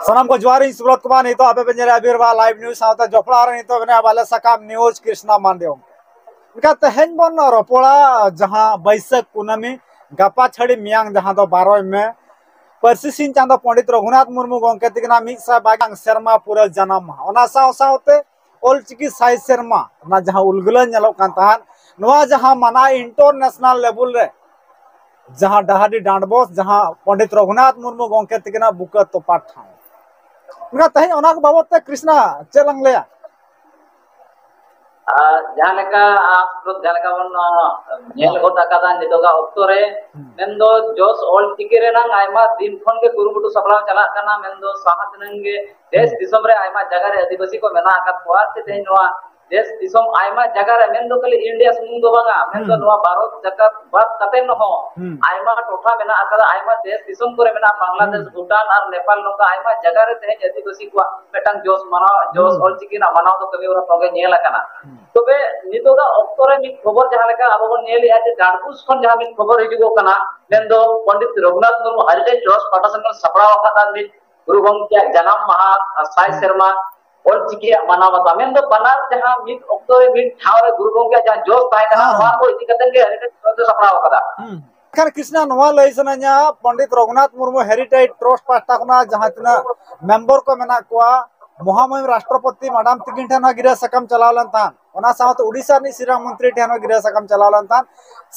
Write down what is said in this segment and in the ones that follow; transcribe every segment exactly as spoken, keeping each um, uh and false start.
ᱥᱟᱱᱟᱢ ᱠᱚ ᱡᱚᱦᱟᱨ, ᱤᱧ ᱥᱩᱵᱨᱚᱛ ᱠᱩᱢᱟᱨ᱾ ᱱᱤᱛᱚᱜ ᱟᱯᱮ ᱯᱮ ᱧᱮᱞᱮᱫᱼᱟ ᱟᱵᱤᱨᱵᱟᱦᱟ ᱞᱟᱭᱤᱵᱷ ᱱᱤᱭᱩᱡᱽ, ᱥᱟᱶᱛᱮ ᱡᱚᱯᱲᱟᱣ ᱨᱮ ᱱᱤᱛᱚᱜ ᱢᱮᱱᱟᱭᱟ ᱵᱟᱞᱮ ᱥᱟᱠᱟᱢ ᱱᱤᱭᱩᱡᱽ, ᱠᱨᱤᱥᱱᱟ ᱢᱟᱱᱰᱤ᱾ ᱚᱱᱠᱟ ᱛᱮᱦᱮᱧ ᱵᱚᱱ ᱨᱚᱯᱚᱲᱟ ᱡᱟᱦᱟᱸ ᱵᱟᱹᱭᱥᱟᱹᱠᱷ ᱠᱩᱱᱟᱹᱢᱤ, ᱜᱟᱯᱟ ᱪᱷᱟᱹᱲᱤ ᱢᱮᱭᱟᱝ, ᱡᱟᱦᱟᱸ ᱫᱚ ᱵᱟᱨᱚᱭ ᱢᱮ, ᱯᱟᱹᱨᱥᱤ ᱥᱤᱧ ᱪᱟᱸᱫᱚ ᱯᱚᱸᱰᱤᱛ ᱨᱚᱜᱷᱩᱱᱟᱛᱷ ᱢᱩᱨᱢᱩ ᱜᱚᱢᱠᱮ ᱛᱤᱠᱤᱱᱟᱜ ᱢᱤᱫ ᱥᱟᱭ ᱵᱟᱜᱟᱱ ᱥᱮᱨᱢᱟ ᱯᱩᱨᱟᱹᱣ ᱡᱟᱱᱟᱢ ᱢᱟᱦᱟ᱾ ᱚᱱᱟ ᱥᱟᱶ ᱥᱟᱶᱛᱮ ᱚᱞᱪᱤᱠᱤ ᱥᱟᱭ ᱥᱮᱨᱢᱟ ᱨᱮᱱᱟᱜ ᱡᱟᱦᱟᱸ ᱩᱞᱜᱩᱞᱟᱹ ᱧᱮᱞᱚᱜ ᱠᱟᱱ ᱛᱟᱦᱮᱸᱫ, ᱱᱚᱣᱟ ᱡᱟᱦᱟᱸ ᱢᱟᱱᱟ international level ᱨᱮ, ᱡᱟᱦᱟᱸ ᱰᱟᱦᱟᱨᱰᱤ ᱰᱟᱸᱰᱵᱚᱥ, ᱡᱟᱦᱟᱸ ᱯᱚᱸᱰᱤᱛ ᱨᱚᱜᱷᱩᱱᱟᱛᱷ ᱢᱩᱨᱢᱩ ᱜᱚᱢᱠᱮ ᱛᱤᱠᱤᱱᱟᱜ ᱵᱩᱠᱟᱹ ᱛᱚᱯᱟ ᱴᱷᱟᱶ᱾ ᱢᱮᱱᱠᱷᱟᱱ ᱛᱮᱦᱮᱧ ᱚᱱᱟ ᱠᱚ ᱵᱟᱵᱚᱫ ᱛᱮ ᱠᱨᱤᱥᱱᱟ ᱪᱮᱫ ᱞᱟᱝ ᱞᱟᱹᱭᱟ? ᱟᱨ ᱡᱟᱦᱟᱸ ᱞᱮᱠᱟ, ᱟᱸ, ᱡᱟᱦᱟᱸ ᱞᱮᱠᱟ ᱵᱚᱱ, ᱟᱸ, ᱧᱮᱞ ᱦᱮᱸ᱾ ᱜᱚᱫ ᱟᱠᱟᱫᱟ ᱱᱤᱛᱚᱜᱟᱜ ᱚᱠᱛᱚ ᱨᱮ, ᱦᱩᱸ᱾ ᱢᱮᱱᱫᱚ ᱡᱚᱥ ᱚᱞ ᱪᱤᱠᱤ ᱨᱮᱱᱟᱝ ᱟᱭᱢᱟ ᱫᱤᱱ ᱠᱷᱚᱱ ᱜᱮ ᱠᱩᱨᱩᱢᱩᱴᱩ ᱥᱟᱯᱲᱟᱣ ᱪᱟᱞᱟᱜ ᱠᱟᱱᱟ, ᱢᱮᱱᱫᱚ ᱥᱟᱦᱟ ᱫᱤᱱᱟᱹᱢ ᱜᱮ ᱫᱮᱥ ᱦᱩᱸ᱾ ᱫᱤᱥᱚᱢ ᱨᱮ ᱟᱭᱢᱟ ᱡᱟᱭᱜᱟ ᱨᱮ ᱟᱹᱫᱤᱵᱟᱹᱥᱤ ᱠᱚ ᱢᱮᱱᱟᱜ ᱟᱠᱟᱫ ᱠᱚᱣᱟ, ᱥᱮ ᱛᱮᱦᱮᱧ ᱱᱚᱣᱟ ᱫᱮᱥ ᱫᱤᱥᱚᱢ ᱟᱭᱢᱟ ᱡᱟᱭᱜᱟ ᱨᱮ, ᱢᱮᱱᱫᱚ ᱠᱷᱟᱹᱞᱤ ᱤᱱᱰᱤᱭᱟ ᱥᱩᱢᱩᱝ ᱫᱚ ᱵᱟᱝᱟ, ᱢᱮᱱᱫᱚ ᱦᱩᱸ᱾ ᱱᱚᱣᱟ ᱵᱷᱟᱨᱚᱛ ᱡᱟᱠᱟᱛ ᱵᱟᱫ ᱠᱟᱛᱮ ᱦᱚᱸ ᱦᱩᱸ᱾ ᱟᱭᱢᱟ ᱴᱚᱴᱷᱟ ᱢᱮᱱᱟᱜ ᱟᱠᱟᱫᱟ, ᱟᱭᱢᱟ ᱫᱮᱥ ᱫᱤᱥᱚᱢ ᱠᱚᱨᱮ ᱢᱮᱱᱟᱜᱼᱟ, ᱵᱟᱝᱞᱟᱫᱮᱥ, ᱦᱩᱸ᱾ ᱵᱷᱩᱴᱟᱱ ᱟᱨ ᱱᱮᱯᱟᱞ, ᱱᱚᱝᱠᱟ ᱟᱭᱢᱟ ᱡᱟᱭᱜᱟ ᱨᱮ ᱛᱮᱦᱮᱧ ᱟᱹᱫᱤᱵᱟᱹᱥᱤ ᱠᱚᱣᱟᱜ ᱢᱤᱫᱴᱟᱝ ᱡᱚᱥ ᱢᱟᱱᱟᱣ, ᱡᱚᱥ ᱦᱩᱸ᱾ ᱚᱞᱪᱤᱠᱤ ᱨᱮᱱᱟᱜ ᱢᱟᱱᱟᱣ ᱫᱚ ᱠᱟᱹᱢᱤ ᱦᱚᱨᱟ ᱛᱚᱵᱮ ᱧᱮᱞ ᱟᱠᱟᱱᱟ᱾ ᱦᱩᱸ᱾ ᱛᱚᱵᱮ ᱱᱤᱛᱚᱜᱟᱜ ᱚᱠᱛᱚ ᱨᱮ ᱢᱤᱫ ᱠᱷᱚᱵᱚᱨ ᱡᱟᱦᱟᱸ ᱞᱮᱠᱟ ᱟᱵᱚ ᱵᱚᱱ ᱧᱮᱞᱮᱜᱼᱟ ᱡᱮ ᱰᱟᱸᱰᱵᱩᱥ ᱠᱷᱚᱱ ᱡᱟᱦᱟᱸ ᱢᱤᱫ ᱠᱷᱚᱵᱚᱨ ᱦᱤᱡᱩᱜᱚᱜ ᱠᱟᱱᱟ, ᱢᱮᱱᱫᱚ ᱯᱚᱸᱰᱤᱛ ᱨᱚᱜᱷᱩᱱᱟᱛᱷ ᱢᱩᱨᱢᱩ ᱦᱮᱨᱤᱴᱮᱡᱽ ᱴᱨᱟᱥᱴ ᱯᱟᱦᱴᱟ ᱥᱮᱫ ᱠᱷᱚᱱ ᱥᱟᱯᱲᱟᱣ ᱟᱠᱟᱫ ᱟᱨ ᱢᱤᱫ ᱜᱩᱨᱩ ᱜᱚᱢᱠᱮᱭᱟᱜ ᱡᱟᱱᱟᱢ ᱢᱟᱦᱟ ᱟᱨ ᱥᱟᱭ ᱦᱩᱸ᱾ ᱥᱮᱨᱢᱟ ᱚᱞᱪᱤᱠᱤᱭᱟᱜ ᱢᱟᱱᱟᱣ ᱵᱟᱛᱟᱣ, ᱢᱮᱱᱫᱚ ᱵᱟᱱᱟᱨ ᱡᱟᱦᱟᱸ ᱢᱤᱫ ᱚᱠᱛᱚ ᱨᱮ ᱢᱤᱫ ᱴᱷᱟᱶ ᱨᱮ ᱜᱩᱨᱩ ᱜᱚᱢᱠᱮᱭᱟᱜ ᱡᱟᱦᱟᱸ ᱡᱚᱥ ᱛᱟᱦᱮᱸ ᱠᱟᱱᱟ, ᱦᱮᱸ, ᱱᱚᱣᱟ ᱦᱮᱸ᱾ ᱠᱚ ᱤᱫᱤ ᱠᱟᱛᱮ ᱜᱮ ᱦᱮᱨᱤᱴᱮᱡᱽ ᱴᱨᱟᱥᱴ ᱫᱚ ᱥᱟᱯᱲᱟᱣ ᱟᱠᱟᱫᱟ᱾ ᱦᱩᱸ᱾ ᱮᱱᱠᱷᱟᱱ ᱠᱨᱤᱥᱱᱟ, ᱱᱚᱣᱟ ᱞᱟᱹᱭ ᱥᱟᱱᱟᱧᱟ, ᱯᱚᱸᱰᱤᱛ ᱨᱚᱜᱷᱩᱱᱟᱛᱷ ᱢᱩᱨᱢᱩ ᱦᱮᱨᱤᱴᱮᱡᱽ ᱴᱨᱟᱥᱴ ᱯᱟᱦᱴᱟ ᱠᱷᱚᱱᱟᱜ ᱡᱟᱦᱟᱸ ᱛᱤᱱᱟᱹᱜ ᱢᱮᱢᱵᱚᱨ ᱠᱚ ᱢᱮᱱᱟᱜ ᱠᱚᱣᱟ, ᱢᱚᱦᱟᱢᱚᱦᱤᱢ ᱨᱟᱥᱴᱨᱚᱯᱚᱛᱤ ᱢᱟᱰᱟᱢ ᱛᱤᱠᱤᱱ ᱴᱷᱮᱱ ᱦᱚᱸ ᱜᱤᱨᱟᱹ ᱥᱟᱠᱟᱢ ᱪᱟᱞᱟᱣ ᱞᱮᱱ ᱛᱟᱦᱮᱸᱫ, ᱚᱱᱟ ᱥᱟᱶᱛᱮ ᱩᱰᱤᱥᱟ ᱨᱤᱱᱤᱡ ᱥᱤᱨᱟ ᱢᱚᱱᱛᱨᱤ ᱴᱷᱮᱱ ᱦᱚᱸ ᱜᱤᱨᱟᱹ ᱥᱟᱠᱟᱢ ᱪᱟᱞᱟᱣ ᱞᱮᱱ ᱛᱟᱦᱮᱸᱫ,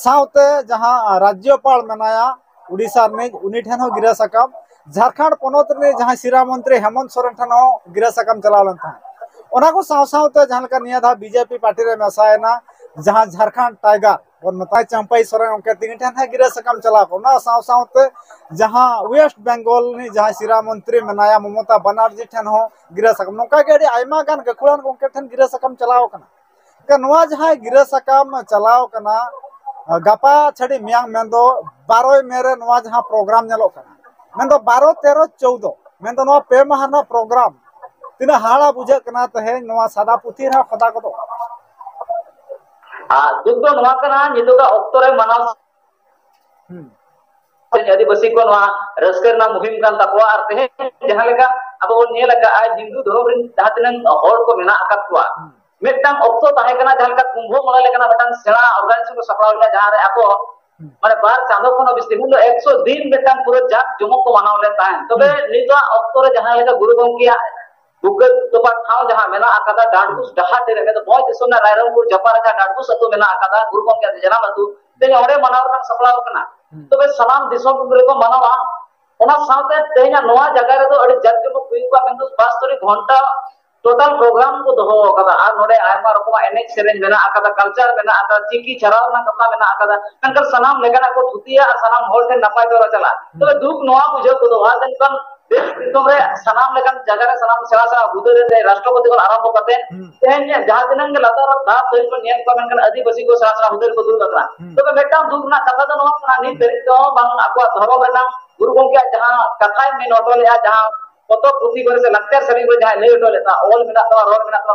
ᱥᱟᱶᱛᱮ ᱡᱟᱦᱟᱸ ᱨᱟᱡᱽᱡᱚᱯᱟᱲ ᱢᱮᱱᱟᱭᱟ ᱩᱰᱤᱥᱟ ᱨᱤᱱᱤᱡ, ᱩᱱᱤ ᱴᱷᱮᱱ ᱦᱚᱸ ᱜᱤᱨᱟᱹ ᱥᱟᱠᱟᱢ, ᱡᱷᱟᱲᱠᱷᱚᱸᱰ ᱯᱚᱱᱚᱛ ᱨᱤᱱᱤᱡ ᱡᱟᱦᱟᱸᱭ ᱥᱤᱨᱟ ᱢᱚᱱᱛᱨᱤ ᱦᱮᱢᱚᱱᱛ ᱥᱚᱨᱮᱱ ᱴᱷᱮᱱ ᱦᱚᱸ ᱜᱤᱨᱟᱹ ᱥᱟᱠᱟᱢ ᱪᱟᱞᱟᱣ ᱞᱮᱱ ᱛᱟᱦᱮᱸᱫ᱾ ᱚᱱᱟ ᱠᱚ ᱥᱟᱶ ᱥᱟᱶᱛᱮ ᱡᱟᱦᱟᱸ ᱞᱮᱠᱟ ᱱᱤᱭᱟᱹ ᱫᱷᱟᱣ ᱵᱤᱡᱮᱯᱤ ᱯᱟᱨᱴᱤ ᱨᱮ ᱢᱮᱥᱟᱭᱮᱱᱟ, ᱡᱟᱦᱟᱸ ᱡᱷᱟᱲᱠᱷᱚᱸᱰ ᱴᱟᱭᱜᱟᱨ ᱵᱚᱱ ᱢᱮᱛᱟᱭ, ᱪᱟᱢᱯᱟᱭ ᱥᱚᱨᱮᱱ ᱜᱚᱢᱠᱮ ᱛᱤᱠᱤᱱ ᱴᱷᱮᱱ ᱦᱚᱸ ᱜᱤᱨᱟᱹ ᱥᱟᱠᱟᱢ ᱪᱟᱞᱟᱣ ᱠᱚᱜ, ᱚᱱᱟ ᱥᱟᱶ ᱥᱟᱶᱛᱮ ᱡᱟᱦᱟᱸ ᱳᱭᱮᱥᱴ ᱵᱮᱝᱜᱚᱞ ᱨᱤᱱᱤᱡ ᱡᱟᱦᱟᱸᱭ ᱥᱤᱨᱟ ᱢᱚᱱᱛᱨᱤ ᱢᱮᱱᱟᱭᱟ ᱢᱚᱢᱚᱛᱟ ᱵᱟᱱᱟᱨᱡᱤ ᱴᱷᱮᱱ ᱦᱚᱸ ᱜᱤᱨᱟᱹ ᱥᱟᱠᱟᱢ, ᱱᱚᱝᱠᱟ ᱜᱮ ᱟᱹᱰᱤ ᱟᱭᱢᱟ ᱜᱟᱱ ᱜᱟᱹᱠᱷᱩᱲᱟᱱ ᱜᱚᱢᱠᱮ ᱴᱷᱮᱱ ᱜᱤᱨᱟᱹ ᱥᱟᱠᱟᱢ ᱪᱟᱞᱟᱣ ᱠᱟᱱᱟ᱾ ᱮᱱᱠᱷᱟᱱ ᱱᱚᱣᱟ ᱡᱟᱦᱟᱸ ᱜᱤᱨᱟᱹ ᱥᱟᱠᱟᱢ ᱪᱟᱞᱟᱣ ᱠᱟᱱᱟ, ᱜᱟᱯᱟ ᱪᱷᱟᱹᱲᱤ ᱢᱮᱭᱟᱝ, ᱢᱮᱱᱫᱚ ᱵᱟᱨᱚᱭ ᱢᱮ ᱨᱮ ᱱᱚᱣᱟ ᱡᱟᱦᱟᱸ ᱯᱨᱳᱜᱨᱟᱢ ᱧᱮᱞᱚᱜ ᱠᱟᱱᱟ, ᱢᱮᱱᱫᱚ ᱵᱟᱨᱚ, ᱛᱮᱨᱚ, ᱪᱳᱣᱫᱚ, ᱢᱮᱱᱫᱚ ᱱᱚᱣᱟ ᱯᱮ ᱢᱟᱦᱟ ᱨᱮᱱᱟᱜ ᱯᱨᱳᱜᱨᱟᱢ, ᱛᱤᱱᱟᱹᱜ ᱦᱟᱦᱟᱲᱟ ᱵᱩᱡᱷᱟᱹᱜ ᱠᱟᱱᱟ ᱛᱮᱦᱮᱧ ᱱᱚᱣᱟ ᱥᱟᱫᱟ ᱯᱩᱛᱷᱤ ᱨᱮᱦᱚᱸ ᱠᱷᱚᱫᱟ ᱠᱚᱫᱚ᱾ ᱟᱨ ᱫᱩᱠ ᱫᱚ ᱱᱚᱣᱟ ᱠᱟᱱᱟ, ᱱᱤᱛᱚᱜᱟᱜ ᱚᱠᱛᱚ ᱨᱮ ᱢᱟᱱᱟᱣ ᱦᱩᱸ᱾ ᱟᱹᱫᱤᱵᱟᱹᱥᱤ ᱠᱚ ᱱᱚᱣᱟ ᱨᱟᱹᱥᱠᱟᱹ ᱨᱮᱱᱟᱜ ᱢᱩᱦᱤᱢ ᱠᱟᱱ ᱛᱟᱠᱚᱣᱟ᱾ ᱟᱨ ᱛᱮᱦᱮᱧ ᱡᱟᱦᱟᱸ ᱞᱮᱠᱟ ᱟᱵᱚ ᱵᱚᱱ ᱧᱮᱞ ᱟᱠᱟᱫᱼᱟ, ᱦᱤᱱᱫᱩ ᱫᱷᱚᱨᱚᱢ ᱨᱮᱱ ᱡᱟᱦᱟᱸ ᱛᱤᱱᱟᱹᱜ ᱦᱚᱲ ᱠᱚ ᱢᱮᱱᱟᱜ ᱟᱠᱟᱫ ᱠᱚᱣᱟ, ᱢᱤᱫᱴᱟᱝ ᱚᱠᱛᱚ ᱛᱟᱦᱮᱸ ᱠᱟᱱᱟ, ᱡᱟᱦᱟᱸ ᱞᱮᱠᱟ ᱠᱩᱢᱵᱷᱚ ᱢᱮᱞᱟ ᱞᱮᱠᱟᱱᱟᱜ ᱢᱤᱫᱴᱟᱝ ᱥᱮᱬᱟ ᱚᱨᱜᱟᱱᱟᱭᱡᱮᱥᱚᱱ ᱠᱚ ᱥᱟᱯᱲᱟᱣ ᱞᱮᱫᱟ, ᱡᱟᱦᱟᱸ ᱨᱮ ᱟᱠᱚ ᱢᱟᱱᱮ ᱵᱟᱨ ᱪᱟᱸᱫᱚ ᱠᱷᱚᱱ ᱦᱚᱸ ᱵᱮᱥᱤ, ᱩᱱ ᱫᱚ ᱮᱠᱥᱚ ᱫᱤᱱ ᱢᱤᱫᱴᱟᱝ ᱯᱩᱨᱟᱹ ᱡᱟᱠ ᱡᱚᱢᱚᱠ ᱠᱚ ᱢᱟᱱᱟᱣ ᱞᱮᱫ ᱛᱟᱦᱮᱸᱫ᱾ ᱛᱚᱵᱮ ᱱᱤᱛᱚᱜ ᱚᱠᱛᱚ ᱨᱮ ᱡᱟᱦᱟᱸ ᱞᱮᱠᱟ ᱜᱩᱨᱩ ᱜᱚᱢᱠᱮᱭᱟᱜ ᱵᱩᱠᱟᱹ ᱛᱚᱯᱟ ᱴᱷᱟᱶ ᱡᱟᱦᱟᱸ ᱢᱮᱱᱟᱜ ᱟᱠᱟᱫᱟ, ᱰᱟᱸᱰᱵᱩᱥ ᱰᱟᱦᱟᱨ ᱨᱮ, ᱢᱮᱱᱫᱚ ᱵᱷᱚᱸᱡᱽ ᱫᱤᱥᱚᱢ ᱨᱮᱱᱟᱜ ᱨᱟᱭᱨᱚᱝᱯᱩᱨ ᱡᱟᱯᱟᱜ ᱨᱮ ᱡᱟᱦᱟᱸ ᱰᱟᱸᱰᱵᱩᱥ ᱟᱹᱛᱩ ᱢᱮᱱᱟᱜ ᱟᱠᱟᱫᱟ, ᱜᱩᱨᱩ ᱜᱚᱢᱠᱮᱭᱟᱜ ᱡᱟᱱᱟᱢ ᱟᱹᱛᱩ, ᱛᱮᱦᱮᱧ ᱚᱸᱰᱮ ᱢᱟᱱᱟᱣ ᱨᱮᱱᱟᱜ ᱥᱟᱯᱲᱟᱣ ᱟᱠᱟᱱᱟ᱾ ᱛᱚᱵᱮ ᱥᱟᱱᱟᱢ ᱫᱤᱥᱚᱢ ᱨᱮᱠᱚ ᱢᱟᱱᱟᱣᱟ᱾ ᱚᱱᱟ ᱥᱟᱶᱛᱮ ᱛᱮᱦᱮᱧᱟᱜ ᱱᱚᱣᱟ ᱡᱟᱭᱜᱟ ᱨᱮᱫᱚ ᱟᱹᱰᱤ ᱡᱟᱠ ᱡᱚᱢᱚᱠ ᱦᱩᱭᱩᱜᱼᱟ, ᱢᱮᱱᱫᱚ ᱵᱟᱥᱛᱚᱨᱤ ᱜᱷᱚᱱᱴᱟ ᱴᱳᱴᱟᱞ ᱯᱨᱳᱜᱨᱟᱢ ᱠᱚ ᱫᱚᱦᱚ ᱟᱠᱟᱫᱟ᱾ ᱟᱨ ᱱᱚᱰᱮ ᱟᱭᱢᱟ ᱨᱚᱠᱚᱢᱟᱜ ᱮᱱᱮᱡ ᱥᱮᱨᱮᱧ ᱢᱮᱱᱟᱜ ᱟᱠᱟᱫᱟ, ᱠᱟᱞᱪᱟᱨ ᱢᱮᱱᱟᱜ ᱟᱠᱟᱫᱟ, ᱪᱤᱠᱤ ᱪᱷᱟᱨᱟᱣ ᱨᱮᱱᱟᱜ ᱠᱟᱛᱷᱟ ᱢᱮᱱᱟᱜ ᱟᱠᱟᱫᱟ, ᱢᱮᱱᱠᱷᱟᱱ ᱥᱟᱱᱟᱢ ᱞᱮᱠᱟᱱᱟᱜ ᱠᱚ ᱛᱷᱩᱛᱤᱭᱟ ᱟᱨ ᱥᱟᱱᱟᱢ ᱦᱚᱲ ᱴᱷᱮᱱ ᱱᱟᱯᱟᱭ ᱵᱮᱣᱨᱟ ᱪᱟᱞᱟᱜᱼᱟ᱾ ᱛᱚᱵᱮ ᱫᱩᱠ ᱱᱚᱣᱟ ᱵᱩᱡᱷᱟᱹᱣ ᱜᱚᱫᱚᱜᱼᱟ, ᱢᱮᱱᱠᱷᱟᱱ ᱫᱮᱥ ᱫᱤᱥᱚᱢ ᱨᱮ ᱥᱟᱱᱟᱢ ᱞᱮᱠᱟᱱ ᱡᱟᱭᱜᱟ ᱨᱮ ᱥᱟᱱᱟᱢ ᱥᱮᱬᱟ ᱥᱮᱬᱟ ᱦᱩᱫᱟᱹ ᱨᱮ ᱨᱟᱥᱴᱨᱚᱯᱚᱛᱤ ᱠᱷᱚᱱ ᱟᱨᱟᱢᱵᱷᱚ ᱠᱟᱛᱮ ᱛᱮᱦᱮᱧ ᱡᱟᱦᱟᱸ ᱛᱤᱱᱟᱹᱜ ᱜᱮ ᱞᱟᱛᱟᱨ ᱫᱷᱟᱯ ᱫᱷᱟᱹᱨᱤᱡ ᱵᱚᱱ ᱧᱮᱞ ᱠᱚᱣᱟ, ᱢᱮᱱᱠᱷᱟᱱ ᱟᱹᱫᱤᱵᱟᱹᱥᱤ ᱠᱚ ᱥᱮᱬᱟ ᱥᱮᱬᱟ ᱦᱩᱫᱟᱹ ᱨᱮᱠᱚ ᱫᱩᱲᱩᱵ ᱟᱠᱟᱱᱟ᱾ ᱛᱚᱵᱮ ᱢᱤᱫᱴᱟᱝ ᱫᱩᱠ ᱨᱮᱱᱟᱜ ᱠᱟᱛᱷᱟ ᱫᱚ ᱱᱚᱣᱟ ᱠᱟᱱᱟ, ᱱᱤᱛ ᱫᱷᱟᱹᱨᱤᱡ ᱛᱮᱦᱚᱸ ᱵᱟᱝ ᱟᱠᱚᱣᱟᱜ ᱫᱷᱚᱨᱚᱢ ᱨᱮᱱᱟᱜ ᱜᱩᱨᱩ ᱜᱚᱢᱠᱮᱭᱟᱜ ᱡᱟᱦᱟᱸ ᱠᱟᱛᱷᱟᱭ ᱢᱮᱱ ᱦᱚᱴᱚ ᱞᱮᱫᱼᱟ, ᱡᱟᱦᱟᱸ ᱯᱚᱛᱚᱵ ᱯᱩᱛᱷᱤ ᱠᱚᱨᱮ ᱥᱮ ᱞᱟᱠᱪᱟᱨ ᱥᱮᱨᱮᱧ ᱠᱚᱨᱮ ᱡᱟᱦᱟᱸᱭ ᱞᱟᱹᱭ ᱦᱚᱴᱚ ᱞᱮᱫᱟ, ᱚᱞ ᱢᱮᱱᱟᱜ ᱛᱟᱢᱟ, ᱨᱚᱲ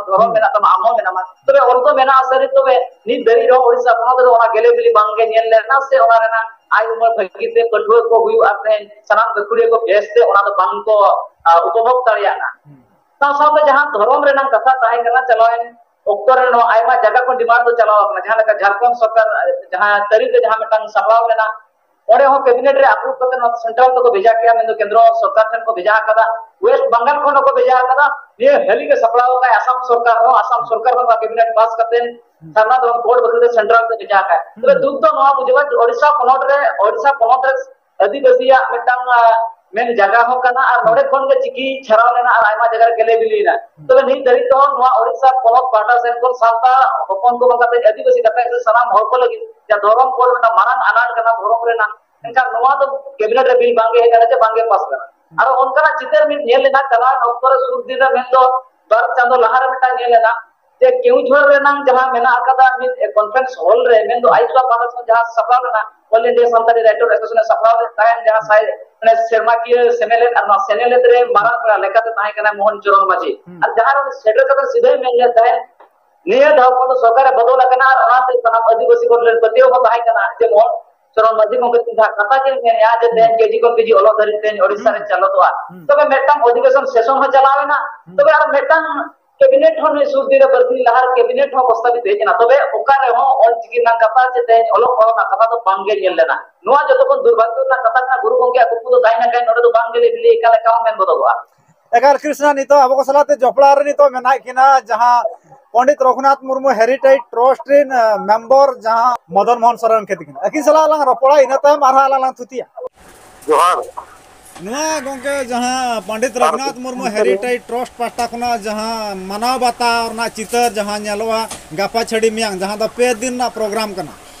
ᱢᱮᱱᱟᱜ ᱛᱟᱢᱟ, ᱟᱢ ᱦᱚᱸ ᱢᱮᱱᱟᱢᱟ, ᱛᱚᱵᱮ ᱚᱞ ᱫᱚ ᱢᱮᱱᱟᱜᱼᱟ ᱥᱟᱹᱨᱤ, ᱛᱚᱵᱮ ᱱᱤᱛ ᱫᱷᱟᱹᱨᱤᱡ ᱨᱮᱦᱚᱸ ᱳᱰᱤᱥᱟ ᱯᱚᱱᱚᱛ ᱨᱮ ᱚᱱᱟ ᱜᱮᱞᱮ ᱵᱤᱞᱤ ᱵᱟᱝ ᱜᱮ ᱧᱮᱞ ᱞᱮᱱᱟ ᱥᱮ ᱚᱱᱟ ᱨᱮᱱᱟᱜ ᱟᱭ ᱩᱢᱟᱹᱨ ᱵᱷᱟᱹᱜᱤ ᱛᱮ ᱯᱟᱹᱴᱷᱩᱣᱟᱹ ᱠᱚ ᱦᱩᱭᱩᱜᱼᱟ, ᱛᱮᱦᱮᱧ ᱥᱟᱱᱟᱢ ᱜᱟᱹᱠᱷᱩᱲᱤᱭᱟᱹ ᱠᱚ ᱵᱮᱥ ᱛᱮ ᱚᱱᱟ ᱫᱚ ᱵᱟᱝ ᱠᱚ, ᱟ, ᱩᱯᱚᱵᱷᱳᱜᱽ ᱫᱟᱲᱮᱭᱟᱜᱼᱟ᱾ ᱥᱟᱶ ᱥᱟᱶᱛᱮ ᱡᱟᱦᱟᱸ ᱫᱷᱚᱨᱚᱢ ᱨᱮᱱᱟᱜ ᱠᱟᱛᱷᱟ ᱛᱟᱦᱮᱸ ᱠᱟᱱᱟ, ᱪᱟᱞᱟᱣᱮᱱ ᱚᱠᱛᱚ ᱨᱮ ᱱᱚᱣᱟ ᱟᱭᱢᱟ ᱡᱟᱭᱜᱟ ᱠᱷᱚᱱ ᱰᱤᱢᱟᱱᱰ ᱫᱚ ᱪᱟᱞᱟᱣ ᱟᱠᱟᱱᱟ, ᱡᱟᱦᱟᱸ ᱞᱮᱠᱟ ᱡᱷᱟᱲᱠᱷᱚᱸᱰ ᱥᱚᱨᱠᱟᱨ ᱡᱟᱦᱟᱸ ᱛᱟᱹᱨᱤᱠᱷ ᱨᱮ ᱡᱟᱦᱟᱸ ᱢᱤᱫᱴᱟᱝ ᱥᱟᱯᱲᱟᱣ ᱞᱮᱱᱟ, ᱚᱸᱰᱮ ᱦᱚᱸ ᱠᱮᱵᱤᱱᱮᱴ ᱨᱮ ᱟᱯᱨᱩᱵᱷ ᱠᱟᱛᱮ ᱱᱚᱣᱟ ᱥᱮᱱᱴᱨᱟᱞ ᱛᱮᱠᱚ ᱵᱷᱮᱡᱟ ᱠᱮᱜᱼᱟ, ᱢᱮᱱᱫᱚ ᱠᱮᱱᱫᱨᱚ ᱥᱚᱨᱠᱟᱨ ᱴᱷᱮᱱ ᱠᱚ ᱵᱷᱮᱡᱟ ᱟᱠᱟᱫᱟ, ᱳᱭᱮᱥᱴ ᱵᱟᱝᱜᱟᱞ ᱠᱷᱚᱱ ᱦᱚᱸᱠᱚ ᱵᱷᱮᱡᱟ ᱟᱠᱟᱫᱟ᱾ ᱱᱤᱭᱟᱹ ᱦᱟᱹᱞᱤ ᱜᱮ ᱥᱟᱯᱲᱟᱣ ᱟᱠᱟᱫ ᱟᱥᱟᱢ ᱥᱚᱨᱠᱟᱨ ᱦᱚᱸ, ᱟᱥᱟᱢ ᱥᱚᱨᱠᱟᱨ ᱦᱚᱸ ᱱᱚᱣᱟ ᱠᱮᱵᱤᱱᱮᱴ ᱯᱟᱥ ᱠᱟᱛᱮ ᱥᱟᱨᱱᱟ ᱫᱷᱚᱨᱚᱢ ᱠᱳᱰ ᱵᱟᱠᱷᱨᱟ ᱛᱮ ᱥᱮᱱᱴᱨᱟᱞ ᱛᱮ ᱵᱷᱮᱡᱟ ᱟᱠᱟᱫ᱾ ᱛᱚᱵᱮ ᱫᱩᱠ ᱫᱚ ᱱᱚᱣᱟ ᱵᱩᱡᱷᱟᱹᱣᱟ ᱡᱮ ᱳᱰᱤᱥᱟ ᱯᱚᱱᱚᱛ ᱨᱮ, ᱳᱰᱤᱥᱟ ᱯᱚᱱᱚᱛ ᱨᱮ ᱟᱹᱫᱤᱵᱟᱹᱥᱤᱭᱟᱜ ᱢᱤᱫᱴᱟᱝ, ᱟ, ᱢᱮᱱ ᱡᱟᱭᱜᱟ ᱦᱚᱸ ᱠᱟᱱᱟ, ᱟᱨ ᱱᱚᱰᱮ ᱠᱷᱚᱱ ᱜᱮ ᱪᱤᱠᱤ ᱪᱷᱟᱨᱟᱣ ᱞᱮᱱᱟ ᱟᱨ ᱟᱭᱢᱟ ᱡᱟᱭᱜᱟ ᱨᱮ ᱜᱮᱞᱮ ᱵᱤᱞᱤᱭᱮᱱᱟ᱾ ᱛᱚᱵᱮ ᱱᱤᱛ ᱫᱷᱟᱹᱨᱤᱡ ᱛᱮᱦᱚᱸ ᱱᱚᱣᱟ ᱳᱰᱤᱥᱟ ᱯᱚᱱᱚᱛ ᱯᱟᱦᱴᱟ ᱥᱮᱱ ᱠᱷᱚᱱ ᱥᱟᱱᱛᱟᱲ ᱦᱚᱯᱚᱱ ᱠᱚ ᱵᱟᱝ ᱠᱟᱛᱮ ᱟᱹᱫᱤᱵᱟᱹᱥᱤ ᱠᱟᱛᱮ ᱥᱮ ᱥᱟᱱᱟᱢ ᱦᱚᱲ ᱠᱚ ᱞᱟᱹᱜᱤᱫ ᱡᱟᱦᱟᱸ ᱫᱷᱚᱨᱚᱢ ᱠᱳᱰ ᱢᱤᱫᱴᱟᱝ ᱢᱟᱨᱟᱝ ᱟᱱᱟᱴ ᱠᱟᱱᱟ ᱫᱷᱚᱨᱚᱢ ᱨᱮᱱᱟᱜ, ᱢᱮᱱᱠᱷᱟᱱ ᱱᱚᱣᱟ ᱫᱚ ᱠᱮᱵᱤᱱᱮᱴ ᱨᱮ ᱵᱤᱞ ᱵᱟᱝ ᱜᱮ ᱦᱮᱡ ᱫᱟᱲᱮᱭᱟᱜᱼᱟ, ᱵᱟᱝ ᱜᱮ ᱯᱟᱥ ᱠᱟᱱᱟ᱾ ᱟᱨᱚ ᱚᱱᱠᱟᱱᱟᱜ ᱪᱤᱛᱟᱹᱨ ᱢᱤᱫ ᱧᱮᱞ ᱞᱮᱱᱟ ᱪᱟᱞᱟᱣᱮᱱ ᱚᱠᱛᱚ ᱨᱮ, ᱥᱩᱨ ᱫᱤᱱ ᱨᱮ ᱢᱮᱱᱫᱚ ᱵᱟᱨ ᱪᱟᱸᱫᱚ ᱞᱟᱦᱟ ᱨᱮ ᱢᱤᱫᱴᱟᱝ ᱧᱮᱞ ᱞᱮᱱᱟ, ᱡᱮ ᱠᱮᱣᱡᱷᱚᱨ ᱨᱮᱱᱟᱝ ᱡᱟᱦᱟᱸ ᱢᱮᱱᱟᱜ ᱟᱠᱟᱫᱟ ᱢᱤᱫ ᱠᱚᱱᱯᱷᱟᱨᱮᱱᱥ ᱦᱚᱞ ᱨᱮ, ᱢᱮᱱᱫᱚ ᱟᱭᱤᱥᱟ ᱯᱟᱦᱴᱟ ᱠᱷᱚᱱ ᱡᱟᱦᱟᱸ ᱥᱟᱯᱲᱟᱣ ᱞᱮᱱᱟ, all India Santali writer association ᱮ ᱥᱟᱯᱲᱟᱣ ᱞᱮᱫ ᱛᱟᱦᱮᱸᱱ, ᱡᱟᱦᱟᱸ ᱥᱟᱭ-, ᱢᱟᱱᱮ ᱥᱮᱨᱢᱟᱠᱤᱭᱟᱹ ᱥᱮᱱᱮᱞᱮᱫ, ᱟᱨ ᱱᱚᱣᱟ ᱥᱮᱱᱮᱞᱮᱫ ᱨᱮ ᱢᱟᱨᱟᱝ ᱯᱮᱲᱟ ᱞᱮᱠᱟᱛᱮ ᱛᱟᱦᱮᱸ ᱠᱟᱱᱟ ᱢᱳᱦᱚᱱ ᱪᱚᱨᱚᱬ ᱢᱟᱹᱡᱷᱤ᱾ ᱟᱨ ᱡᱟᱦᱟᱸ ᱨᱮ ᱩᱱᱤ ᱥᱮᱴᱮᱨ ᱠᱟᱛᱮ ᱥᱤᱫᱷᱟᱹᱭ ᱢᱮᱱ ᱞᱮᱫ ᱛᱟᱦᱮᱸᱫ, ᱱᱤᱭᱟᱹ ᱫᱷᱟᱣ ᱠᱷᱚᱱ ᱫᱚ ᱥᱚᱨᱠᱟᱨ ᱮ ᱵᱚᱫᱚᱞ ᱟᱠᱟᱱᱟ, ᱟᱨ ᱚᱱᱟᱛᱮ ᱥᱟᱱᱟᱢ ᱟᱹᱫᱤᱵᱟᱹᱥᱤ ᱠᱚ ᱴᱷᱮᱱ ᱯᱟᱹᱛᱭᱟᱹᱣ ᱦᱚᱸ ᱛᱟᱦᱮᱸ ᱠᱟᱱᱟ, ᱡᱮᱢᱚᱱ ᱪᱚᱨᱚᱱ ᱢᱟᱹᱡᱷᱤ ᱜᱚᱢᱠᱮ ᱛᱤᱧ ᱦᱟᱸᱜ ᱠᱟᱛᱷᱟ ᱜᱮᱧ ᱢᱮᱱᱮᱫᱼᱟ ᱡᱮ ᱛᱮᱦᱮᱧ ᱠᱮᱡᱤ ᱠᱷᱚᱱ ᱯᱤᱡᱤ ᱚᱞᱚᱜ ᱫᱷᱟᱹᱨᱤᱡ ᱛᱮᱦᱮᱧ ᱳᱰᱤᱥᱟ ᱨᱮ ᱪᱟᱞᱟᱣ ᱠᱚᱜᱼᱟ᱾ ᱛᱚᱵᱮ ᱢᱤᱫᱴᱟᱝ ᱚᱫᱷᱤᱵᱮᱥᱚᱱ ᱥᱮᱥᱚᱱ ᱦᱚᱸ ᱪᱟᱞᱟᱣ ᱮᱱᱟ᱾ ᱛᱚᱵᱮ ᱟᱨ ᱢᱤᱫᱴᱟᱝ ᱠᱮᱵᱤᱱᱮᱴ ᱦᱚᱸ ᱱᱩᱭ ᱥᱩᱨ ᱫᱤᱱ ᱨᱮ ᱵᱟᱨᱥᱤᱧ ᱞᱟᱦᱟ ᱨᱮ ᱠᱮᱵᱤᱱᱮᱴ ᱦᱚᱸ ᱯᱨᱚᱥᱛᱟᱵᱤᱛ ᱦᱮᱡ ᱮᱱᱟ᱾ ᱛᱚᱵᱮ ᱚᱠᱟ ᱨᱮᱦᱚᱸ ᱚᱞ ᱪᱤᱠᱤ ᱨᱮᱱᱟᱜ ᱠᱟᱛᱷᱟ ᱥᱮ ᱛᱮᱦᱮᱧ ᱚᱞᱚᱜ ᱯᱟᱲᱦᱟᱣ ᱨᱮᱱᱟᱜ ᱠᱟᱛᱷᱟ ᱫᱚ ᱵᱟᱝ ᱜᱮ ᱧᱮᱞ ᱞᱮᱱᱟ᱾ ᱱᱚᱣᱟ ᱡᱚᱛᱚ ᱠᱷᱚᱱ ᱫᱩᱨᱵᱷᱟᱜᱽᱭᱚ ᱨᱮᱱᱟᱜ ᱠᱟᱛᱷᱟ ᱠᱟᱱᱟ᱾ ᱜᱩᱨᱩ ᱜᱚᱢᱠᱮᱭᱟᱜ ᱠᱩᱠᱢᱩ ᱫᱚ ᱛᱟᱦᱮᱸ ᱞᱮᱱᱠᱷᱟᱱ ᱱᱚᱰᱮ ᱫᱚ ᱵᱟᱝ ᱜᱮ ᱞᱮ ᱞᱟᱹᱭ ᱠᱟᱱ ᱞᱮᱠᱟ ᱦᱚᱸ ᱢᱮᱱ ᱜᱚᱫᱚᱜᱼᱟ᱾ ᱮᱠᱟᱞ ᱠᱨᱤᱥᱱᱟ, ᱱᱤᱛᱚᱜ ᱟᱵᱚ ᱠᱚ ᱥᱟᱞᱟᱜ ᱛᱮ ᱡᱚᱯᱲᱟᱣ ᱨᱮ ᱱᱤᱛᱚᱜ ᱢᱮᱱᱟᱜ ᱠᱤᱱᱟ ᱡᱟᱦᱟᱸ ᱯᱚᱱᱰᱤᱛ ᱨᱚᱜᱷᱩᱱᱟᱛᱷ ᱢᱩᱨᱢᱩ ᱦᱮᱨᱤᱴᱮᱡᱽ ᱴᱨᱟᱥᱴ ᱨᱮᱱ, ᱟᱸ, ᱢᱮᱢᱵᱚᱨ ᱡᱟᱦᱟᱸ ᱢᱚᱫᱚᱱ ᱢᱳᱦᱚᱱ ᱥᱚᱨᱮᱱ ᱜᱚᱢᱠᱮ ᱛᱟᱹᱠᱤᱱ᱾ ᱟᱹᱠᱤᱱ ᱥᱟᱞᱟᱜ ᱞᱟᱝ ᱨᱚᱯᱚᱲᱟ, ᱤᱱᱟᱹ ᱛᱟᱭᱚᱢ ᱟᱨᱦᱚᱸ ᱟᱞᱟᱝ ᱞᱟᱝ ᱛᱷᱩᱛᱤᱭᱟ᱾ ᱡᱚᱦᱟᱨ᱾ ᱱᱚᱣᱟ ᱜᱚᱢᱠᱮ ᱡᱟᱦᱟᱸ ᱯᱚᱱᱰᱤᱛ ᱨᱚᱜᱷᱩᱱᱟᱛᱷ ᱢᱩᱨᱢᱩ ᱦᱮᱨᱤᱴᱮᱡᱽ ᱴᱨᱟᱥᱴ ᱯᱟᱦᱴᱟ ᱠᱷᱚᱱᱟᱜ ᱡᱟᱦᱟᱸ ᱢᱟᱱᱟᱣ ᱵᱟᱛᱟᱣ ᱨᱮᱱᱟᱜ ᱪᱤᱛᱟᱹᱨ ᱡᱟᱦᱟᱸ ᱧᱮᱞᱚᱜᱼᱟ ᱜᱟᱯᱟ ᱪᱷᱟᱹᱲᱤ ᱢᱮᱭᱟᱝ, ᱡᱟᱦᱟᱸ ᱫᱚ ᱯᱮ ᱫᱤᱱ ᱨᱮᱱᱟᱜ ᱯᱨᱳᱜᱨᱟᱢ ᱠᱟᱱᱟ,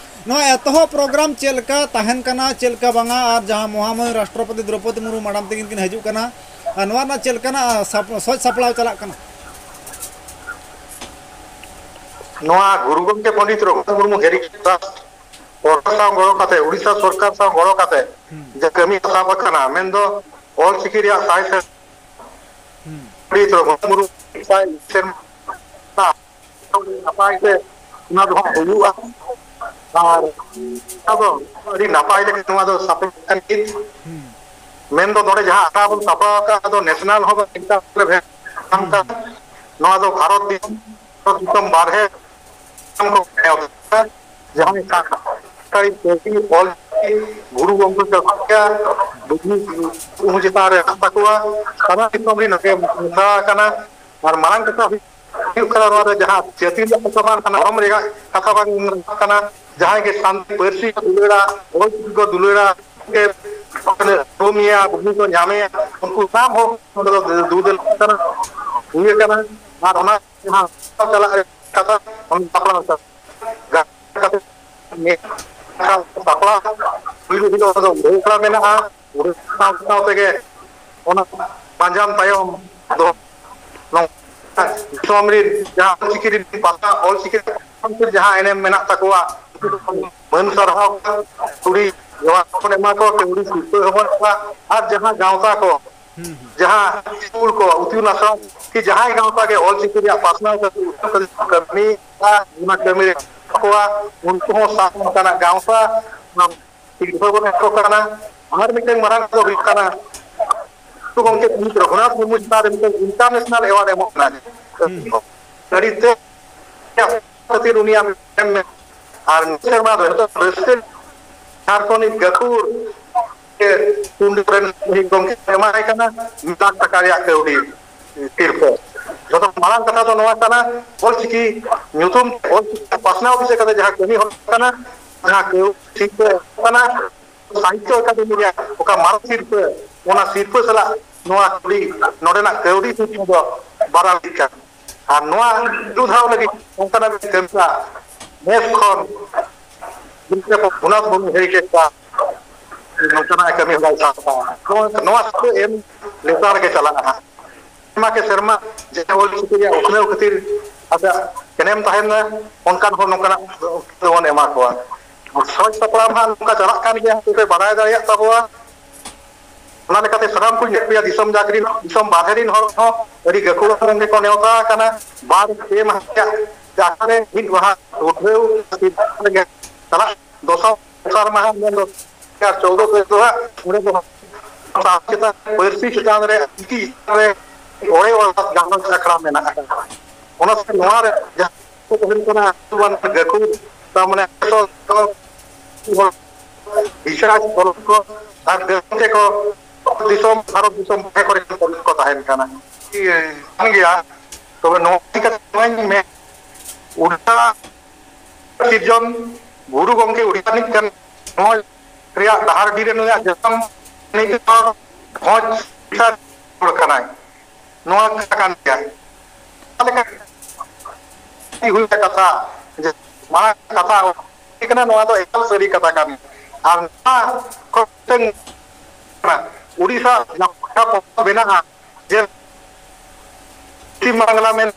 ᱱᱚᱣᱟ ᱮᱛᱚᱦᱚᱵ ᱯᱨᱳᱜᱨᱟᱢ ᱪᱮᱫ ᱞᱮᱠᱟ ᱛᱟᱦᱮᱱ ᱠᱟᱱᱟ, ᱪᱮᱫ ᱞᱮᱠᱟ ᱵᱟᱝᱟ, ᱟᱨ ᱡᱟᱦᱟᱸ ᱢᱚᱦᱟᱢᱟᱹᱭ ᱨᱟᱥᱴᱨᱚᱯᱚᱛᱤ ᱫᱨᱚᱯᱚᱫᱤ ᱢᱩᱨᱢᱩ ᱢᱟᱰᱟᱢ ᱛᱟᱹᱠᱤᱱ ᱠᱤᱱ ᱦᱤᱡᱩᱜ ᱠᱟᱱᱟ, ᱟᱨ ᱱᱚᱣᱟ ᱨᱮᱱᱟᱜ ᱪᱮᱫ ᱞᱮᱠᱟᱱᱟᱜ ᱥᱟᱯ-, ᱥᱟᱡᱽ ᱥᱟᱯᱲᱟᱣ ᱪᱟᱞᱟᱜ ᱠᱟᱱᱟ? ᱱᱚᱣᱟ ᱜᱩᱨᱩ ᱜᱚᱢᱠᱮ ᱯᱚᱱᱰᱤᱛ ᱨᱚᱜᱷᱩᱱᱟᱛᱷ ᱢᱩᱨᱢᱩ ᱦᱮᱨᱤᱴᱮᱡᱽ ᱴᱨᱟᱥᱴ ᱥᱚᱨᱠᱟᱨ ᱥᱟᱶ ᱜᱚᱲᱚ ᱠᱟᱛᱮ, ᱩᱲᱤᱥᱥᱟ ᱥᱚᱨᱠᱟᱨ ᱥᱟᱶ ᱜᱚᱲᱚ ᱠᱟᱛᱮ ᱦᱩᱸ᱾ ᱡᱟᱦᱟᱸ ᱠᱟᱹᱢᱤ ᱥᱟᱵ ᱟᱠᱟᱱᱟ, ᱢᱮᱱᱫᱚ ᱚᱞ ᱪᱤᱠᱤ ᱨᱮᱭᱟᱜ ᱥᱟᱭ ᱥᱮᱨᱢᱟ ᱦᱩᱸ᱾ ᱯᱚᱱᱰᱤᱛ ᱨᱚᱜᱷᱩᱱᱟᱛᱷ ᱢᱩᱨᱢᱩ ᱥᱟᱭ ᱥᱮᱨᱢᱟ ᱱᱟᱯᱟᱭ ᱛᱮ ᱚᱱᱟ ᱫᱚ ᱦᱟᱸᱜ ᱦᱩᱭᱩᱜᱼᱟ᱾ ᱟᱨ ᱚᱱᱟ ᱫᱚ ᱟᱹᱰᱤ ᱱᱟᱯᱟᱭ ᱞᱮᱠᱟ ᱱᱚᱣᱟ ᱫᱚ ᱥᱟᱯᱲᱟᱣ ᱟᱠᱟᱱ ᱜᱮ᱾ ᱦᱩᱸ᱾ ᱢᱮᱱᱫᱚ ᱱᱚᱰᱮ ᱡᱟᱦᱟᱸ ᱟᱠᱷᱲᱟ ᱵᱚᱱ ᱥᱟᱯᱲᱟᱣ ᱟᱠᱟᱫ ᱫᱚ ᱱᱮᱥᱱᱟᱞ ᱦᱚᱸ ᱵᱟᱝ, ᱤᱱᱴᱟᱨᱱᱮᱥᱱᱟᱞ ᱦᱚᱸ ᱵᱟᱝ᱾ ᱦᱩᱸ᱾ ᱱᱚᱣᱟ ᱫᱚ ᱵᱷᱟᱨᱚᱛ ᱫᱤᱥᱚᱢ, ᱵᱷᱟᱨᱚᱛ ᱫᱤᱥᱚᱢ ᱵᱟᱨᱦᱮ ᱠᱚ ᱦᱩᱸ᱾ ᱡᱟᱦᱟᱸᱭ ᱥᱟᱱᱛᱟᱲᱤ ᱯᱟᱹᱨᱥᱤ ᱚᱞ ᱪᱤᱠᱤ ᱜᱩᱨᱩ ᱜᱚᱢᱠᱮ ᱠᱚ ᱵᱩᱡᱷᱟᱹᱣ ᱩᱢᱩᱞ ᱪᱮᱛᱟᱱ ᱨᱮ ᱦᱮᱱᱟᱜ ᱛᱟᱠᱚᱣᱟ, ᱥᱟᱱᱟᱢ ᱫᱤᱥᱚᱢ ᱨᱮ ᱱᱚᱰᱮ ᱢᱮᱥᱟ ᱟᱠᱟᱱᱟ᱾ ᱟᱨ ᱢᱟᱨᱟᱝ ᱠᱟᱛᱷᱟ ᱦᱩᱭᱩᱜ ᱠᱟᱱᱟ, ᱱᱚᱣᱟ ᱫᱚ ᱡᱟᱦᱟᱸ ᱡᱟᱹᱛᱤ ᱨᱮᱭᱟᱜ ᱠᱟᱛᱷᱟ ᱵᱟᱝ ᱠᱟᱱᱟ, ᱫᱷᱚᱨᱚᱢ ᱨᱮᱭᱟᱜ ᱠᱟᱛᱷᱟ ᱵᱟᱝ ᱠᱟᱱᱟ᱾ ᱡᱟᱦᱟᱸᱭ ᱜᱮ ᱥᱟᱱᱛᱟᱲᱤ ᱯᱟᱹᱨᱥᱤ ᱠᱚ ᱫᱩᱞᱟᱹᱲᱟ, ᱚᱞ ᱪᱤᱠᱤ ᱠᱚ ᱫᱩᱞᱟᱹᱲᱟ, ᱜᱮ ᱩᱨᱩᱢᱮᱭᱟ, ᱵᱩᱡᱷᱟᱹᱣ ᱠᱚ ᱧᱟᱢᱮᱭᱟ, ᱩᱱᱠᱩ ᱥᱟᱱᱟᱢ ᱦᱚᱲ ᱱᱚᱰᱮ ᱫᱚ ᱫᱩ ᱫᱮᱞᱟ ᱠᱟᱱᱟ, ᱦᱩᱭ ᱟᱠᱟᱱᱟ᱾ ᱟᱨ ᱚᱱᱟ ᱡᱟᱦᱟᱸ ᱪᱟᱞᱟᱜ ᱨᱮᱭᱟᱜ ᱠᱟᱛᱷᱟ, ᱚᱱᱟ ᱥᱟᱯᱲᱟᱣ ᱠᱟᱛᱮ ᱜᱟᱛᱮ ᱠᱟᱛᱮ ᱱᱤᱭᱟᱹ ᱥᱟᱯᱲᱟᱣ ᱯᱩᱭᱞᱩ ᱦᱤᱞᱳᱜ ᱫᱚ ᱵᱟᱹᱦᱩ ᱟᱠᱷᱲᱟ ᱢᱮᱱᱟᱜᱼᱟ᱾ ᱚᱸᱰᱮ ᱥᱟᱶ ᱥᱟᱶ ᱛᱮᱜᱮ ᱚᱱᱟ ᱯᱟᱸᱡᱟᱢ ᱛᱟᱭᱚᱢ ᱫᱚ ᱱᱚᱝᱠᱟ ᱫᱤᱥᱚᱢ ᱨᱮ ᱡᱟᱦᱟᱸ ᱚᱞᱪᱤᱠᱤ ᱨᱮ ᱯᱟᱲᱦᱟᱣ, ᱚᱞᱪᱤᱠᱤ ᱨᱮ ᱡᱟᱦᱟᱸ ᱮᱱᱮᱢ ᱢᱮᱱᱟᱜ ᱛᱟᱠᱚᱣᱟ, ᱩᱱᱠᱩ ᱫᱚ ᱢᱟᱹᱱ ᱥᱟᱨᱦᱟᱣ ᱠᱚᱣᱟ, ᱠᱩᱲᱤ ᱡᱚᱣᱟᱱ ᱦᱚᱯᱚᱱ ᱮᱢᱟ ᱠᱚᱣᱟ, ᱠᱩᱲᱤ ᱥᱤᱨᱯᱟᱹ ᱦᱚᱸᱵᱚᱱ ᱮᱢᱟ ᱠᱚᱣᱟ᱾ ᱟᱨ ᱡᱟᱦᱟᱸ ᱜᱟᱶᱛᱟ ᱠᱚ, ᱦᱩᱸ, ᱦᱩᱸ᱾ ᱡᱟᱦᱟᱸ ᱥᱠᱩᱞ ᱠᱚ, ᱤᱛᱩᱱ ᱟᱥᱲᱟ ᱠᱤ ᱡᱟᱦᱟᱸᱭ ᱜᱟᱶᱛᱟ ᱜᱮ ᱚᱞᱪᱤᱠᱤ ᱨᱮᱭᱟᱜ ᱯᱟᱥᱱᱟᱣ ᱠᱷᱟᱹᱛᱤᱨ ᱩᱛᱱᱟᱹᱣ ᱠᱷᱟᱹᱛᱤᱨ ᱠᱚ ᱠᱟᱹᱢᱤᱭᱮᱫᱟ, ᱚᱱᱟ ᱠᱟᱹᱢᱤ ᱨᱮ ᱠᱚᱣᱟ, ᱩᱱᱠᱩ ᱦᱚᱸ ᱥᱟᱶ ᱚᱱᱠᱟᱱᱟᱜ ᱜᱟᱶᱛᱟ, ᱚᱱᱟ ᱥᱤᱨᱯᱟᱹ ᱵᱚᱱ ᱮᱢᱟ ᱠᱚ ᱠᱟᱱᱟ᱾ ᱟᱨ ᱢᱤᱫᱴᱟᱝ ᱢᱟᱨᱟᱝ ᱫᱚ ᱦᱩᱭᱩᱜ ᱠᱟᱱᱟ, ᱜᱩᱨᱩ ᱜᱚᱢᱠᱮ ᱯᱚᱱᱰᱤᱛ ᱨᱚᱜᱷᱩᱱᱟᱛᱷ ᱢᱩᱨᱢᱩ ᱪᱮᱛᱟᱱ ᱨᱮ ᱢᱤᱫᱴᱟᱝ ᱤᱱᱴᱟᱨᱱᱮᱥᱱᱟᱞ ᱮᱣᱟᱨᱰ ᱮᱢᱚᱜ ᱠᱟᱱᱟ᱾ ᱟᱹᱰᱤ ᱛᱮ ᱠᱷᱟᱹᱛᱤᱨ ᱩᱱᱤᱭᱟᱜ ᱮᱢ ᱟᱨ ᱱᱤᱭᱟᱹ ᱥᱮᱨᱢᱟ ᱫᱚ ᱡᱚᱛᱚ ᱨᱟᱹᱥᱠᱟᱹ ᱡᱷᱟᱲᱠᱷᱚᱸᱰ ᱨᱤᱱ ᱜᱟᱹᱠᱷᱩᱲ ᱜᱮ ᱴᱩᱰᱩ ᱨᱮᱱ ᱜᱚᱢᱠᱮ ᱮᱢᱟᱭ ᱠᱟᱱᱟ ᱢᱤᱫ ᱞᱟᱠᱷ ᱴᱟᱠᱟ ᱨᱮᱭᱟᱜ ᱠᱟᱹᱣᱰᱤ ᱥᱤᱨᱯᱟᱹ᱾ ᱡᱚᱛᱚ ᱢᱟᱨᱟᱝ ᱠᱟᱛᱷᱟ ᱫᱚ ᱱᱚᱣᱟ ᱠᱟᱱᱟ, ᱚᱞᱪᱤᱠᱤ ᱧᱩᱛᱩᱢ ᱛᱮ ᱚᱞᱪᱤᱠᱤ ᱯᱟᱥᱱᱟᱣ ᱵᱤᱥᱚᱭ ᱠᱟᱛᱮ ᱡᱟᱦᱟᱸ ᱠᱟᱹᱢᱤ ᱦᱚᱨᱟ ᱠᱟᱱᱟ, ᱡᱟᱦᱟᱸ ᱠᱟᱹᱣᱰᱤ ᱥᱤᱨᱯᱟᱹ ᱠᱟᱱᱟ, ᱥᱟᱦᱤᱛᱛᱚ ᱮᱠᱟᱰᱮᱢᱤ ᱨᱮᱭᱟᱜ ᱚᱠᱟ ᱢᱟᱨᱟᱝ ᱥᱤᱨᱯᱟᱹ, ᱚᱱᱟ ᱥᱤᱨᱯᱟᱹ ᱥᱟᱞᱟᱜ ᱱᱚᱣᱟ ᱠᱟᱹᱣᱰᱤ, ᱱᱚᱰᱮᱱᱟᱜ ᱠᱟᱹᱣᱰᱤ ᱥᱤᱨᱯᱟᱹ ᱫᱚ ᱵᱟᱨᱟ ᱤᱫᱤᱜ ᱠᱟᱱᱟ᱾ ᱟᱨ ᱱᱚᱣᱟ ᱟᱹᱨᱩ ᱫᱷᱟᱣ ᱞᱟᱹᱜᱤᱫ ᱚᱱᱠᱟᱱᱟᱜ ᱢᱤᱫ ᱠᱟᱹᱢᱤ ᱱᱮᱥ ᱠᱷᱚᱱ ᱜᱚᱢᱠᱮ ᱯᱚᱱᱰᱤᱛ ᱨᱚᱜᱷᱩᱱᱟᱛᱷ ᱢᱩᱨᱢᱩ ᱦᱮᱨᱤᱴᱮᱡᱽ ᱯᱟᱨᱠ ᱱᱚᱝᱠᱟᱱᱟᱜ ᱠᱟᱹᱢᱤ ᱦᱚᱨᱟᱭ ᱥᱟᱵ ᱠᱟᱜᱼᱟ᱾ ᱱᱚᱣᱟ, ᱱᱚᱣᱟ ᱥᱤᱨᱯᱟᱹ ᱮᱢ ᱞᱮᱛᱟᱲ ᱜᱮ ᱪᱟᱞᱟᱜᱼᱟ ᱦᱟᱸᱜ᱾ ᱥᱮᱨᱢᱟ ᱠᱮ ᱥᱮᱨᱢᱟ ᱡᱟᱦᱟᱸ ᱚᱞ ᱪᱤᱠᱤ ᱨᱮᱭᱟᱜ ᱩᱛᱱᱟᱹᱣ ᱠᱷᱟᱹᱛᱤᱨ ᱟᱡᱟᱜ ᱮᱱᱮᱢ ᱛᱟᱦᱮᱱᱟ, ᱚᱱᱠᱟᱱ ᱦᱚᱲ ᱱᱚᱝᱠᱟᱱᱟᱜ ᱫᱚᱵᱚᱱ ᱮᱢᱟ ᱠᱚᱣᱟ᱾ ᱥᱚᱡᱽ ᱥᱟᱯᱲᱟᱣ ᱢᱟ ᱱᱚᱝᱠᱟ ᱪᱟᱞᱟᱜ ᱠᱟᱱ ᱜᱮᱭᱟ, ᱦᱟᱸᱜ ᱯᱮ ᱵᱟᱲᱟᱭ ᱫᱟᱲᱮᱭᱟᱜ ᱛᱟᱵᱚᱣᱟ᱾ ᱚᱱᱟ ᱞᱮᱠᱟᱛᱮ ᱥᱟᱱᱟᱢ ᱠᱚᱧ ᱢᱮᱛᱟ ᱯᱮᱭᱟ, ᱫᱤᱥᱚᱢ ᱡᱟᱠ ᱨᱤᱱ, ᱫᱤᱥᱚᱢ ᱵᱟᱦᱨᱮ ᱨᱤᱱ ᱦᱚᱲ ᱦᱚᱸ ᱟᱹᱰᱤ ᱜᱟᱹᱠᱷᱩᱲ ᱟᱱ ᱜᱮᱠᱚ ᱱᱮᱣᱛᱟ ᱟᱠᱟᱱᱟ᱾ ᱵᱟᱨ ᱯᱮ ᱢᱟᱦᱟ ᱨᱮᱭᱟᱜ ᱡᱟᱦᱟᱸ ᱨᱮ ᱢᱤᱫ ᱢᱟᱦᱟ ᱩᱰᱷᱟᱹᱣ ᱪᱟᱞᱟᱜ, ᱫᱚᱥᱟᱨ, ᱫᱚᱥᱟᱨ ᱢᱟᱦᱟ ᱢᱮᱱᱫᱚ ᱪᱳᱫᱽᱫᱳ ᱛᱟᱹᱨᱤᱠᱷ ᱫᱚ ᱦᱟᱸᱜ ᱚᱸᱰᱮ ᱫᱚ ᱥᱟᱶᱛᱟ ᱪᱮᱛᱟᱱ, ᱯᱟᱹᱨᱥᱤ ᱪᱮᱛᱟᱱ ᱨᱮ, ᱪᱤᱠᱤ ᱪᱮᱛᱟᱱ ᱨᱮ ᱚᱲᱮ ᱚᱲᱟᱜ ᱜᱟᱞᱚᱪ ᱟᱠᱷᱲᱟ ᱢᱮᱱᱟᱜ ᱟᱠᱟᱫᱟ᱾ ᱚᱱᱟ ᱥᱟᱶᱛᱮ ᱱᱚᱣᱟ ᱨᱮ ᱡᱟᱦᱟᱸ ᱠᱚ ᱛᱟᱦᱮᱱ ᱠᱟᱱᱟ, ᱟᱹᱛᱩᱣᱟᱱ ᱜᱟᱹᱠᱷᱩᱲ, ᱛᱟᱨ ᱢᱟᱱᱮ ᱵᱤᱪᱟᱨ ᱠᱚ ᱟᱨ ᱜᱟᱛᱮ ᱠᱚ ᱫᱤᱥᱚᱢ, ᱵᱷᱟᱨᱚᱛ ᱫᱤᱥᱚᱢ ᱵᱟᱦᱨᱮ ᱠᱚᱨᱮ ᱠᱚ ᱛᱟᱦᱮᱱ ᱠᱟᱱᱟ᱾ ᱠᱟᱱ ᱜᱮᱭᱟ᱾ ᱛᱚᱵᱮ ᱱᱚᱣᱟ ᱤᱫᱤ ᱠᱟᱛᱮ ᱱᱚᱣᱟᱧ ᱢᱮᱱ, ᱩᱰᱤᱥᱟ ᱥᱤᱨᱡᱚᱱ ᱜᱩᱨᱩ ᱜᱚᱢᱠᱮ ᱩᱰᱤᱥᱟ ᱨᱤᱱᱤᱡ ᱠᱟᱱ, ᱱᱚᱣᱟ ᱨᱮᱭᱟᱜ ᱰᱟᱦᱟᱨᱰᱤ ᱨᱮ ᱱᱩᱭᱟᱜ ᱡᱟᱱᱟᱢ, ᱱᱩᱭ ᱫᱚ ᱵᱷᱚᱸᱡᱽ ᱦᱚᱲ ᱠᱟᱱᱟᱭ᱾ ᱱᱚᱣᱟ ᱠᱟᱛᱷᱟ ᱠᱟᱱ ᱜᱮᱭᱟ᱾ ᱚᱠᱟ ᱞᱮᱠᱟ ᱦᱩᱭ ᱠᱟᱛᱷᱟ, ᱡᱮ ᱢᱟᱨᱟᱝ ᱠᱟᱛᱷᱟ ᱠᱟᱱᱟ, ᱱᱚᱣᱟ ᱫᱚ ᱮᱠᱟᱞ ᱥᱟᱹᱨᱤ ᱠᱟᱛᱷᱟ ᱠᱟᱱ ᱜᱮᱭᱟ᱾ ᱟᱨ ᱱᱚᱣᱟ ᱠᱚ ᱢᱤᱫᱴᱟᱝ ᱩᱲᱤᱥᱥᱟ ᱡᱟᱦᱟᱸ ᱯᱚᱱᱚᱛ ᱵᱮᱱᱟᱜᱼᱟ, ᱡᱮ ᱯᱚᱥᱪᱤᱢ ᱵᱟᱝᱞᱟ ᱢᱮᱱ,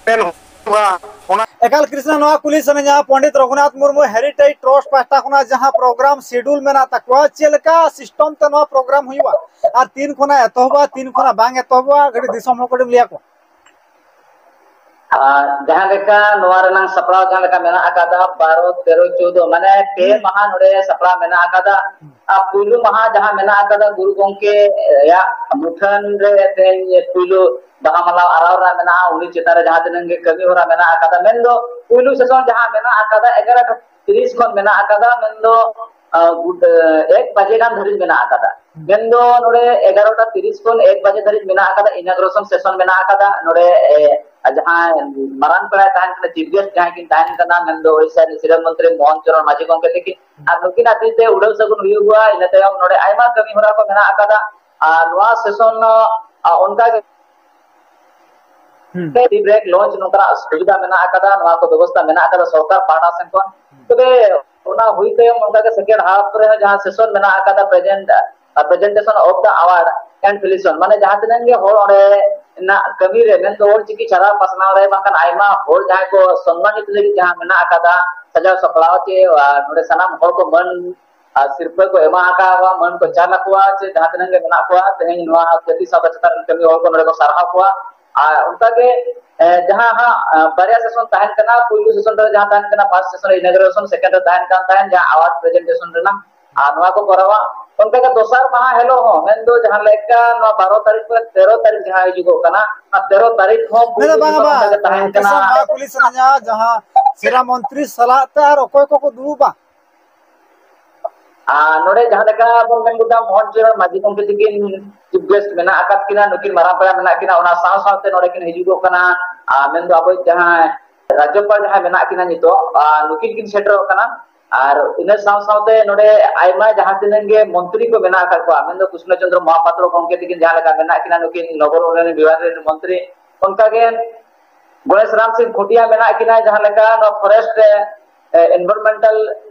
ᱢᱮᱱ ᱦᱩᱭᱩᱜᱼᱟ, ᱚᱱᱟ ᱮᱠᱟᱞ ᱠᱨᱤᱥᱱᱟ, ᱱᱚᱣᱟ ᱠᱩᱞᱤ ᱥᱟᱱᱟᱧᱟ, ᱯᱚᱱᱰᱤᱛ ᱨᱚᱜᱷᱩᱱᱟᱛᱷ ᱢᱩᱨᱢᱩ ᱦᱮᱨᱤᱴᱮᱡᱽ ᱴᱨᱟᱥᱴ ᱯᱟᱦᱴᱟ ᱠᱷᱚᱱᱟᱜ ᱡᱟᱦᱟᱸ ᱯᱨᱳᱜᱨᱟᱢ ᱥᱤᱰᱩᱞ ᱢᱮᱱᱟᱜ ᱛᱟᱠᱚᱣᱟ, ᱪᱮᱫ ᱞᱮᱠᱟ ᱥᱤᱥᱴᱮᱢ ᱛᱮ ᱱᱚᱣᱟ ᱯᱨᱳᱜᱨᱟᱢ ᱦᱩᱭᱩᱜᱼᱟ ᱟᱨ ᱛᱤᱱ ᱠᱷᱚᱱᱟᱜ ᱮᱛᱚᱦᱚᱵᱚᱜᱼᱟ, ᱛᱤᱱ ᱠᱷᱚᱱᱟᱜ ᱵᱟᱝ ᱮᱛᱚᱦᱚᱵᱚᱜᱼᱟ, ᱠᱟᱹᱴᱤᱡ ᱫᱤᱥᱚᱢ ᱦᱚᱲ ᱠᱟᱹᱴᱤᱡ ᱮᱢ ᱞᱟᱹᱭ ᱟᱠᱚᱣᱟ᱾ ᱟᱨ ᱡᱟᱦᱟᱸ ᱞᱮᱠᱟ ᱱᱚᱣᱟ ᱨᱮᱱᱟᱜ ᱥᱟᱯᱲᱟᱣ ᱡᱟᱦᱟᱸ ᱞᱮᱠᱟ ᱢᱮᱱᱟᱜ ᱟᱠᱟᱫᱟ, ᱵᱟᱨᱚ, ᱛᱮᱨᱚ, ᱪᱳᱫᱚ, ᱢᱟᱱᱮ ᱯᱮ ᱢᱟᱦᱟ ᱱᱚᱰᱮ ᱥᱟᱯᱲᱟᱣ ᱢᱮᱱᱟᱜ ᱟᱠᱟᱫᱟ᱾ ᱟᱨ ᱯᱩᱭᱞᱩ ᱢᱟᱦᱟ ᱡᱟᱦᱟᱸ ᱢᱮᱱᱟᱜ ᱟᱠᱟᱫᱟ, ᱜᱩᱨᱩ ᱜᱚᱢᱠᱮᱭᱟᱜ ᱢᱩᱴᱷᱟᱹᱱ ᱨᱮ ᱛᱮᱦᱮᱧ ᱯᱩᱭᱞᱩ ᱵᱟᱦᱟ ᱢᱟᱞᱟ ᱟᱨᱟᱣ ᱨᱮᱱᱟᱜ ᱢᱮᱱᱟᱜᱼᱟ᱾ ᱩᱱᱤ ᱪᱮᱛᱟᱱ ᱨᱮ ᱡᱟᱦᱟᱸ ᱛᱤᱱᱟᱹᱜ ᱜᱮ ᱠᱟᱹᱢᱤ ᱦᱚᱨᱟ ᱢᱮᱱᱟᱜ ᱟᱠᱟᱫᱟ, ᱢᱮᱱᱫᱚ ᱯᱩᱭᱞᱩ ᱥᱮᱥᱚᱱ ᱡᱟᱦᱟᱸ ᱢᱮᱱᱟᱜ ᱟᱠᱟᱫᱟ, ᱮᱜᱟᱨᱚᱴᱟ ᱛᱤᱨᱤᱥ ᱠᱷᱚᱱ ᱢᱮᱱᱟᱜ ᱟᱠᱟᱫᱟ, ᱢᱮᱱᱫᱚ ᱟᱸ, ᱜᱩᱴ-, ᱮᱠ ᱵᱟᱡᱮ ᱜᱟᱱ ᱫᱷᱟᱹᱨᱤᱡ ᱢᱮᱱᱟᱜ ᱟᱠᱟᱫᱟ᱾ ᱢᱮᱱᱫᱚ ᱱᱚᱰᱮ ᱮᱜᱟᱨᱚᱴᱟ ᱛᱤᱨᱤᱥ ᱠᱷᱚᱱ ᱮᱠ ᱵᱟᱡᱮ ᱫᱷᱟᱹᱨᱤᱡ ᱢᱮᱱᱟᱜ ᱟᱠᱟᱫᱟ, inauguration session ᱢᱮᱱᱟᱜ ᱟᱠᱟᱫᱟ᱾ ᱱᱚᱰᱮ, ᱮ, ᱡᱟᱦᱟᱸᱭ ᱢᱟᱨᱟᱝ ᱯᱮᱲᱟᱭ ᱛᱟᱦᱮᱱ ᱠᱟᱱᱟ, chief guest ᱡᱟᱦᱟᱸᱭ ᱠᱤᱱ ᱛᱟᱦᱮᱱ ᱠᱟᱱᱟ, ᱢᱮᱱᱫᱚ ᱳᱰᱤᱥᱟ ᱨᱮᱱ ᱥᱤᱨᱟᱹ ᱢᱚᱱᱛᱨᱤ ᱢᱳᱦᱚᱱ ᱪᱚᱨᱚᱬ ᱢᱟᱹᱡᱷᱤ ᱜᱚᱢᱠᱮ ᱛᱟᱹᱠᱤᱱ, ᱟᱨ ᱱᱩᱠᱤᱱᱟᱜ ᱛᱤ ᱛᱮ ᱩᱰᱟᱹᱣ ᱥᱟᱹᱜᱩᱱ ᱦᱩᱭᱩᱜᱼᱟ᱾ ᱤᱱᱟᱹ ᱛᱟᱭᱚᱢ ᱱᱚᱰᱮ ᱟᱭᱢᱟ ᱠᱟᱹᱢᱤ ᱦᱚᱨᱟ ᱠᱚ ᱢᱮᱱᱟᱜ ᱟᱠᱟᱫᱟ᱾ ᱟᱨ ᱱᱚᱣᱟ session, ᱟ, ᱚᱱᱠᱟ ᱜᱮ ᱦᱩᱸ᱾ ᱴᱤ ᱵᱨᱮᱠ, ᱞᱚᱧᱪ ᱱᱚᱝᱠᱟᱱᱟᱜ ᱥᱩᱵᱤᱫᱷᱟ ᱢᱮᱱᱟᱜ ᱟᱠᱟᱫᱟ, ᱱᱚᱣᱟ ᱠᱚ ᱵᱮᱵᱚᱥᱛᱷᱟ ᱢᱮᱱᱟᱜ ᱟᱠᱟᱫᱟ ᱥᱚᱨᱠᱟᱨ ᱯᱟᱦᱴᱟ ᱥᱮᱱ ᱠᱷᱚᱱ᱾ ᱛᱚᱵᱮ ᱚᱱᱟ ᱦᱩᱭ ᱛᱟᱭᱚᱢ ᱚᱱᱠᱟ ᱜᱮ second half ᱨᱮᱦᱚᱸ ᱡᱟᱦᱟᱸ session ᱢᱮᱱᱟᱜ ᱟᱠᱟᱫᱟ, present, presentation of the award and felicitation, ᱢᱟᱱᱮ ᱡᱟᱦᱟᱸ ᱛᱤᱱᱟᱹᱜ ᱜᱮ ᱦᱚᱲ ᱚᱸᱰᱮ ᱨᱮᱱᱟᱜ ᱠᱟᱹᱢᱤ ᱨᱮ, ᱢᱮᱱᱫᱚ ᱚᱞᱪᱤᱠᱤ ᱪᱷᱟᱨᱟᱣ ᱯᱟᱥᱱᱟᱣ ᱨᱮ ᱵᱟᱝᱠᱷᱟᱱ ᱟᱭᱢᱟ ᱦᱚᱲ ᱡᱟᱦᱟᱸᱭ ᱠᱚ ᱥᱚᱱᱢᱟᱱᱤᱛ ᱞᱟᱹᱜᱤᱫ ᱡᱟᱦᱟᱸ ᱢᱮᱱᱟᱜ ᱟᱠᱟᱫᱟ ᱥᱟᱡᱟᱣ ᱥᱟᱯᱲᱟᱣ ᱪᱮ, ᱟᱨ ᱱᱚᱰᱮ ᱥᱟᱱᱟᱢ ᱦᱚᱲ ᱠᱚ ᱢᱟᱹᱱ ᱟᱨ ᱥᱤᱨᱯᱟᱹ ᱠᱚ ᱮᱢᱟ ᱟᱠᱟᱫ ᱠᱚᱣᱟ, ᱢᱟᱹᱱ ᱠᱚ ᱪᱟᱞ ᱟᱠᱚᱣᱟ, ᱪᱮ ᱡᱟᱦᱟᱸ ᱛᱤᱱᱟᱹᱜ ᱜᱮ ᱢᱮᱱᱟᱜ ᱠᱚᱣᱟ, ᱛᱮᱦᱮᱧ ᱱᱚᱣᱟ ᱡᱟᱹᱛᱤ ᱥᱟᱶᱛᱟ ᱪᱮᱛᱟᱱ ᱨᱮ ᱠᱟᱹᱢᱤ ᱦᱚᱲ ᱠᱚ ᱱᱚᱰᱮ ᱠᱚ ᱥᱟᱨᱦᱟᱣ ᱠᱚᱣᱟ᱾ ᱟᱨ ᱚᱱᱠᱟᱜᱮ, ᱮ, ᱡᱟᱦᱟᱸ ᱦᱟᱸᱜ, ᱮ, ᱵᱟᱨᱭᱟ ᱥᱮᱥᱚᱱ ᱛᱟᱦᱮᱱ ᱠᱟᱱᱟ, ᱯᱩᱭᱞᱩ ᱥᱮᱥᱚᱱ ᱨᱮ ᱡᱟᱦᱟᱸ ᱛᱟᱦᱮᱱ ᱠᱟᱱᱟ, first session ᱨᱮ inauguration, second ᱨᱮ ᱛᱟᱦᱮᱱ ᱠᱟᱱ ᱛᱟᱦᱮᱸᱱ ᱡᱟᱦᱟᱸ award presentation ᱨᱮᱱᱟᱜ, ᱟᱨ ᱱᱚᱣᱟ ᱠᱚ ᱠᱚᱨᱟᱣᱟ᱾ ᱚᱱᱠᱟᱜᱮ ᱫᱚᱥᱟᱨ ᱢᱟᱦᱟ ᱦᱤᱞᱳᱜ ᱦᱚᱸ, ᱢᱮᱱᱫᱚ ᱡᱟᱦᱟᱸ ᱞᱮᱠᱟ ᱱᱚᱣᱟ ᱵᱟᱨᱚ ᱛᱟᱹᱨᱤᱠᱷ ᱠᱷᱚᱱ ᱛᱮᱨᱚ ᱛᱟᱹᱨᱤᱠᱷ ᱡᱟᱦᱟᱸ ᱦᱤᱡᱩᱜᱚᱜ ᱠᱟᱱᱟ, ᱚᱱᱟ ᱛᱮᱨᱚ ᱛᱟᱹᱨᱤᱠᱷ ᱦᱚᱸ ᱢᱮᱱᱫᱚ ᱯᱩᱭᱞᱩ ᱵᱟᱝᱟ ᱥᱮᱥᱚᱱ ᱵᱟᱝ, ᱚᱱᱠᱟᱜᱮ ᱛᱟᱦᱮᱱ ᱠᱟᱱᱟ᱾ ᱛᱤᱥᱚᱜ ᱱᱚᱣᱟ ᱠᱩᱞᱤ ᱥᱟᱱᱟᱧᱟ, ᱡᱟᱦᱟᱸ ᱥᱤᱨᱟ ᱢᱚᱱᱛᱨᱤ ᱥᱟᱞᱟᱜ ᱛᱮ ᱟᱨ ᱚᱠᱚᱭ ᱠᱚᱠᱚ ᱫᱩᱲᱩᱵᱟ? ᱟᱨ ᱱᱚᱰᱮ ᱡᱟᱦᱟᱸ ᱞᱮᱠᱟ ᱵᱚᱱ ᱢᱮᱱ ᱠᱮᱫᱟ, ᱢᱚᱦᱚᱱ ᱪᱚᱨᱚᱬ ᱢᱟᱹᱡᱷᱤ ᱜᱚᱢᱠᱮ ᱛᱤᱠᱤᱱ chief guest ᱢᱮᱱᱟᱜ ᱟᱠᱟᱫ ᱠᱤᱱᱟ, ᱱᱩᱠᱤᱱ ᱢᱟᱨᱟᱝ ᱯᱮᱲᱟ ᱢᱮᱱᱟᱜ ᱠᱤᱱᱟ, ᱚᱱᱟ ᱥᱟᱶ ᱥᱟᱶᱛᱮ ᱱᱚᱰᱮ ᱠᱤᱱ ᱦᱤᱡᱩᱜᱚᱜ ᱠᱟᱱᱟ᱾ ᱟᱨ ᱢᱮᱱᱫᱚ ᱟᱵᱚ ᱡᱟᱦᱟᱸᱭ ᱨᱟᱡᱽᱡᱚᱯᱟᱞ ᱡᱟᱦᱟᱸᱭ ᱢᱮᱱᱟᱜ ᱠᱤᱱᱟ ᱱᱤᱛᱚᱜ, ᱟᱨ ᱱᱩᱠᱤᱱ ᱠᱤᱱ ᱥᱮᱴᱮᱨᱚᱜ ᱠᱟᱱᱟ᱾ ᱟᱨ ᱤᱱᱟᱹ ᱥᱟᱶ ᱥᱟᱶᱛᱮ ᱱᱚᱰᱮ ᱟᱭᱢᱟ ᱡᱟᱦᱟᱸ ᱛᱤᱱᱟᱹᱜ ᱜᱮ ᱢᱚᱱᱛᱨᱤ ᱠᱚ ᱢᱮᱱᱟᱜ ᱟᱠᱟᱫ ᱠᱚᱣᱟ, ᱢᱮᱱᱫᱚ ᱠᱨᱤᱥᱱᱚ ᱪᱚᱸᱫᱽᱨᱚ ᱢᱚᱦᱟᱯᱟᱛᱨᱚ ᱜᱚᱢᱠᱮ ᱛᱤᱠᱤᱱ ᱡᱟᱦᱟᱸ ᱞᱮᱠᱟ ᱢᱮᱱᱟᱜ ᱠᱤᱱᱟ, ᱱᱩᱠᱤᱱ ᱱᱚᱜᱚᱨ ᱩᱱᱱᱚᱭᱚᱱ ᱵᱤᱵᱷᱟᱜᱽ ᱨᱮᱱ ᱢᱚᱱᱛᱨᱤ, ᱚᱱᱠᱟᱜᱮ ᱜᱚᱬᱮᱥ ᱨᱟᱢ ᱥᱤᱝ ᱠᱷᱩᱴᱤᱭᱟ ᱢᱮᱱᱟᱜ ᱠᱤᱱᱟ, ᱡᱟᱦᱟᱸ ᱞᱮᱠᱟ ᱱᱚᱣᱟ forest ᱨᱮ, ᱮ, environmental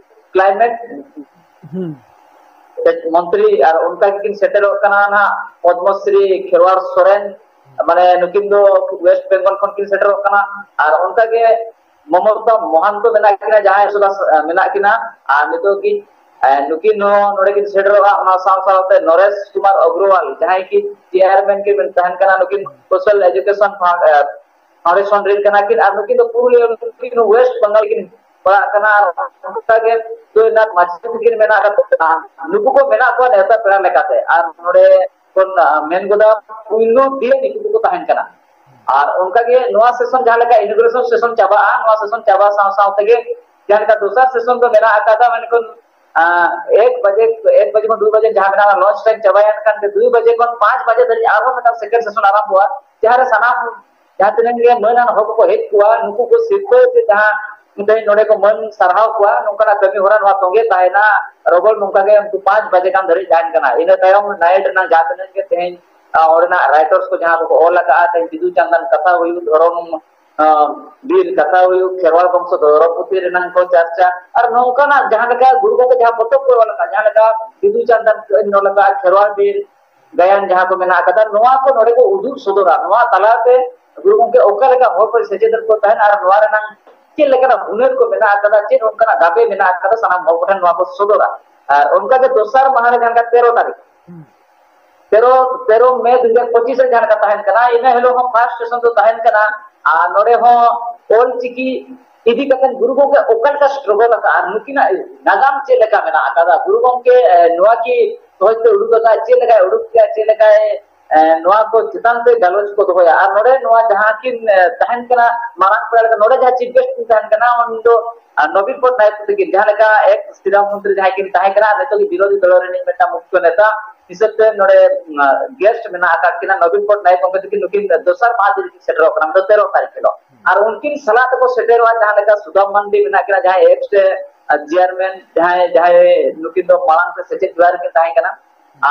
climate ᱦᱩᱸ᱾ ᱢᱚᱱᱛᱨᱤ, ᱟᱨ ᱚᱱᱠᱟ ᱜᱮᱠᱤᱱ ᱥᱮᱴᱮᱨᱚᱜ ᱠᱟᱱᱟ ᱱᱟᱦᱟᱜ ᱯᱚᱫᱽᱢᱚᱥᱨᱤ ᱠᱷᱮᱨᱣᱟᱲ ᱥᱚᱨᱮᱱ, ᱢᱟᱱᱮ ᱱᱩᱠᱤᱱ ᱫᱚ West Bengal ᱠᱷᱚᱱ ᱠᱤᱱ ᱥᱮᱴᱮᱨᱚᱜ ᱠᱟᱱᱟ᱾ ᱟᱨ ᱚᱱᱠᱟ ᱜᱮ ᱢᱚᱢᱚᱛᱟ ᱢᱚᱦᱟᱱᱛᱚ ᱢᱮᱱᱟᱜ ᱠᱤᱱᱟ, ᱡᱟᱦᱟᱸᱭ ᱥᱩᱫᱷᱟ ᱢᱮᱱᱟᱜ ᱠᱤᱱᱟ, ᱟᱨ ᱱᱤᱛᱚᱜ ᱠᱤ, ᱮ, ᱱᱩᱠᱤᱱ ᱦᱚᱸ ᱱᱚᱰᱮ ᱠᱤᱱ ᱥᱮᱴᱮᱨᱚᱜᱼᱟ᱾ ᱚᱱᱟ ᱥᱟᱶ ᱥᱟᱶᱛᱮ ᱱᱚᱨᱮᱥ ᱠᱩᱢᱟᱨ ᱚᱜᱨᱚᱣᱟᱞ, ᱡᱟᱦᱟᱸᱭ ᱠᱤ chairman ᱠᱤᱱ ᱛᱟᱦᱮᱱ ᱠᱟᱱᱟ ᱱᱩᱠᱤᱱ social education fund, ᱮ, ᱯᱷᱟᱣᱩᱱᱰᱮᱥᱚᱱ ᱨᱮᱱ ᱠᱟᱱᱟ ᱠᱤᱱ, ᱟᱨ ᱱᱩᱠᱤᱱ ᱫᱚ ᱯᱩᱨᱩᱞᱤᱭᱟᱹ, ᱱᱩᱠᱤᱱ ᱫᱚ ᱳᱭᱮᱥᱴ ᱵᱮᱝᱜᱚᱞ ᱠᱤᱱ ᱯᱟᱲᱟᱜ ᱠᱟᱱᱟ᱾ ᱟᱨ ᱚᱱᱠᱟᱜᱮ ᱡᱚᱭᱱᱟᱛᱷ ᱢᱟᱹᱡᱷᱤ ᱛᱟᱹᱠᱤᱱ ᱢᱮᱱᱟᱜ ᱟᱠᱟᱫ ᱠᱚᱣᱟ, ᱱᱩᱠᱩ ᱠᱚ ᱢᱮᱱᱟᱜ ᱠᱚᱣᱟ ᱱᱮᱣᱛᱟ ᱯᱮᱲᱟ ᱞᱮᱠᱟᱛᱮ᱾ ᱟᱨ ᱱᱚᱰᱮ ᱵᱚᱱ, ᱟ, ᱢᱮᱱ ᱜᱚᱫᱟ, ᱯᱩᱭᱞᱩ ᱫᱤᱱ ᱱᱩᱠᱩ ᱠᱚᱠᱚ ᱛᱟᱦᱮᱱ ᱠᱟᱱᱟ᱾ ᱟᱨ ᱚᱱᱠᱟᱜᱮ ᱱᱚᱣᱟ ᱥᱮᱥᱚᱱ ᱡᱟᱦᱟᱸ ᱞᱮᱠᱟ ᱤᱱᱚᱜᱨᱮᱥᱚᱱ ᱥᱮᱥᱚᱱ ᱪᱟᱵᱟᱜᱼᱟ, ᱱᱚᱣᱟ ᱥᱮᱥᱚᱱ ᱪᱟᱵᱟ ᱥᱟᱶ ᱥᱟᱶ ᱛᱮᱜᱮ ᱡᱟᱦᱟᱸ ᱞᱮᱠᱟ ᱫᱚᱥᱟᱨ ᱥᱮᱥᱚᱱ ᱫᱚ ᱢᱮᱱᱟᱜ ᱟᱠᱟᱫᱟ, ᱢᱮᱱᱠᱷᱟᱱ, ᱟ, ᱮᱠ ᱵᱟᱡᱮ, ᱮᱠ ᱵᱟᱡᱮ ᱠᱷᱚᱱ ᱫᱩᱭ ᱵᱟᱡᱮ ᱡᱟᱦᱟᱸ ᱢᱮᱱᱟᱜᱼᱟ, ᱞᱚᱧᱪ ᱴᱟᱭᱤᱢ ᱪᱟᱵᱟᱭᱮᱱ ᱠᱷᱟᱱ ᱜᱮ ᱫᱩᱭ ᱵᱟᱡᱮ ᱠᱷᱚᱱ ᱯᱟᱸᱪ ᱵᱟᱡᱮ ᱫᱷᱟᱹᱨᱤᱡ ᱟᱨᱦᱚᱸ ᱢᱤᱫᱴᱟᱝ ᱥᱮᱠᱮᱱᱰ ᱥᱮᱥᱚᱱ ᱟᱨᱟᱢᱵᱷᱚᱜᱼᱟ, ᱡᱟᱦᱟᱸ ᱨᱮ ᱥᱟᱱᱟᱢ ᱡᱟᱦᱟᱸ ᱛᱤᱱᱟᱹᱜ ᱜᱮ ᱢᱟᱹᱱ ᱟᱱ ᱦᱚᱲ ᱠᱚᱠᱚ ᱦᱮᱡ ᱠᱚᱜᱼᱟ, ᱱᱩᱠᱩ ᱠᱚ ᱥᱤᱨᱯᱟᱹ ᱥᱮ ᱡᱟᱦᱟᱸ ᱛᱮᱦᱮᱧ ᱱᱚᱰᱮ ᱠᱚ ᱢᱟᱹᱱ ᱥᱟᱨᱦᱟᱣ ᱠᱚᱣᱟ, ᱱᱚᱝᱠᱟᱱᱟᱜ ᱠᱟᱹᱢᱤ ᱦᱚᱨᱟ ᱱᱚᱣᱟ ᱛᱚᱸᱜᱮ ᱛᱟᱦᱮᱱᱟ᱾ ᱨᱚᱜᱚᱲ ᱱᱚᱝᱠᱟ ᱜᱮ ᱩᱱᱠᱩ ᱯᱟᱸᱪ ᱵᱟᱡᱮ ᱜᱟᱱ ᱫᱷᱟᱹᱨᱤᱡ ᱛᱟᱦᱮᱱ ᱠᱟᱱᱟ᱾ ᱤᱱᱟᱹ ᱛᱟᱭᱚᱢ ᱱᱟᱭᱤᱴ ᱨᱮᱱᱟᱜ ᱡᱟᱦᱟᱸ ᱛᱤᱱᱟᱹᱜ ᱜᱮ ᱛᱮᱦᱮᱧ, ᱟ, ᱚᱸᱰᱮᱱᱟᱜ ᱨᱟᱭᱴᱟᱨᱥ ᱠᱚ ᱡᱟᱦᱟᱸ ᱠᱚᱠᱚ ᱚᱞ ᱟᱠᱟᱫᱼᱟ, ᱛᱮᱦᱮᱧ ᱵᱤᱫᱩ ᱪᱟᱸᱫᱟᱱ ᱠᱟᱛᱷᱟ ᱦᱩᱭᱩᱜ, ᱫᱷᱚᱨᱚᱢ, ᱟ, ᱵᱤᱨ ᱠᱟᱛᱷᱟ ᱦᱩᱭᱩᱜ, ᱠᱷᱮᱨᱣᱟᱲ ᱵᱚᱝᱥᱚ ᱫᱚᱨᱚᱯᱚᱛᱤ ᱨᱮᱱᱟᱝ ᱠᱚ ᱪᱟᱨᱪᱟ, ᱟᱨ ᱱᱚᱝᱠᱟᱱᱟᱜ ᱡᱟᱦᱟᱸ ᱞᱮᱠᱟ ᱜᱩᱨᱩ ᱜᱚᱢᱠᱮ ᱡᱟᱦᱟᱸ ᱯᱚᱛᱚᱵ ᱠᱚ ᱚᱞ ᱟᱠᱟᱫ, ᱡᱟᱦᱟᱸ ᱞᱮᱠᱟ ᱵᱤᱫᱩ ᱪᱟᱸᱫᱟᱱ ᱠᱚ ᱚᱞ ᱟᱠᱟᱫ, ᱠᱷᱮᱨᱣᱟᱲ ᱵᱤᱨ ᱜᱟᱭᱟᱱ ᱡᱟᱦᱟᱸ ᱠᱚ ᱢᱮᱱᱟᱜ ᱟᱠᱟᱫᱟ, ᱱᱚᱣᱟ ᱠᱚ ᱱᱚᱰᱮ ᱠᱚ ᱩᱫᱩᱜ ᱥᱚᱫᱚᱨᱟ᱾ ᱱᱚᱣᱟ ᱛᱟᱞᱟᱛᱮ ᱜᱩᱨᱩ ᱜᱚᱢᱠᱮ ᱚᱠᱟ ᱞᱮᱠᱟ ᱦᱚᱲ ᱠᱚ ᱥᱮᱪᱮᱫ ᱨᱮᱠᱚ ᱛᱟᱦᱮᱱ ᱟᱨ ᱱᱚᱣᱟ ᱨᱮᱱᱟᱝ ᱪᱮᱫ ᱞᱮᱠᱟᱱᱟᱜ ᱦᱩᱱᱟᱹᱨ ᱠᱚ ᱢᱮᱱᱟᱜ ᱟᱠᱟᱫᱟ, ᱪᱮᱫ ᱚᱱᱠᱟᱱᱟᱜ ᱫᱟᱵᱮ ᱢᱮᱱᱟᱜ ᱟᱠᱟᱫᱟ, ᱥᱟᱱᱟᱢ ᱦᱚᱲ ᱠᱚᱴᱷᱮᱱ ᱱᱚᱣᱟ ᱠᱚ ᱥᱚᱫᱚᱨᱟ᱾ ᱟᱨ ᱚᱱᱠᱟᱜᱮ ᱫᱚᱥᱟᱨ ᱢᱟᱦᱟ ᱨᱮ ᱡᱟᱦᱟᱸ ᱞᱮᱠᱟ ᱛᱮᱨᱚ ᱛᱟᱹᱨᱤᱠᱷ, ᱛᱮᱨᱚ, ᱛᱮᱨᱚ ᱢᱮ ᱫᱩ ᱦᱟᱡᱟᱨ ᱯᱚᱸᱪᱤᱥ ᱨᱮ ᱡᱟᱦᱟᱸ ᱞᱮᱠᱟ ᱛᱟᱦᱮᱱ ᱠᱟᱱᱟ, ᱤᱱᱟᱹ ᱦᱤᱞᱳᱜ ᱦᱚᱸ ᱯᱷᱟᱥᱴ ᱥᱮᱥᱚᱱ ᱫᱚ ᱛᱟᱦᱮᱱ ᱠᱟᱱᱟ᱾ ᱟᱨ ᱱᱚᱰᱮ ᱦᱚᱸ ᱚᱞ ᱪᱤᱠᱤ ᱤᱫᱤ ᱠᱟᱛᱮ ᱜᱩᱨᱩ ᱜᱚᱢᱠᱮ ᱚᱠᱟ ᱞᱮᱠᱟ ᱥᱴᱨᱚᱜᱚᱞ ᱟᱠᱟᱫᱼᱟ ᱟᱨ ᱱᱩᱠᱤᱱᱟᱜ ᱱᱟᱜᱟᱢ ᱪᱮᱫ ᱞᱮᱠᱟ ᱢᱮᱱᱟᱜ ᱟᱠᱟᱫᱟ, ᱜᱩᱨᱩ ᱜᱚᱢᱠᱮ, ᱮ, ᱱᱚᱣᱟ ᱠᱤ ᱥᱚᱦᱚᱡ ᱛᱮ ᱩᱰᱩᱠ ᱟᱠᱟᱫᱼᱟ, ᱪᱮᱫ ᱞᱮᱠᱟᱭ ᱩᱰᱩᱠ ᱠᱮᱫᱼᱟ, ᱪᱮᱫ ᱞᱮᱠᱟᱭ, ᱮ, ᱱᱚᱣᱟ ᱠᱚ ᱪᱮᱛᱟᱱ ᱛᱮ ᱜᱟᱞᱚᱪ ᱠᱚ ᱫᱚᱦᱚᱭᱟ᱾ ᱟᱨ ᱱᱚᱰᱮ ᱱᱚᱣᱟ ᱡᱟᱦᱟᱸ ᱠᱤᱱ, ᱮ, ᱛᱟᱦᱮᱱ ᱠᱟᱱᱟ ᱢᱟᱨᱟᱝ ᱯᱮᱲᱟ ᱞᱮᱠᱟ, ᱱᱚᱰᱮ ᱡᱟᱦᱟᱸ ᱪᱤᱯ ᱜᱮᱥᱴ ᱠᱤᱱ ᱛᱟᱦᱮᱱ ᱠᱟᱱᱟ, ᱩᱱᱤ ᱫᱚ, ᱟ, ᱱᱚᱵᱤᱱ ᱯᱚᱴᱱᱟᱭᱮᱠ ᱛᱟᱹᱠᱤᱱ, ᱡᱟᱦᱟᱸ ᱞᱮᱠᱟ ᱮᱠᱥ ᱥᱨᱤᱨᱟᱢ ᱢᱚᱱᱫᱤᱨ ᱡᱟᱦᱟᱸᱭ ᱠᱤᱱ ᱛᱟᱦᱮᱸ ᱠᱟᱱᱟ, ᱱᱤᱛᱚᱜ ᱜᱮ ᱵᱤᱨᱳᱫᱷᱤ ᱫᱚᱞ ᱨᱤᱱᱤᱡ ᱢᱤᱫᱴᱟᱝ ᱢᱩᱠᱷᱭᱚ ᱱᱮᱛᱟ ᱦᱤᱥᱟᱹᱵ ᱛᱮ ᱱᱚᱰᱮ, ᱩᱢ, ᱜᱮᱥᱴ ᱢᱮᱱᱟᱜ ᱟᱠᱟᱫ ᱠᱤᱱᱟ ᱱᱚᱵᱤᱱ ᱯᱚᱴᱱᱟᱭᱮᱠ ᱜᱚᱢᱠᱮ ᱛᱟᱹᱠᱤᱱ, ᱱᱩᱠᱤᱱ ᱫᱚᱥᱟᱨ ᱢᱟᱦᱟ ᱫᱤᱱ ᱠᱤᱱ ᱥᱮᱴᱮᱨᱚᱜ ᱠᱟᱱᱟ, ᱢᱮᱱᱫᱚ ᱛᱮᱨᱚ ᱛᱟᱹᱨᱤᱠᱷ ᱦᱤᱞᱳᱜ᱾ ᱟᱨ ᱩᱱᱠᱤᱱ ᱥᱟᱞᱟᱜ ᱛᱮᱠᱚ ᱥᱮᱴᱮᱨᱚᱜᱼᱟ ᱡᱟᱦᱟᱸ ᱞᱮᱠᱟ ᱥᱩᱫᱟᱢ ᱢᱟᱱᱰᱤ ᱢᱮᱱᱟᱜ ᱠᱤᱱᱟ, ᱡᱟᱦᱟᱸᱭ ᱮᱠᱥ ᱨᱮ, ᱟᱨ ᱪᱮᱭᱟᱨᱢᱮᱱ, ᱡᱟᱦᱟᱸᱭ, ᱡᱟᱦᱟᱸᱭ ᱱᱩᱠᱤᱱ ᱫᱚ ᱢᱟᱲᱟᱝ ᱛᱮ ᱥᱮᱪᱮᱫ ᱵᱤᱵᱷᱟᱜᱽ ᱨᱮᱠᱤᱱ ᱛᱟᱦᱮᱸ ᱠᱟᱱᱟ,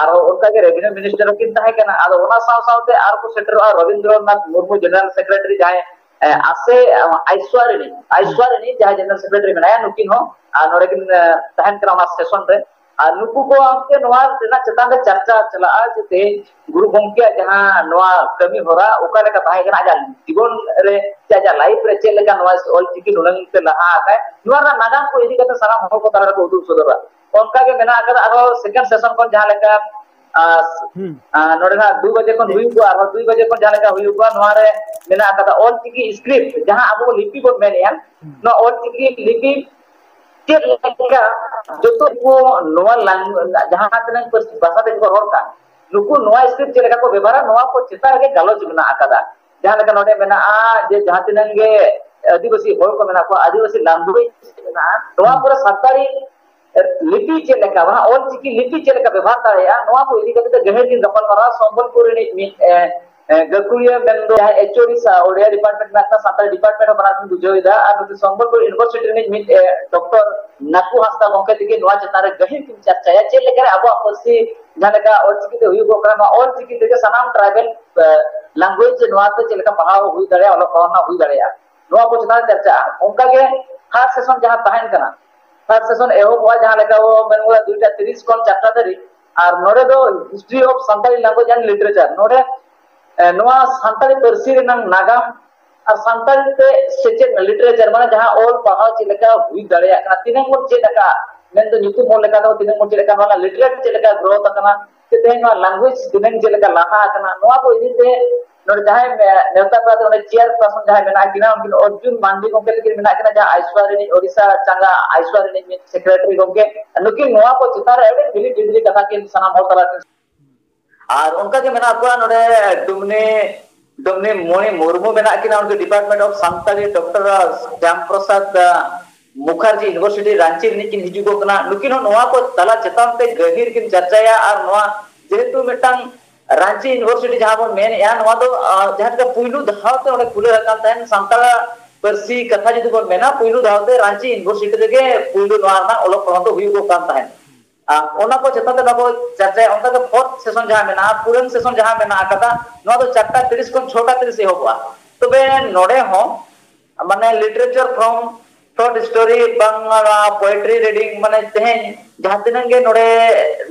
ᱟᱨᱦᱚᱸ ᱚᱱᱠᱟᱜᱮ ᱨᱮᱵᱷᱤᱱᱤᱭᱩ ᱢᱤᱱᱤᱥᱴᱟᱨ ᱦᱚᱸᱠᱤᱱ ᱛᱟᱦᱮᱸ ᱠᱟᱱᱟ᱾ ᱟᱫᱚ ᱚᱱᱟ ᱥᱟᱶ ᱥᱟᱶᱛᱮ ᱟᱨ ᱠᱚ ᱥᱮᱴᱮᱨᱚᱜᱼᱟ ᱨᱚᱵᱤᱱᱫᱨᱚᱱᱟᱛᱷ ᱢᱩᱨᱢᱩ, ᱡᱮᱱᱟᱨᱮᱞ ᱥᱮᱠᱨᱮᱴᱟᱨᱤ, ᱡᱟᱦᱟᱸᱭ, ᱮ, ᱟᱥᱮ, ᱮ, ᱟᱭᱥᱣᱟᱨᱤᱱᱤ, ᱟᱭᱥᱣᱟᱨᱤᱱᱤ ᱡᱟᱦᱟᱸᱭ ᱡᱮᱱᱟᱨᱮᱞ ᱥᱮᱠᱨᱮᱴᱟᱨᱤ ᱢᱮᱱᱟᱭᱟ, ᱱᱩᱠᱤᱱ ᱦᱚᱸ, ᱟᱨ ᱱᱚᱰᱮ ᱠᱤᱱ, ᱮ, ᱛᱟᱦᱮᱱ ᱠᱟᱱᱟ ᱚᱱᱟ ᱥᱮᱥᱚᱱ ᱨᱮ᱾ ᱟᱨ ᱱᱩᱠᱩ ᱠᱚ ᱟᱢᱛᱮ ᱱᱚᱣᱟ ᱨᱮᱱᱟᱜ ᱪᱮᱛᱟᱱ ᱨᱮ ᱪᱟᱨᱪᱟ ᱪᱟᱞᱟᱜᱼᱟ ᱡᱮ ᱛᱮᱦᱮᱧ ᱜᱩᱨᱩ ᱜᱚᱢᱠᱮᱭᱟᱜ ᱡᱟᱦᱟᱸ ᱱᱚᱣᱟ ᱠᱟᱹᱢᱤ ᱦᱚᱨᱟ ᱚᱠᱟ ᱞᱮᱠᱟ ᱛᱟᱦᱮᱸ ᱠᱟᱱᱟ, ᱟᱡᱟᱜ ᱡᱤᱵᱚᱱ ᱨᱮ ᱥᱮ ᱟᱡᱟᱜ ᱞᱟᱭᱤᱯᱷ ᱨᱮ ᱪᱮᱫ ᱞᱮᱠᱟ ᱱᱚᱣᱟ ᱚᱞ ᱪᱤᱠᱤ ᱱᱩᱱᱟᱹᱝ ᱛᱮ ᱞᱟᱦᱟ ᱟᱠᱟᱫ, ᱱᱚᱣᱟ ᱨᱮᱱᱟᱜ ᱱᱟᱜᱟᱢ ᱠᱚ ᱤᱫᱤ ᱠᱟᱛᱮ ᱥᱟᱱᱟᱢ ᱦᱚᱲ ᱠᱚ ᱛᱟᱞᱟ ᱨᱮᱠᱚ ᱩᱫᱩᱜ ᱥᱚᱫᱚᱨᱟ᱾ ᱚᱱᱠᱟ ᱜᱮ ᱢᱮᱱᱟᱜ ᱟᱠᱟᱫᱟ ᱟᱨᱦᱚᱸ ᱥᱮᱠᱮᱱᱰ ᱥᱮᱥᱚᱱ ᱠᱷᱚᱱ ᱡᱟᱦᱟᱸ ᱞᱮᱠᱟ ᱟᱨ ᱦᱩᱸ᱾ ᱟᱨ ᱱᱚᱰᱮ ᱱᱟᱜ ᱫᱩ ᱵᱟᱡᱮ ᱠᱷᱚᱱ ᱦᱩᱭᱩᱜᱼᱟ, ᱟᱨᱦᱚᱸ ᱫᱩ ᱵᱟᱡᱮ ᱠᱷᱚᱱ ᱡᱟᱦᱟᱸ ᱞᱮᱠᱟ ᱦᱩᱭᱩᱜᱼᱟ, ᱱᱚᱣᱟ ᱨᱮ ᱢᱮᱱᱟᱜ ᱟᱠᱟᱫᱟ ᱚᱞ ᱪᱤᱠᱤ ᱥᱠᱨᱤᱯᱴ, ᱡᱟᱦᱟᱸ ᱟᱵᱚ ᱞᱤᱯᱤ ᱵᱚᱱ ᱢᱮᱱᱮᱜᱼᱟ, ᱦᱩᱸ᱾ ᱱᱚᱣᱟ ᱚᱞ ᱪᱤᱠᱤ ᱞᱤᱯᱤ ᱪᱮᱫ ᱞᱮᱠᱟ ᱡᱚᱛᱚ ᱠᱚ ᱱᱚᱣᱟ ᱞᱟᱝ-, ᱡᱟᱦᱟᱸ ᱛᱤᱱᱟᱹᱜ ᱯᱟᱹᱨᱥᱤ ᱵᱷᱟᱥᱟ ᱛᱮᱜᱮ ᱠᱚ ᱨᱚᱲ ᱠᱟᱱ, ᱱᱩᱠᱩ ᱱᱚᱣᱟ ᱥᱠᱨᱤᱯᱴ ᱪᱮᱫ ᱞᱮᱠᱟ ᱠᱚ ᱵᱮᱵᱷᱟᱨᱟ, ᱱᱚᱣᱟ ᱠᱚ ᱪᱮᱛᱟᱱ ᱨᱮᱜᱮ ᱜᱟᱞᱚᱪ ᱢᱮᱱᱟᱜ ᱟᱠᱟᱫᱟ᱾ ᱡᱟᱦᱟᱸ ᱞᱮᱠᱟ ᱱᱚᱰᱮ ᱢᱮᱱᱟᱜᱼᱟ ᱡᱮ ᱡᱟᱦᱟᱸ ᱛᱤᱱᱟᱹᱜ ᱜᱮ ᱟᱹᱫᱤᱵᱟᱹᱥᱤ ᱦᱚᱲ ᱠᱚ ᱢᱮᱱᱟᱜ ᱠᱚᱣᱟ, ᱟᱹᱫᱤᱵᱟᱹᱥᱤ ᱞᱮᱝᱜᱩᱭᱮᱡᱽ ᱢᱮᱱᱟᱜᱼᱟ, ᱱᱚᱣᱟ ᱦᱩᱸ᱾ ᱠᱚᱨᱮ ᱥᱟᱱᱛᱟᱲᱤ ᱞᱤᱯᱤ ᱪᱮᱫ ᱞᱮᱠᱟ, ᱵᱟᱝ ᱚᱞ ᱪᱤᱠᱤ ᱞᱤᱯᱤ ᱪᱮᱫ ᱞᱮᱠᱟ ᱵᱮᱵᱷᱟᱨ ᱫᱟᱲᱮᱭᱟᱜᱼᱟ, ᱱᱚᱣᱟ ᱠᱚ ᱤᱫᱤ ᱠᱟᱛᱮ ᱜᱟᱹᱦᱤᱨ ᱜᱮ ᱜᱟᱯᱟᱞᱢᱟᱨᱟᱣ ᱥᱚᱢᱵᱚᱞᱯᱩᱨ ᱨᱤᱱᱤᱡ ᱢᱤᱫ, ᱮ, ᱮ, ᱜᱟᱹᱠᱷᱩᱲᱤᱭᱟᱹ ᱢᱮᱱᱫᱚ ᱡᱟᱦᱟᱸᱭ ᱮᱪ ᱳ ᱰᱤ ᱥᱟ ᱳᱰᱤᱭᱟ ᱰᱤᱯᱟᱨᱴᱢᱮᱱᱴ ᱢᱮᱱᱟᱜ ᱠᱟᱱᱟ, ᱥᱟᱱᱛᱟᱲᱤ ᱰᱤᱯᱟᱨᱴᱢᱮᱱᱴ ᱦᱚᱸ ᱵᱟᱱᱟᱨ ᱠᱤᱱ ᱵᱩᱡᱷᱟᱹᱣ ᱮᱫᱟ, ᱟᱨ ᱱᱩᱠᱤᱱ ᱥᱚᱢᱵᱚᱞᱯᱩᱨ ᱤᱭᱩᱱᱤᱵᱷᱟᱨᱥᱤᱴᱤ ᱨᱤᱱᱤᱡ ᱢᱤᱫ, ᱮ, ᱰᱚᱠᱴᱚᱨ ᱱᱟᱠᱩ ᱦᱟᱸᱥᱫᱟ ᱜᱚᱢᱠᱮ ᱛᱤᱠᱤᱱ ᱱᱚᱣᱟ ᱪᱮᱛᱟᱱ ᱨᱮ ᱜᱟᱹᱦᱤᱨ ᱠᱤᱱ ᱪᱟᱨᱪᱟᱭᱟ, ᱪᱮᱫ ᱞᱮᱠᱟᱨᱮ ᱟᱵᱚᱣᱟᱜ ᱯᱟᱹᱨᱥᱤ ᱡᱟᱦᱟᱸ ᱞᱮᱠᱟ ᱚᱞ ᱪᱤᱠᱤ ᱛᱮ ᱦᱩᱭᱩᱜᱚᱜ ᱠᱟᱱᱟ, ᱱᱚᱣᱟ ᱚᱞ ᱪᱤᱠᱤ ᱛᱮᱜᱮ ᱥᱟᱱᱟᱢ ᱴᱨᱟᱭᱵᱮᱞ, ᱮ, ᱞᱮᱝᱜᱩᱭᱮᱡᱽ ᱱᱚᱣᱟ ᱛᱮ ᱪᱮᱫ ᱞᱮᱠᱟ ᱯᱟᱲᱦᱟᱣ ᱦᱩᱭ ᱫᱟᱲᱮᱭᱟᱜᱼᱟ, ᱚᱞᱚᱜ ᱯᱟᱲᱦᱟᱣ ᱨᱮᱱᱟᱜ ᱦᱩᱭ ᱫᱟᱲᱮᱭᱟᱜᱼᱟ, ᱱᱚᱣᱟ ᱠᱚ ᱪᱮᱛᱟᱱ ᱨᱮ ᱪᱟᱨᱪᱟᱜᱼᱟ᱾ ᱚᱱᱠᱟᱜᱮ ᱛᱷᱟᱨᱰ ᱥᱮᱥᱚᱱ ᱡᱟᱦᱟᱸ ᱛᱟᱦᱮᱱ ᱠᱟᱱᱟ, ᱛᱷᱟᱨᱰ ᱥᱮᱥᱚᱱ ᱮᱦᱚᱵᱚᱜᱼᱟ ᱡᱟᱦᱟᱸ ᱞᱮᱠᱟ ᱵᱚ ᱢᱮᱱ ᱜᱚᱫᱟ ᱫᱩᱭᱴᱟ ᱛᱤᱨᱤᱥ ᱠᱷᱚᱱ ᱪᱟᱨᱴᱟ ᱫᱷᱟᱹᱨᱤᱡ, ᱟᱨ ᱱᱚᱰᱮ ᱫᱚ History of Santali Language and Literature, ᱱᱚᱰᱮ, ᱮ, ᱱᱚᱣᱟ ᱥᱟᱱᱛᱟᱲᱤ ᱯᱟᱹᱨᱥᱤ ᱨᱮᱱᱟᱜ ᱱᱟᱜᱟᱢ ᱟᱨ ᱥᱟᱱᱛᱟᱲᱤ ᱛᱮ ᱥᱮᱪᱮᱫ ᱞᱤᱴᱟᱨᱮᱪᱟᱨ, ᱢᱟᱱᱮ ᱡᱟᱦᱟᱸ ᱚᱞ ᱯᱟᱲᱦᱟᱣ ᱪᱮᱫ ᱞᱮᱠᱟ ᱦᱩᱭ ᱫᱟᱲᱮᱭᱟᱜ ᱠᱟᱱᱟ, ᱛᱤᱱᱟᱹᱜ ᱵᱚᱱ ᱪᱮᱫ ᱟᱠᱟᱫᱼᱟ, ᱢᱮᱱᱫᱚ ᱧᱩᱛᱩᱢ ᱚᱞ ᱞᱮᱠᱟ ᱫᱚ ᱛᱤᱱᱟᱹᱜ ᱵᱚᱱ ᱪᱮᱫ ᱟᱠᱟᱫᱼᱟ, ᱱᱚᱣᱟ ᱨᱮᱱᱟᱜ ᱞᱤᱴᱟᱨᱮᱪᱟᱨ ᱪᱮᱫ ᱞᱮᱠᱟ ᱜᱨᱳᱛᱷ ᱟᱠᱟᱱᱟ, ᱥᱮ ᱛᱮᱦᱮᱧ ᱱᱚᱣᱟ ᱞᱮᱝᱜᱩᱭᱮᱡᱽ ᱛᱤᱱᱟᱹᱜ ᱪᱮᱫ ᱞᱮᱠᱟ ᱞᱟᱦᱟ ᱟᱠᱟᱱᱟ, ᱱᱚᱣᱟ ᱠᱚ ᱤᱫᱤ ᱛᱮ ᱱᱚᱰᱮ ᱡᱟᱦᱟᱸᱭ, ᱮ, ᱱᱮᱣᱛᱟ ᱯᱮᱲᱟ ᱫᱚ ᱚᱸᱰᱮ ᱪᱮᱭᱟᱨ ᱯᱟᱨᱥᱚᱱ ᱡᱟᱦᱟᱸᱭ ᱢᱮᱱᱟᱜ ᱠᱤᱱᱟ, ᱩᱱᱠᱤᱱ ᱚᱨᱡᱩᱱ ᱢᱟᱱᱰᱤ ᱜᱚᱢᱠᱮ ᱛᱟᱹᱠᱤᱱ ᱢᱮᱱᱟᱜ ᱠᱤᱱᱟ, ᱡᱟᱦᱟᱸ ᱟᱭᱥᱣᱟ ᱨᱤᱱᱤᱡ, ᱳᱰᱤᱥᱟ ᱪᱟᱸᱜᱟ ᱟᱭᱥᱣᱟ ᱨᱤᱱᱤᱡ ᱢᱤᱫ ᱥᱮᱠᱨᱮᱴᱟᱨᱤ ᱜᱚᱢᱠᱮ, ᱱᱩᱠᱤᱱ ᱱᱚᱣᱟ ᱠᱚ ᱪᱮᱛᱟᱱ ᱨᱮ ᱟᱹᱰᱤ ᱵᱷᱤᱞᱤ ᱵᱷᱤᱞᱤ ᱠᱟᱛᱷᱟ ᱠᱤᱱ ᱥᱟᱱᱟᱢ ᱦᱚᱲ ᱛᱟᱞᱟ ᱨᱮ᱾ ᱟᱨ ᱚᱱᱠᱟ ᱜᱮ ᱢᱮᱱᱟᱜ ᱠᱚᱣᱟ ᱱᱚᱰᱮ ᱰᱩᱢᱱᱤ, ᱰᱩᱢᱱᱤ ᱢᱚᱬᱤ ᱢᱩᱨᱢᱩ ᱢᱮᱱᱟᱜ ᱠᱤᱱᱟ, ᱩᱱᱠᱤᱱ Department of Santali, doctor Shyam Prasad Mukherjee university Ranchi ᱨᱤᱱᱤᱡ ᱠᱤᱱ ᱦᱤᱡᱩᱜᱚᱜ ᱠᱟᱱᱟ᱾ ᱱᱩᱠᱤᱱ ᱦᱚᱸ ᱱᱚᱣᱟ ᱠᱚ ᱛᱟᱞᱟ ᱪᱮᱛᱟᱱ ᱛᱮ ᱜᱟᱹᱦᱤᱨ ᱠᱤᱱ ᱪᱟᱨᱪᱟᱭᱟ, ᱟᱨ ᱱᱚᱣᱟ ᱡᱮᱦᱮᱛᱩ ᱢᱤᱫᱴᱟᱝ ᱨᱟᱸᱪᱤ ᱤᱭᱩᱱᱤᱵᱷᱟᱨᱥᱤᱴᱤ ᱡᱟᱦᱟᱸ ᱵᱚᱱ ᱢᱮᱱᱮᱜᱼᱟ, ᱱᱚᱣᱟ ᱫᱚ, ᱟᱸ, ᱡᱟᱦᱟᱸ ᱞᱮᱠᱟ ᱯᱩᱭᱞᱩ ᱫᱷᱟᱣ ᱛᱮ ᱚᱸᱰᱮ ᱠᱷᱩᱞᱟᱹᱣ ᱟᱠᱟᱱ ᱛᱟᱦᱮᱸᱱ ᱥᱟᱱᱛᱟᱲᱟᱜ ᱯᱟᱹᱨᱥᱤ ᱠᱟᱛᱷᱟ ᱡᱩᱫᱤ ᱵᱚᱱ ᱢᱮᱱᱟ, ᱯᱩᱭᱞᱩ ᱫᱷᱟᱣ ᱛᱮ ᱨᱟᱸᱪᱤ ᱤᱭᱩᱱᱤᱵᱷᱟᱨᱥᱤᱴᱤ ᱨᱮᱜᱮ ᱯᱩᱭᱞᱩ ᱱᱚᱣᱟ ᱨᱮᱱᱟᱜ ᱚᱞᱚᱜ ᱯᱟᱲᱦᱟᱣ ᱫᱚ ᱦᱩᱭᱩᱜᱚᱜ ᱠᱟᱱ ᱛᱟᱦᱮᱸᱫ᱾ ᱟᱨ ᱚᱱᱟ ᱠᱚ ᱪᱮᱛᱟᱱ ᱨᱮ ᱱᱚᱣᱟ ᱠᱚ ᱪᱟᱨᱪᱟᱭᱟ᱾ ᱚᱱᱠᱟ ᱜᱮ ᱯᱷᱳᱨᱛᱷ ᱥᱮᱥᱚᱱ ᱡᱟᱦᱟᱸ ᱢᱮᱱᱟᱜᱼᱟ, ᱯᱩᱨᱟᱹᱱ ᱥᱮᱥᱚᱱ ᱡᱟᱦᱟᱸ ᱢᱮᱱᱟᱜ ᱟᱠᱟᱫᱟ, ᱱᱚᱣᱟ ᱫᱚ ᱪᱟᱨᱴᱟ ᱛᱤᱨᱤᱥ ᱠᱷᱚᱱ ᱪᱷᱚᱴᱟ ᱛᱤᱨᱤᱥ ᱮᱦᱚᱵᱚᱜᱼᱟ᱾ ᱛᱚᱵᱮ ᱱᱚᱰᱮ ᱦᱚᱸ ᱢᱟᱱᱮ ᱞᱤᱴᱟᱨᱮᱪᱟᱨ ᱯᱷᱨᱚᱢ ᱥᱚᱨᱴ ᱥᱴᱳᱨᱤ, ᱵᱟᱝ ᱯᱳᱭᱮᱴᱨᱤ ᱨᱤᱰᱤᱝ, ᱢᱟᱱᱮ ᱛᱮᱦᱮᱧ ᱡᱟᱦᱟᱸ ᱛᱤᱱᱟᱹᱜ ᱜᱮ ᱱᱚᱰᱮ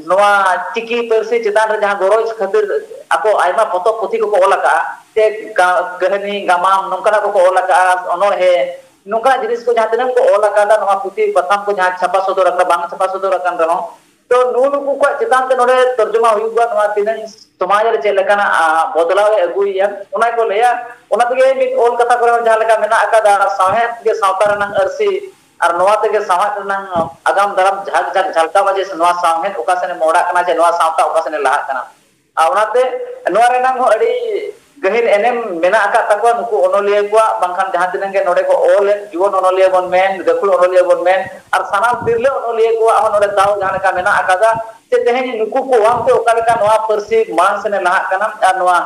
ᱱᱚᱣᱟ ᱪᱤᱠᱤ ᱯᱟᱹᱨᱥᱤ ᱪᱮᱛᱟᱱ ᱨᱮ ᱡᱟᱦᱟᱸ ᱜᱚᱨᱚᱡᱽ ᱠᱷᱟᱹᱛᱤᱨ ᱟᱠᱚ ᱟᱭᱢᱟ ᱯᱚᱛᱚᱵ ᱯᱩᱛᱷᱤ ᱠᱚᱠᱚ ᱚᱞ ᱟᱠᱟᱫᱼᱟ, ᱥᱮ ᱜᱟ-, ᱠᱟᱹᱦᱱᱤ, ᱜᱟᱢᱟᱢ, ᱱᱚᱝᱠᱟᱱᱟᱜ ᱠᱚᱠᱚ ᱚᱞ ᱟᱠᱟᱫᱼᱟ, ᱚᱱᱚᱬᱦᱮ, ᱱᱚᱝᱠᱟᱱᱟᱜ ᱡᱤᱱᱤᱥ ᱠᱚ ᱡᱟᱦᱟᱸ ᱛᱤᱱᱟᱹᱜ ᱠᱚ ᱚᱞ ᱟᱠᱟᱫᱟ, ᱱᱚᱣᱟ ᱯᱩᱛᱷᱤ ᱯᱟᱛᱷᱟᱢ ᱠᱚ ᱡᱟᱦᱟᱸ ᱪᱷᱟᱯᱟ ᱥᱚᱫᱚᱨ ᱟᱠᱟᱱᱟ, ᱵᱟᱝ ᱪᱷᱟᱯᱟ ᱥᱚᱫᱚᱨ ᱟᱠᱟᱱ ᱨᱮᱦᱚᱸ, ᱛᱚ ᱱᱩᱜᱼᱩ ᱱᱩᱠᱩ ᱠᱚᱣᱟᱜ ᱪᱮᱛᱟᱱ ᱛᱮ ᱱᱚᱰᱮ ᱛᱚᱨᱡᱚᱢᱟ ᱦᱩᱭᱩᱜᱼᱟ, ᱱᱚᱣᱟ ᱛᱤᱱᱟᱹᱝ ᱥᱚᱢᱟᱡᱽ ᱨᱮ ᱪᱮᱫ ᱞᱮᱠᱟᱱᱟᱜ, ᱟ, ᱵᱚᱫᱞᱟᱣ ᱮ ᱟᱹᱜᱩᱭᱮᱭᱟ, ᱚᱱᱟ ᱠᱚ ᱞᱟᱹᱭᱟ᱾ ᱚᱱᱟ ᱛᱮᱜᱮ ᱢᱤᱫ ᱚᱞ ᱠᱟᱛᱷᱟ ᱠᱚᱨᱮ ᱦᱚᱸ ᱡᱟᱦᱟᱸ ᱞᱮᱠᱟ ᱢᱮᱱᱟᱜ ᱟᱠᱟᱫᱟ, "ᱥᱟᱶᱦᱮᱫ ᱜᱮ ᱥᱟᱶᱛᱟ ᱨᱮᱱᱟᱝ ᱟᱹᱨᱥᱤ, ᱟᱨ ᱱᱚᱣᱟ ᱛᱮᱜᱮ ᱥᱟᱶᱦᱮᱫ ᱨᱮᱱᱟᱝ ᱟᱜᱟᱢ ᱫᱟᱨᱟᱢ ᱡᱷᱟᱠ ᱡᱷᱟᱠ ᱡᱷᱟᱞᱠᱟᱣᱟ, ᱡᱮ ᱱᱚᱣᱟ ᱥᱟᱶᱦᱮᱫ ᱚᱠᱟ ᱥᱮᱱ ᱮ ᱢᱚᱦᱰᱟᱜ ᱠᱟᱱᱟ, ᱡᱮ ᱱᱚᱣᱟ ᱥᱟᱶᱛᱟ ᱚᱠᱟ ᱥᱮᱱ ᱮ ᱞᱟᱦᱟᱜ ᱠᱟᱱᱟ᱾" ᱟᱨ ᱚᱱᱟᱛᱮ ᱱᱚᱣᱟ ᱨᱮᱱᱟᱝ ᱦᱚᱸ ᱟᱹᱰᱤ ᱜᱟᱹᱦᱤᱨ ᱮᱱᱮᱢ ᱢᱮᱱᱟᱜ ᱟᱠᱟᱫ ᱛᱟᱠᱚᱣᱟ ᱱᱩᱠᱩ ᱚᱱᱚᱞᱤᱭᱟᱹ ᱠᱚᱣᱟᱜ, ᱵᱟᱝᱠᱷᱟᱱ ᱡᱟᱦᱟᱸ ᱛᱤᱱᱟᱹᱜ ᱜᱮ ᱱᱚᱰᱮ ᱠᱚ ᱚᱞᱮᱫ, ᱡᱩᱣᱟᱹᱱ ᱚᱱᱚᱞᱤᱭᱟᱹ ᱵᱚᱱ ᱢᱮᱱ, ᱜᱟᱹᱠᱷᱩᱲ ᱚᱱᱚᱞᱤᱭᱟᱹ ᱵᱚᱱ ᱢᱮᱱ, ᱟᱨ ᱥᱟᱱᱟᱢ ᱛᱤᱨᱞᱟᱹ ᱚᱱᱚᱞᱤᱭᱟᱹ ᱠᱚᱣᱟᱜ ᱦᱚᱸ ᱱᱚᱰᱮ ᱫᱟᱣ ᱡᱟᱦᱟᱸ ᱞᱮᱠᱟ ᱢᱮᱱᱟᱜ ᱟᱠᱟᱫᱟ, ᱡᱮ ᱛᱮᱦᱮᱧ ᱱᱩᱠᱩ ᱠᱚ ᱚᱱᱛᱮ ᱚᱠᱟ ᱞᱮᱠᱟ ᱱᱚᱣᱟ ᱯᱟᱹᱨᱥᱤ ᱢᱟᱲᱟᱝ ᱥᱮᱱ ᱮ ᱞᱟᱦᱟᱜ ᱠᱟᱱᱟ, ᱟᱨ ᱱᱚᱣᱟ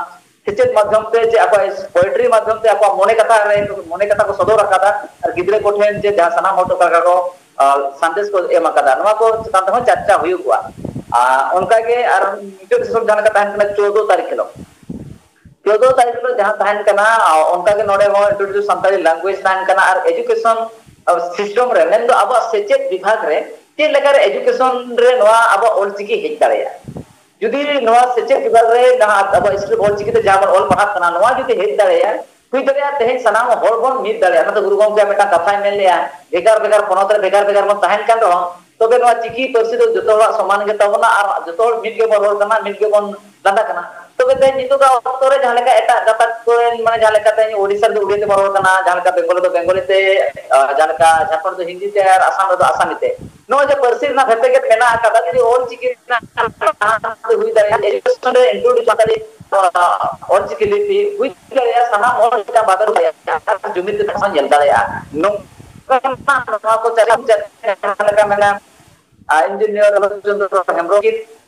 ᱥᱮᱪᱮᱫ ᱢᱟᱫᱽᱫᱷᱚᱢ ᱛᱮ ᱪᱮ ᱟᱠᱚᱣᱟᱜ ᱯᱳᱭᱮᱴᱨᱤ ᱢᱟᱫᱽᱫᱷᱚᱢ ᱛᱮ ᱟᱠᱚᱣᱟᱜ ᱢᱚᱱᱮ ᱠᱟᱛᱷᱟ ᱨᱮ, ᱢᱚᱱᱮ ᱠᱟᱛᱷᱟ ᱠᱚ ᱥᱚᱫᱚᱨ ᱟᱠᱟᱫᱟ, ᱟᱨ ᱜᱤᱫᱽᱨᱟᱹ ᱠᱚᱴᱷᱮᱱ ᱪᱮ ᱡᱟᱦᱟᱸ ᱥᱟᱱᱟᱢ ᱦᱚᱲ ᱴᱚᱴᱷᱟ ᱨᱮᱠᱚ, ᱟ, ᱥᱟᱸᱫᱮᱥ ᱠᱚ ᱮᱢ ᱟᱠᱟᱫᱟ, ᱱᱚᱣᱟ ᱠᱚ ᱪᱮᱛᱟᱱ ᱨᱮᱦᱚᱸ ᱪᱟᱨᱪᱟ ᱦᱩᱭᱩᱜᱼᱟ᱾ ᱟᱨ ᱚᱱᱠᱟᱜᱮ ᱟᱨ ᱢᱩᱪᱟᱹᱫ ᱥᱮᱥᱚᱱ ᱡᱟᱦᱟᱸ ᱞᱮᱠᱟ ᱛᱟᱦᱮᱱ ᱠᱟᱱᱟ ᱪᱳᱫᱚ ᱛᱟᱹᱨᱤᱠᱷ ᱦᱤᱞᱳᱜ, ᱪᱳᱫᱚ ᱛᱟᱹᱨᱤᱠᱷ ᱦᱤᱞᱳᱜ ᱡᱟᱦᱟᱸ ᱛᱟᱦᱮᱱ ᱠᱟᱱᱟ, ᱟ, ᱚᱱᱠᱟᱜᱮ ᱱᱚᱰᱮ ᱦᱚᱸ ᱤᱱᱴᱨᱳᱰᱤᱭᱩᱥ ᱥᱟᱱᱛᱟᱲᱤ ᱞᱮᱝᱜᱩᱭᱮᱡᱽ ᱛᱟᱦᱮᱱ ᱠᱟᱱᱟ, ᱟᱨ ᱮᱡᱩᱠᱮᱥᱚᱱ, ᱟ, ᱥᱤᱥᱴᱮᱢ ᱨᱮ, ᱢᱮᱱᱫᱚ ᱟᱵᱚᱣᱟᱜ ᱥᱮᱪᱮᱫ ᱵᱤᱵᱷᱟᱜᱽ ᱨᱮ ᱪᱮᱫ ᱞᱮᱠᱟᱨᱮ ᱮᱡᱩᱠᱮᱥᱚᱱ ᱨᱮ ᱱᱚᱣᱟ ᱟᱵᱚᱣᱟᱜ ᱚᱞᱪᱤᱠᱤ ᱦᱮᱡ ᱫᱟᱲᱮᱭᱟᱜᱼᱟ᱾ ᱡᱩᱫᱤ ᱱᱚᱣᱟ ᱥᱮᱪᱮᱫ ᱵᱤᱵᱷᱟᱜᱽ ᱨᱮ ᱡᱟᱦᱟᱸ ᱟᱵᱚ ᱥᱠᱨᱤᱯᱴ ᱚᱞᱪᱤᱠᱤ ᱛᱮ ᱡᱟᱦᱟᱸ ᱵᱚᱱ ᱚᱞ ᱯᱟᱲᱦᱟᱜ ᱠᱟᱱᱟ, ᱱᱚᱣᱟ ᱡᱩᱫᱤ ᱦᱮᱡ ᱫᱟᱲᱮᱭᱟᱜᱼᱟ, ᱦᱩᱭ ᱫᱟᱲᱮᱭᱟᱜᱼᱟ ᱛᱮᱦᱮᱧ ᱥᱟᱱᱟᱢ ᱦᱚᱲ ᱵᱚᱱ ᱢᱤᱫ ᱫᱟᱲᱮᱭᱟᱜᱼᱟ᱾ ᱚᱱᱟᱛᱮ ᱜᱩᱨᱩ ᱜᱚᱢᱠᱮᱭᱟᱜ ᱢᱤᱫᱴᱟᱝ ᱠᱟᱛᱷᱟᱭ ᱢᱮᱱ ᱞᱮᱜᱼᱟ, ᱵᱷᱮᱜᱟᱨ ᱵᱷᱮᱜᱟᱨ ᱯᱚᱱᱚᱛ ᱨᱮ ᱵᱷᱮᱜᱟᱨ ᱵᱷᱮᱜᱟᱨ ᱵᱚᱱ ᱛᱟᱦᱮᱱ ᱠᱟᱱ ᱨᱮᱦᱚᱸ, ᱛᱚᱵᱮ ᱱᱚᱣᱟ ᱪᱤᱠᱤ ᱯᱟᱹᱨᱥᱤ ᱫᱚ ᱡᱚᱛᱚ ᱦᱚᱲᱟᱜ ᱥᱚᱢᱟᱱ ᱜᱮ ᱛᱟᱵᱚᱱᱟ ᱟᱨ ᱡᱚᱛᱚ ᱦᱚᱲ ᱢᱤᱫ ᱜᱮᱵᱚᱱ ᱨᱚᱲ ᱠᱟᱱᱟ, ᱢᱤᱫ ᱜᱮᱵᱚᱱ ᱞᱟᱸᱫᱟ ᱠᱟᱱᱟ᱾ ᱛᱚᱵᱮ ᱛᱮᱦᱮᱧ ᱱᱤᱛᱚᱜᱟᱜ ᱚᱠᱛᱚ ᱨᱮ ᱡᱟᱦᱟᱸ ᱞᱮᱠᱟ ᱮᱴᱟᱜ ᱜᱟᱛᱟᱠ ᱠᱚᱨᱮᱱ, ᱢᱟᱱᱮ, ᱡᱟᱦᱟᱸ ᱞᱮᱠᱟ ᱛᱮᱦᱮᱧ ᱳᱰᱤᱥᱟ ᱨᱮᱫᱚ ᱳᱰᱤᱭᱟ ᱛᱮ ᱵᱚᱱ ᱨᱚᱲ ᱠᱟᱱᱟ, ᱡᱟᱦᱟᱸ ᱞᱮᱠᱟ ᱵᱮᱝᱜᱚᱞ ᱨᱮᱫᱚ ᱵᱮᱝᱜᱚᱞᱤ ᱛᱮ, ᱟᱨ ᱡᱟᱦᱟᱸ ᱞᱮᱠᱟ ᱡᱷᱟᱲᱠᱷᱚᱸᱰ ᱨᱮᱫᱚ ᱦᱤᱱᱫᱤ ᱛᱮ ᱟᱨ ᱟᱥᱟᱢ ᱨᱮᱫᱚ ᱟᱥᱟᱢᱤ ᱛᱮ, ᱱᱚᱜᱼᱚᱭ ᱡᱮ ᱯᱟᱹᱨᱥᱤ ᱨᱮᱱᱟᱜ ᱵᱷᱮᱯᱮᱜᱮᱫ ᱢᱮᱱᱟᱜ ᱟᱠᱟᱫᱟ, ᱡᱩᱫᱤ ᱚᱞ ᱪᱤᱠᱤ ᱨᱮᱱᱟᱜ ᱦᱩᱭ ᱫᱟᱲᱮᱭᱟᱜᱼᱟ, ᱮᱡᱩᱠᱮᱥᱚᱱ ᱨᱮ ᱤᱱᱠᱞᱩᱰ ᱥᱟᱱᱛᱟᱲᱤ, ᱚᱞ ᱪᱤᱠᱤ ᱞᱤᱯᱤ ᱦᱩᱭ ᱫᱟᱲᱮᱭᱟᱜᱼᱟ, ᱥᱟᱱᱟᱢ ᱦᱚᱲ ᱢᱤᱫᱴᱟᱝ ᱵᱟᱫᱚᱞ ᱫᱟᱲᱮᱭᱟᱜᱼᱟ, ᱡᱩᱢᱤᱫ ᱠᱟᱛᱮ ᱵᱚᱱ ᱧᱮᱞ ᱫᱟᱲᱮᱭᱟᱜᱼᱟ᱾ ᱱᱚᱝᱠᱟᱱᱟᱜ ᱱᱚᱣᱟ ᱠᱚ ᱪᱟᱞᱟᱣ ᱪᱟᱞᱟᱣ ᱞᱮᱠᱟ ᱢᱮᱱᱟ, ᱟᱨ ᱤᱧᱡᱤᱱᱤᱭᱟᱨ ᱨᱟᱢᱪᱚᱸᱫᱽᱨᱚ ᱦᱮᱢᱵᱨᱚᱢ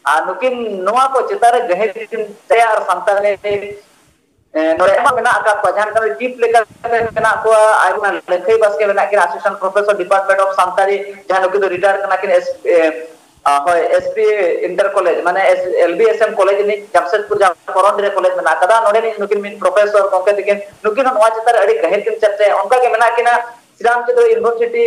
ᱟᱨ ᱱᱩᱠᱤᱱ ᱱᱚᱣᱟ ᱠᱚ ᱪᱮᱛᱟᱱ ᱨᱮ ᱜᱟᱹᱦᱤᱨ ᱠᱤᱱ ᱪᱟᱭᱟ ᱟᱨ ᱥᱟᱱᱛᱟᱲᱤ ᱮ, ᱱᱚᱰᱮ ᱟᱭᱢᱟ ᱢᱮᱱᱟᱜ ᱟᱠᱟᱫ ᱠᱚᱣᱟ, ᱡᱟᱦᱟᱸ ᱞᱮᱠᱟ ᱪᱤᱯ ᱞᱮᱠᱟᱛᱮ ᱢᱮᱱᱟᱜ ᱠᱚᱣᱟ ᱟᱭᱢᱟ ᱞᱟᱹᱠᱷᱟᱹᱭ ᱵᱟᱥᱠᱮ ᱢᱮᱱᱟᱜ ᱠᱤᱱᱟ, assistant professor department of Santali, ᱡᱟᱦᱟᱸ ᱱᱩᱠᱤᱱ ᱫᱚ ᱨᱤᱴᱟᱭᱟᱨ ᱠᱟᱱᱟ ᱠᱤᱱ, ᱮᱥ-, ᱮ, ᱟ, ᱦᱳᱭ, ᱮᱥ ᱯᱤ ᱤᱱᱴᱟᱨ ᱠᱚᱞᱮᱡᱽ, ᱢᱟᱱᱮ S-, L B S M college ᱨᱤᱱᱤᱡ ᱡᱟᱢᱥᱮᱫᱽᱯᱩᱨ ᱡᱟᱦᱟᱸ ᱠᱚᱨᱚᱱᱰᱤ ᱨᱮ ᱠᱚᱞᱮᱡᱽ ᱢᱮᱱᱟᱜ ᱟᱠᱟᱫᱟ, ᱱᱚᱰᱮ ᱨᱤᱱ ᱱᱩᱠᱤᱱ ᱢᱤᱫ ᱯᱨᱚᱯᱷᱮᱥᱚᱨ ᱜᱚᱢᱠᱮ ᱛᱟᱹᱠᱤᱱ, ᱱᱩᱠᱤᱱ ᱦᱚᱸ ᱱᱚᱣᱟ ᱪᱮᱛᱟᱱ ᱨᱮ ᱟᱹᱰᱤ ᱜᱟᱹᱦᱤᱨ ᱠᱤᱱ ᱪᱟᱨᱪᱟᱭᱟ᱾ ᱚᱱᱠᱟ ᱜᱮ ᱢᱮᱱᱟᱜ ᱠᱤᱱᱟ ᱥᱨᱤᱨᱟᱢᱪᱚᱸᱫᱽᱨᱚ ᱤᱭᱩᱱᱤᱵᱷᱟᱨᱥᱤᱴᱤ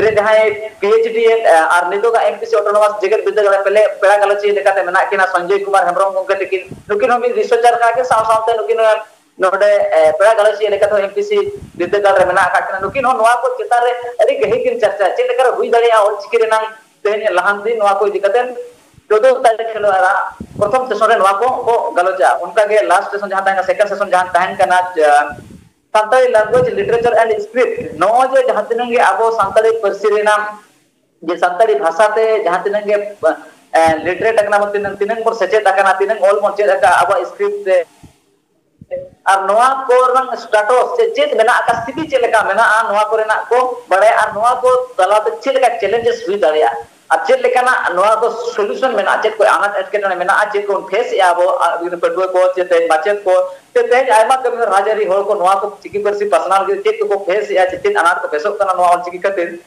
ᱨᱮ ᱡᱟᱦᱟᱸᱭ ᱯᱤ ᱮᱭᱤᱪ ᱰᱤ ᱮᱱ, ᱟᱨ ᱱᱤᱛᱚᱜᱟᱜ ᱮᱢ ᱯᱤ ᱥᱤ ᱚᱴᱳᱱᱚᱢᱟᱥ ᱡᱮᱜᱮᱛ ᱵᱤᱨᱫᱟᱹᱜᱟᱲ ᱨᱮ ᱯᱮᱲᱟ ᱜᱟᱞᱚᱪᱤᱭᱟᱹ ᱞᱮᱠᱟᱛᱮ ᱢᱮᱱᱟᱜ ᱠᱤᱱᱟ ᱥᱚᱧᱡᱚᱭ ᱠᱩᱢᱟᱨ ᱦᱮᱢᱵᱨᱚᱢ ᱜᱚᱢᱠᱮ ᱛᱟᱹᱠᱤᱱ᱾ ᱱᱩᱠᱤᱱ ᱦᱚᱸ ᱢᱤᱫ ᱨᱤᱥᱟᱨᱪᱟᱨ ᱠᱟᱱᱟ ᱠᱤᱱ, ᱥᱟᱶ ᱥᱟᱶᱛᱮ ᱱᱩᱠᱤᱱ ᱦᱚᱸ ᱱᱚᱰᱮ, ᱮ, ᱯᱮᱲᱟ ᱜᱟᱞᱚᱪᱤᱭᱟᱹ ᱞᱮᱠᱟᱛᱮ ᱮᱢ ᱯᱤ ᱥᱤ ᱵᱤᱨᱫᱟᱹᱜᱟᱲ ᱨᱮ ᱢᱮᱱᱟᱜ ᱟᱠᱟᱫ ᱠᱤᱱᱟ᱾ ᱱᱩᱠᱤᱱ ᱦᱚᱸ ᱱᱚᱣᱟ ᱠᱚ ᱪᱮᱛᱟᱱ ᱨᱮ ᱟᱹᱰᱤ ᱜᱟᱹᱦᱤᱨ ᱠᱤᱱ ᱪᱟᱨᱪᱟᱭᱟ, ᱪᱮᱫ ᱞᱮᱠᱟᱨᱮ ᱦᱩᱭ ᱫᱟᱲᱮᱭᱟᱜᱼᱟ ᱚᱞᱪᱤᱠᱤ ᱨᱮᱱᱟᱝ ᱛᱮᱦᱮᱧ ᱞᱟᱦᱟᱱᱛᱤ, ᱱᱚᱣᱟ ᱠᱚ ᱤᱫᱤ ᱠᱟᱛᱮ ᱪᱳᱫᱚ ᱛᱟᱹᱨᱤᱠᱷ ᱦᱤᱞᱳᱜ ᱟᱨ ᱯᱨᱚᱛᱷᱚᱢ ᱥᱮᱥᱚᱱ ᱨᱮ ᱱᱚᱣᱟ ᱠᱚ ᱠᱚ ᱜᱟᱞᱚᱪᱟ᱾ ᱚᱱᱠᱟᱜᱮ ᱞᱟᱥᱴ ᱥᱮᱥᱚᱱ ᱡᱟᱦᱟᱸ ᱛᱟᱦᱮᱸ ᱠᱟᱱᱟ, ᱥᱮᱠᱮᱱᱰ ᱥᱮᱥᱚᱱ ᱡᱟᱦᱟᱸ ᱛᱟᱦᱮᱸ ᱠᱟᱱᱟ, ᱡᱟ-, Santali language, literature and script, ᱱᱚᱜᱼᱚᱭ ᱡᱮ ᱡᱟᱦᱟᱸ ᱛᱤᱱᱟᱹᱜ ᱜᱮ ᱟᱵᱚ ᱥᱟᱱᱛᱟᱲᱤ ᱯᱟᱹᱨᱥᱤ ᱨᱮᱱᱟᱜ, ᱡᱮ ᱥᱟᱱᱛᱟᱲᱤ ᱵᱷᱟᱥᱟ ᱛᱮ ᱡᱟᱦᱟᱸ ᱛᱤᱱᱟᱹᱜ ᱜᱮ, ᱮ, ᱞᱤᱴᱟᱨᱮᱴ ᱟᱠᱟᱱᱟ ᱵᱚᱱ, ᱛᱤᱱᱟᱹᱜ, ᱛᱤᱱᱟᱹᱜ ᱵᱚᱱ ᱥᱮᱪᱮᱫ ᱟᱠᱟᱱᱟ, ᱛᱤᱱᱟᱹᱜ ᱚᱞ ᱵᱚᱱ ᱪᱮᱫ ᱟᱠᱟᱫᱼᱟ ᱟᱵᱚᱣᱟᱜ ᱥᱠᱨᱤᱯᱴ ᱛᱮ, ᱟᱨ ᱱᱚᱣᱟ ᱠᱚ ᱨᱮᱱᱟᱜ ᱥᱴᱟᱴᱚᱥ ᱪᱮᱫ, ᱪᱮᱫ ᱢᱮᱱᱟᱜ ᱟᱠᱟᱫ, ᱥᱛᱷᱤᱛᱤ ᱪᱮᱫ ᱞᱮᱠᱟ ᱢᱮᱱᱟᱜᱼᱟ, ᱱᱚᱣᱟ ᱠᱚᱨᱮᱱᱟᱜ ᱠᱚ ᱵᱟᱲᱟᱭᱟ, ᱟᱨ ᱱᱚᱣᱟ ᱠᱚ ᱛᱟᱞᱟᱛᱮ ᱪᱮᱫ ᱞᱮᱠᱟ ᱪᱮᱞᱮᱧᱡᱮᱥ ᱦᱩᱭ ᱫᱟᱲᱮᱭᱟᱜᱼᱟ, ᱟᱨ ᱪᱮᱫ ᱞᱮᱠᱟᱱᱟᱜ ᱱᱚᱣᱟ ᱫᱚ ᱥᱚᱞᱩᱥᱚᱱ ᱢᱮᱱᱟᱜᱼᱟ, ᱪᱮᱫ ᱠᱚ ᱟᱱᱟᱴ ᱮᱴᱠᱮᱴᱚᱬᱮ ᱢᱮᱱᱟᱜᱼᱟ, ᱪᱮᱫ ᱠᱚᱵᱚᱱ ᱯᱷᱮᱥ ᱮᱫᱼᱟ ᱟᱵᱚ, ᱟᱨ ᱯᱟᱹᱴᱷᱩᱣᱟᱹ ᱠᱚ, ᱪᱮ ᱛᱮᱦᱮᱧ ᱢᱟᱪᱮᱫ ᱠᱚ, ᱪᱮ ᱛᱮᱦᱮᱧ ᱟᱭᱢᱟ ᱠᱟᱹᱢᱤ ᱨᱟᱡᱽᱟᱹᱨᱤ ᱦᱚᱲ ᱠᱚ ᱱᱚᱣᱟ ᱠᱚ ᱪᱤᱠᱤ ᱯᱟᱹᱨᱥᱤ ᱯᱟᱥᱱᱟᱣ ᱞᱟᱹᱜᱤᱫ ᱪᱮᱫ ᱠᱚᱠᱚ ᱯᱷᱮᱥ ᱮᱫᱼᱟ, ᱪᱮ ᱪᱮᱫ ᱟᱱᱟᱴ ᱠᱚ ᱯᱷᱮᱥᱚᱜ ᱠᱟᱱᱟ ᱱᱚᱣᱟ ᱚᱞᱪᱤᱠᱤ ᱠᱷᱟᱹᱛᱤᱨ,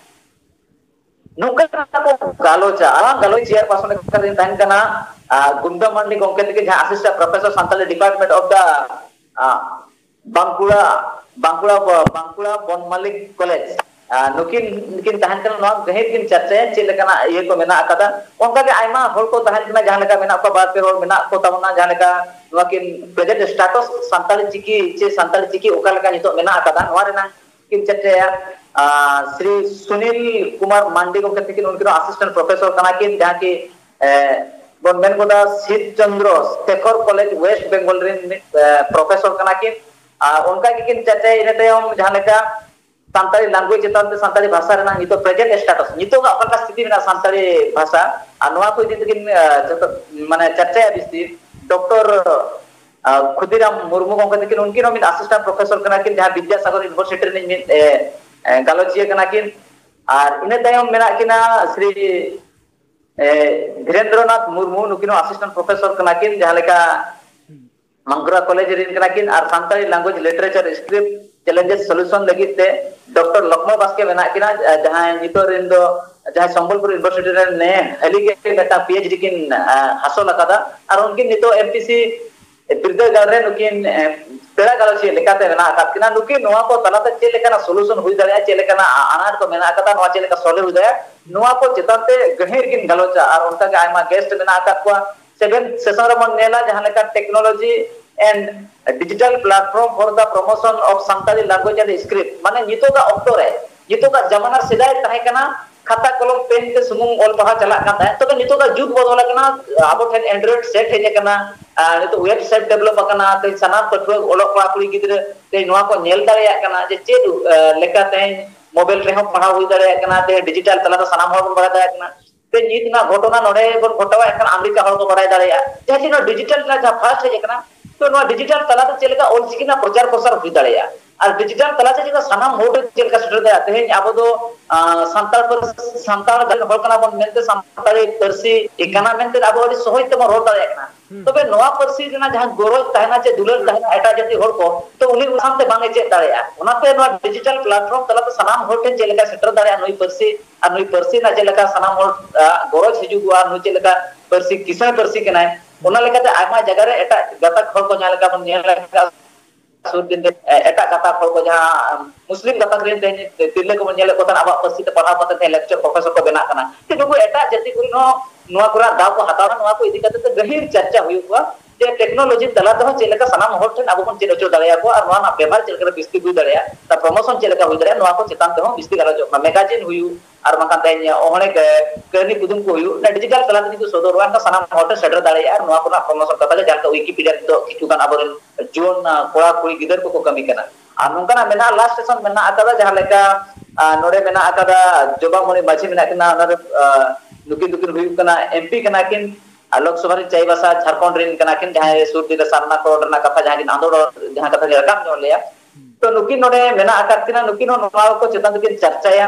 ᱱᱚᱝᱠᱟ ᱠᱚ ᱜᱟᱞᱚᱪᱟ᱾ ᱟᱨ ᱜᱟᱞᱚᱪ ᱪᱮᱭᱟᱨ ᱯᱟᱨᱥᱚᱱ ᱞᱮᱠᱟᱛᱮᱧ ᱛᱟᱦᱮᱱ ᱠᱟᱱᱟ, ᱟᱨ, ᱜᱩᱱᱰᱟ ᱢᱟᱱᱰᱤ ᱜᱚᱢᱠᱮ ᱛᱟᱹᱠᱤᱱ, ᱡᱟᱦᱟᱸ assistant professor Santali department of the, ᱟ, ᱵᱟᱸᱠᱩᱲᱟ, ᱵᱟᱸᱠᱩᱲᱟ, ᱵᱟᱸᱠᱩᱲᱟ ᱵᱚᱱᱢᱟᱞᱤᱠ ᱠᱚᱞᱮᱡᱽ, ᱟ, ᱱᱩᱠᱤᱱ ᱠᱤᱱ ᱛᱟᱦᱮᱱ ᱠᱟᱱᱟ᱾ ᱱᱚᱣᱟ ᱜᱟᱹᱦᱤᱨ ᱠᱤᱱ ᱪᱟᱨᱪᱟᱭᱟ ᱪᱮᱫ ᱞᱮᱠᱟᱱᱟᱜ ᱤᱭᱟᱹ ᱠᱚ ᱢᱮᱱᱟᱜ ᱟᱠᱟᱫᱟ᱾ ᱚᱱᱠᱟᱜᱮ ᱟᱭᱢᱟ ᱦᱚᱲ ᱠᱚ ᱛᱟᱦᱮᱱ ᱠᱟᱱᱟ, ᱡᱟᱦᱟᱸ ᱞᱮᱠᱟ ᱢᱮᱱᱟᱜ ᱠᱚᱣᱟ, ᱵᱟᱨ ᱯᱮ ᱦᱚᱲ ᱢᱮᱱᱟᱜ ᱠᱚ ᱛᱟᱵᱚᱱᱟ, ᱡᱟᱦᱟᱸ ᱞᱮᱠᱟ ᱱᱚᱣᱟ ᱠᱤᱱ ᱯᱨᱮᱡᱮᱱᱴ ᱥᱴᱟᱴᱟᱥ ᱥᱟᱱᱛᱟᱲᱤ ᱪᱤᱠᱤ, ᱪᱮ ᱥᱟᱱᱛᱟᱲᱤ ᱪᱤᱠᱤ ᱚᱠᱟ ᱞᱮᱠᱟ ᱱᱤᱛᱚᱜ ᱢᱮᱱᱟᱜ ᱟᱠᱟᱫᱟ, ᱱᱚᱣᱟ ᱨᱮᱱᱟᱜ ᱠᱤᱱ ᱪᱟᱨᱪᱟᱭᱟ᱾ ᱟᱨ ᱥᱨᱤ ᱥᱩᱱᱤᱞ ᱠᱩᱢᱟᱨ ᱢᱟᱱᱰᱤ ᱜᱚᱢᱠᱮ ᱛᱟᱹᱠᱤᱱ, ᱩᱱᱠᱤᱱ ᱦᱚᱸ ᱟᱥᱤᱥᱴᱮᱱᱴ ᱯᱨᱚᱯᱷᱮᱥᱚᱨ ᱠᱟᱱᱟ ᱠᱤᱱ, ᱡᱟᱦᱟᱸ ᱠᱤ, ᱮ, ᱵᱚᱱ ᱢᱮᱱ ᱜᱚᱫᱟ ᱥᱤᱛ ᱪᱚᱱᱫᱨᱚ ᱥᱮᱠᱷᱚᱨ ᱠᱚᱞᱮᱡᱽ, ᱣᱮᱥᱴ ᱵᱮᱝᱜᱚᱞ ᱨᱮᱱ ᱢᱤᱫ, ᱮ, ᱯᱨᱚᱯᱷᱮᱥᱚᱨ ᱠᱟᱱᱟ ᱠᱤᱱ᱾ ᱟᱨ ᱚᱱᱠᱟ ᱜᱮᱠᱤᱱ ᱪᱟᱨᱪᱟᱭᱟ ᱤᱱᱟᱹ ᱛᱟᱭᱚᱢ ᱡᱟᱦᱟᱸ ᱞᱮᱠᱟ ᱥᱟᱱᱛᱟᱲᱤ ᱞᱮᱝᱜᱩᱭᱮᱡᱽ ᱪᱮᱛᱟᱱ ᱛᱮ ᱥᱟᱱᱛᱟᱲᱤ ᱵᱷᱟᱥᱟ ᱨᱮᱱᱟᱜ ᱱᱤᱛᱚᱜ ᱯᱨᱮᱡᱮᱱᱴ ᱥᱴᱮᱴᱟᱥ, ᱱᱤᱛᱚᱜᱟᱜ ᱚᱠᱟ ᱞᱮᱠᱟ ᱥᱛᱷᱤᱛᱤ ᱢᱮᱱᱟᱜᱼᱟ ᱥᱟᱱᱛᱟᱲᱤ ᱵᱷᱟᱥᱟ, ᱟᱨ ᱱᱚᱣᱟ ᱠᱚ ᱤᱫᱤ ᱛᱮᱠᱤᱱ, ᱮ, ᱡᱚᱛᱚ, ᱢᱟᱱᱮ, ᱪᱟᱨᱪᱟᱭᱟ ᱵᱤᱥᱛᱤ ᱰᱚᱠᱴᱚᱨ, ᱮ, ᱠᱷᱩᱫᱤᱨᱟᱢ ᱢᱩᱨᱢᱩ ᱜᱚᱢᱠᱮ ᱛᱟᱹᱠᱤᱱ, ᱩᱱᱠᱤᱱ ᱦᱚᱸ ᱢᱤᱫ ᱟᱥᱤᱥᱴᱮᱱᱴ ᱯᱨᱚᱯᱷᱮᱥᱚᱨ ᱠᱟᱱᱟ ᱠᱤᱱ, ᱡᱟᱦᱟᱸ ᱵᱤᱫᱽᱭᱟᱥᱟᱜᱚᱨ ᱤᱭᱩᱱᱤᱵᱷᱟᱨᱥᱤᱴᱤ ᱨᱤᱱᱤᱡ ᱢᱤᱫ, ᱮ, ᱮ, ᱜᱟᱞᱚᱪᱤᱭᱟᱹ ᱠᱟᱱᱟ ᱠᱤᱱ᱾ ᱟᱨ ᱤᱱᱟᱹ ᱛᱟᱭᱚᱢ ᱢᱮᱱᱟᱜ ᱠᱤᱱᱟ ᱥᱨᱤ, ᱮ, ᱫᱷᱤᱨᱮᱱᱫᱨᱚᱱᱟᱛᱷ ᱢᱩᱨᱢᱩ, ᱱᱩᱠᱤᱱ ᱦᱚᱸ ᱟᱥᱤᱥᱴᱮᱱᱴ ᱯᱨᱚᱯᱷᱮᱥᱚᱨ ᱠᱟᱱᱟ ᱠᱤᱱ, ᱡᱟᱦᱟᱸ ᱞᱮᱠᱟ ᱢᱟᱸᱠᱨᱟ ᱠᱚᱞᱮᱡᱽ ᱨᱮᱱ ᱠᱟᱱᱟ ᱠᱤᱱ᱾ ᱟᱨ Santali language literature script challenges solution ᱞᱟᱹᱜᱤᱫ ᱛᱮ ᱰᱚᱠᱴᱚᱨ ᱞᱚᱠᱷᱢᱚ ᱵᱟᱥᱠᱮ ᱢᱮᱱᱟᱜ ᱠᱤᱱᱟ, ᱡᱟᱦᱟᱸᱭ ᱱᱤᱛᱚᱜ ᱨᱮᱱ ᱫᱚ, ᱡᱟᱦᱟᱸᱭ ᱥᱚᱢᱵᱚᱞᱯᱩᱨ ᱤᱭᱩᱱᱤᱵᱷᱟᱨᱥᱤᱴᱤ ᱨᱮ ᱱᱮ ᱦᱟᱹᱞᱤ ᱜᱮ ᱢᱤᱫᱴᱟᱝ ᱯᱤ ᱮᱭᱤᱪ ᱰᱤ ᱠᱤᱱ, ᱟ, ᱦᱟᱥᱚᱞ ᱟᱠᱟᱫᱟ᱾ ᱟᱨ ᱩᱱᱠᱤᱱ ᱱᱤᱛᱚᱜ ᱮᱢ ᱯᱤ ᱥᱤ ᱵᱤᱨᱫᱟᱹᱜᱟᱲ ᱨᱮ ᱱᱩᱠᱤᱱ, ᱮ, ᱯᱮᱲᱟ ᱜᱟᱞᱚᱪᱤᱭᱟᱹ ᱞᱮᱠᱟᱛᱮ ᱢᱮᱱᱟᱜ ᱟᱠᱟᱫ ᱠᱤᱱᱟ᱾ ᱱᱩᱠᱤᱱ ᱱᱚᱣᱟ ᱠᱚ ᱛᱟᱞᱟᱛᱮ ᱪᱮᱫ ᱞᱮᱠᱟᱱᱟᱜ ᱥᱚᱞᱩᱥᱚᱱ ᱦᱩᱭ ᱫᱟᱲᱮᱭᱟᱜᱼᱟ, ᱪᱮᱫ ᱞᱮᱠᱟᱱᱟᱜ ᱟ-, ᱟᱱᱟᱴ ᱠᱚ ᱢᱮᱱᱟᱜ ᱟᱠᱟᱫᱟ, ᱱᱚᱣᱟ ᱪᱮᱫ ᱞᱮᱠᱟ ᱥᱚᱞᱦᱮ ᱦᱩᱭ ᱫᱟᱲᱮᱭᱟᱜᱼᱟ, ᱱᱚᱣᱟ ᱠᱚ ᱪᱮᱛᱟᱱ ᱛᱮ ᱜᱟᱹᱦᱤᱨ ᱠᱤᱱ ᱜᱟᱞᱚᱪᱟ᱾ ᱟᱨ ᱚᱱᱠᱟᱜᱮ ᱟᱭᱢᱟ ᱜᱮᱥᱴ ᱢᱮᱱᱟᱜ ᱟᱠᱟᱫ ᱠᱚᱣᱟ᱾ ᱥᱮᱵᱷᱮᱱ ᱥᱮᱥᱚᱱ ᱨᱮᱵᱚᱱ ᱧᱮᱞᱟ ᱡᱟᱦᱟᱸ ᱞᱮᱠᱟ technology and digital platform for the promotion of Santali language and script, ᱢᱟᱱᱮ ᱱᱤᱛᱚᱜᱟᱜ ᱚᱠᱛᱚ ᱨᱮ, ᱱᱤᱛᱚᱜᱟᱜ ᱡᱟᱢᱟᱱᱟ ᱨᱮ ᱥᱮᱫᱟᱭ ᱛᱟᱦᱮᱸ ᱠᱟᱱᱟ ᱠᱷᱟᱛᱟ ᱠᱚᱞᱚᱢ ᱯᱮᱱ ᱛᱮ ᱥᱩᱢᱩᱝ ᱚᱞ ᱯᱟᱲᱦᱟᱣ ᱪᱟᱞᱟᱜ ᱠᱟᱱ ᱛᱟᱦᱮᱸᱫ᱾ ᱛᱚᱵᱮ ᱱᱤᱛᱚᱜ ᱫᱚ ᱡᱩᱜᱽ ᱵᱚᱫᱚᱞ ᱟᱠᱟᱱᱟ, ᱟᱵᱚ ᱴᱷᱮᱱ Android set ᱦᱮᱡ ᱟᱠᱟᱱᱟ, ᱟᱨ ᱱᱤᱛᱚᱜ website develop ᱟᱠᱟᱱᱟ᱾ ᱛᱮᱦᱮᱧ ᱥᱟᱱᱟᱢ ᱯᱟᱹᱴᱷᱩᱣᱟᱹ ᱚᱞᱚᱜ ᱠᱚᱲᱟ ᱠᱩᱲᱤ ᱜᱤᱫᱽᱨᱟᱹ ᱛᱮᱦᱮᱧ ᱱᱚᱣᱟ ᱠᱚ ᱧᱮᱞ ᱫᱟᱲᱮᱭᱟᱜ ᱠᱟᱱᱟ ᱡᱮ ᱪᱮᱫ, ᱮ, ᱞᱮᱠᱟ ᱛᱮᱦᱮᱧ mobile ᱨᱮᱦᱚᱸ ᱯᱟᱲᱦᱟᱣ ᱦᱩᱭ ᱫᱟᱲᱮᱭᱟᱜ ᱠᱟᱱᱟ, ᱛᱮᱦᱮᱧ digital ᱛᱟᱞᱟᱛᱮ ᱥᱟᱱᱟᱢ ᱦᱚᱲ ᱵᱚᱱ ᱵᱟᱲᱟᱭ ᱫᱟᱲᱮᱭᱟᱜ ᱠᱟᱱᱟ᱾ ᱛᱮ ᱱᱤᱛ ᱨᱮᱱᱟᱜ ᱜᱷᱚᱴᱚᱱᱟ ᱱᱚᱰᱮ ᱵᱚᱱ ᱜᱷᱚᱴᱟᱣᱟ, ᱮᱱᱠᱷᱟᱱ ᱟᱢᱮᱨᱤᱠᱟ ᱦᱚᱲ ᱠᱚ ᱵᱟᱲᱟᱭ ᱫᱟᱲᱮᱭᱟᱜᱼᱟ᱾ ᱡᱟᱦᱟᱸ ᱡᱮ ᱱᱚᱣᱟ digital ᱨᱮᱱᱟᱜ ᱡᱟᱦᱟᱸ first ᱦᱮᱡ ᱟᱠᱟᱱᱟ, ᱛᱚ ᱱᱚᱣᱟ digital ᱛᱟᱞᱟᱛᱮ ᱪᱮᱫ ᱞᱮᱠᱟ ᱚᱞᱪᱤᱠᱤ ᱨᱮᱱᱟᱜ ᱯᱨᱚᱪᱟᱨ ᱯᱨᱚᱥᱟᱨ ᱦᱩᱭ ᱫᱟᱲᱮᱭᱟᱜᱼᱟ ᱟᱨ digital ᱛᱟᱞᱟᱛᱮ ᱪᱮᱫ ᱞᱮᱠᱟ ᱥᱟᱱᱟᱢ ᱦᱚᱲ ᱴᱷᱮᱱ ᱪᱮᱫ ᱞᱮᱠᱟ ᱥᱮᱴᱮᱨ ᱫᱟᱲᱮᱭᱟᱜᱼᱟ᱾ ᱛᱮᱦᱮᱧ ᱟᱵᱚ ᱫᱚ, ᱟᱸ, ᱥᱟᱱᱛᱟᱲ ᱯᱟᱹᱨᱥᱤ, ᱥᱟᱱᱛᱟᱲ ᱨᱮᱱ ᱦᱚᱲ ᱠᱟᱱᱟ ᱵᱚᱱ ᱢᱮᱱᱛᱮ ᱥᱟᱱᱛᱟᱲᱤ ᱯᱟᱹᱨᱥᱤ ᱦᱩᱸ᱾ ᱠᱟᱱᱟ ᱢᱮᱱᱛᱮ ᱟᱵᱚ ᱟᱹᱰᱤ ᱥᱚᱦᱚᱡ ᱛᱮᱵᱚᱱ ᱨᱚᱲ ᱫᱟᱲᱮᱭᱟᱜ ᱠᱟᱱᱟ᱾ ᱦᱩᱸ᱾ ᱛᱚᱵᱮ ᱱᱚᱣᱟ ᱯᱟᱹᱨᱥᱤ ᱨᱮᱱᱟᱜ ᱡᱟᱦᱟᱸ ᱜᱚᱨᱚᱡᱽ ᱛᱟᱦᱮᱱᱟ ᱪᱮ ᱫᱩᱞᱟᱹᱲ ᱛᱟᱦᱮᱱᱟ ᱮᱴᱟᱜ ᱡᱟᱹᱛᱤ ᱦᱚᱲ ᱠᱚ, ᱛᱚ ᱩᱱᱤ ᱚᱱᱟ ᱥᱟᱶᱛᱮ ᱵᱟᱝ ᱮ ᱪᱮᱫ ᱫᱟᱲᱮᱭᱟᱜᱼᱟ᱾ ᱚᱱᱟᱛᱮ ᱱᱚᱣᱟ digital platform ᱛᱟᱞᱟᱛᱮ ᱥᱟᱱᱟᱢ ᱦᱚᱲ ᱴᱷᱮᱱ ᱪᱮᱫ ᱞᱮᱠᱟ ᱥᱮᱴᱮᱨ ᱫᱟᱲᱮᱭᱟᱜᱼᱟ ᱱᱩᱭ ᱯᱟᱹᱨᱥᱤ, ᱟᱨ ᱱᱩᱭ ᱯᱟᱹᱨᱥᱤ ᱨᱮᱱᱟᱜ ᱪᱮᱫ ᱞᱮᱠᱟ ᱥᱟᱱᱟᱢ ᱦᱚᱲ, ᱟᱜ, ᱜᱚᱨᱚᱡᱽ ᱦᱤᱡᱩᱜᱚᱜᱼᱟ, ᱱᱩᱭ ᱪᱮᱫ ᱞᱮᱠᱟ ᱯᱟᱹᱨᱥᱤ, ᱠᱤᱥᱟᱹᱬ ᱯᱟᱹᱨᱥᱤ ᱠᱟᱱᱟᱭ, ᱚᱱᱟ ᱞᱮᱠᱟᱛᱮ ᱟᱭᱢᱟ ᱡᱟᱭᱜᱟ ᱨᱮ ᱮᱴᱟᱜ ᱜᱟᱛᱟᱠ ᱦᱚᱲ ᱠᱚ ᱡᱟᱦᱟᱸ ᱞᱮᱠᱟ ᱵᱚᱱ ᱧᱮᱞ ᱟᱠᱟᱫ, ᱥᱩᱨ ᱫᱤᱱ ᱨᱮ, ᱮ, ᱮᱴᱟᱜ ᱜᱟᱛᱟᱠ ᱦᱚᱲ ᱠᱚ ᱡᱟᱦᱟᱸ, ᱩᱢ, ᱢᱩᱥᱞᱤᱢ ᱜᱟᱛᱟᱠ ᱨᱮᱱ ᱛᱮᱦᱮᱧ ᱛᱤᱨᱞᱟᱹ ᱠᱚᱵᱚᱱ ᱧᱮᱞᱮᱫ ᱠᱚ ᱛᱟᱦᱮᱸᱱᱟ, ᱟᱵᱚᱣᱟᱜ ᱯᱟᱹᱨᱥᱤ ᱛᱮ ᱯᱟᱲᱦᱟᱣ ᱠᱟᱛᱮ ᱛᱮᱦᱮᱧ lecturer professor ᱠᱚ ᱵᱮᱱᱟᱜ ᱠᱟᱱᱟ᱾ ᱡᱮ ᱱᱩᱠᱩ ᱮᱴᱟᱜ ᱡᱟᱹᱛᱤ ᱠᱚᱨᱮᱱ ᱦᱚᱸ ᱱᱚᱣᱟ ᱠᱚᱨᱮᱱᱟᱜ ᱫᱟᱣ ᱠᱚ ᱦᱟᱛᱟᱣᱟ, ᱱᱚᱣᱟ ᱠᱚ ᱤᱫᱤ ᱠᱟᱛᱮ ᱛᱮ ᱜᱟᱹᱦᱤᱨ ᱪᱟᱨᱪᱟ ᱦᱩᱭᱩᱜᱼᱟ᱾ ᱡᱮ technology ᱛᱟᱞᱟ ᱛᱮᱦᱚᱸ ᱪᱮᱫ ᱞᱮᱠᱟ ᱥᱟᱱᱟᱢ ᱦᱚᱲ ᱴᱷᱮᱱ ᱟᱵᱚ ᱵᱚᱱ ᱪᱮᱫ ᱦᱚᱪᱚ ᱫᱟᱲᱮᱭᱟᱠᱚᱣᱟ ᱟᱨ ᱱᱚᱣᱟ ᱨᱮᱱᱟᱜ ᱵᱮᱵᱷᱟᱨ ᱪᱮᱫ ᱞᱮᱠᱟ ᱵᱤᱥᱛᱤ ᱦᱩᱭ ᱫᱟᱲᱮᱭᱟᱜᱼᱟ, ᱛᱟ promotion ᱪᱮᱫ ᱞᱮᱠᱟ ᱦᱩᱭ ᱫᱟᱲᱮᱭᱟᱜᱼᱟ, ᱱᱚᱣᱟ ᱠᱚ ᱪᱮᱛᱟᱱ ᱛᱮᱦᱚᱸ ᱵᱤᱥᱛᱤ ᱜᱟᱞᱚᱪᱚᱜ ᱢᱟ᱾ magazine ᱦᱩᱭᱩᱜ ᱟᱨ ᱵᱟᱝᱠᱷᱟᱱ ᱛᱮᱦᱮᱧ ᱚᱱᱮᱠ, ᱮ, ᱠᱟᱹᱦᱱᱤ ᱠᱩᱫᱩᱢ ᱠᱚ ᱦᱩᱭᱩᱜ, ᱚᱱᱟ digital ᱛᱟᱞᱟ ᱛᱮ ᱡᱩᱫᱤ ᱥᱚᱫᱚᱨᱚᱜᱼᱟ, ᱮᱱᱠᱷᱟᱱ ᱥᱟᱱᱟᱢ ᱦᱚᱲ ᱴᱷᱮᱱ ᱥᱮᱴᱮᱨ ᱫᱟᱲᱮᱭᱟᱜᱼᱟ᱾ ᱟᱨ ᱱᱚᱣᱟ ᱠᱚᱨᱮᱱᱟᱜ promotion ᱠᱟᱛᱷᱟ ᱜᱮ ᱡᱟᱦᱟᱸ ᱞᱮᱠᱟ Wikipedia ᱱᱤᱛᱚᱜ ᱠᱤᱪᱷᱩ ᱜᱟᱱ ᱟᱵᱚᱨᱮᱱ ᱡᱩᱣᱟᱹᱱ, ᱟ, ᱠᱚᱲᱟ ᱠᱩᱲᱤ ᱜᱤᱫᱟᱹᱨ ᱠᱚᱠᱚ ᱠᱟᱹᱢᱤ ᱠᱟᱱᱟ᱾ ᱟᱨ ᱱᱚᱝᱠᱟᱱᱟᱜ ᱢᱮᱱᱟᱜᱼᱟ, last station ᱢᱮᱱᱟᱜ ᱟᱠᱟᱫᱟ, ᱡᱟᱦᱟᱸ ᱞᱮᱠᱟ, ᱟ, ᱱᱚᱰᱮ ᱢᱮᱱᱟᱜ ᱟᱠᱟᱫᱟ ᱡᱚᱵᱟᱢᱚᱱᱤ ᱢᱟᱹᱡᱷᱤ ᱢᱮᱱᱟᱜ ᱠᱤᱱᱟ, ᱚᱱᱟ ᱨᱮ, ᱟ, ᱱᱩᱠᱤᱱ ᱫᱚᱠᱤᱱ ᱦᱩᱭᱩᱜ ᱠᱟᱱᱟ MP ᱠᱟᱱᱟ ᱠᱤᱱ, ᱟᱨ ᱞᱳᱠᱥᱚᱵᱷᱟ ᱨᱮᱱ ᱪᱟᱭᱵᱟᱥᱟ ᱡᱷᱟᱲᱠᱷᱚᱸᱰ ᱨᱮᱱ ᱠᱟᱱᱟ ᱠᱤᱱ, ᱡᱟᱦᱟᱸᱭ ᱥᱩᱨ ᱫᱤᱱ ᱨᱮ ᱥᱟᱨᱱᱟ ᱠᱳᱰ ᱨᱮᱱᱟᱜ ᱠᱟᱛᱷᱟ ᱡᱟᱦᱟᱸ ᱠᱤᱱ ᱟᱸᱫᱳᱲ, ᱡᱟᱦᱟᱸ ᱠᱟᱛᱷᱟ ᱠᱤᱱ ᱨᱟᱠᱟᱵ ᱧᱚᱜ ᱞᱮᱭᱟ᱾ ᱛᱚ ᱱᱩᱠᱤᱱ ᱱᱚᱰᱮ ᱢᱮᱱᱟᱜ ᱟᱠᱟᱫ ᱠᱤᱱᱟ, ᱱᱩᱠᱤᱱ ᱦᱚᱸ ᱱᱚᱣᱟ ᱠᱚ ᱪᱮᱛᱟᱱ ᱛᱮᱠᱤᱱ ᱪᱟᱨᱪᱟᱭᱟ᱾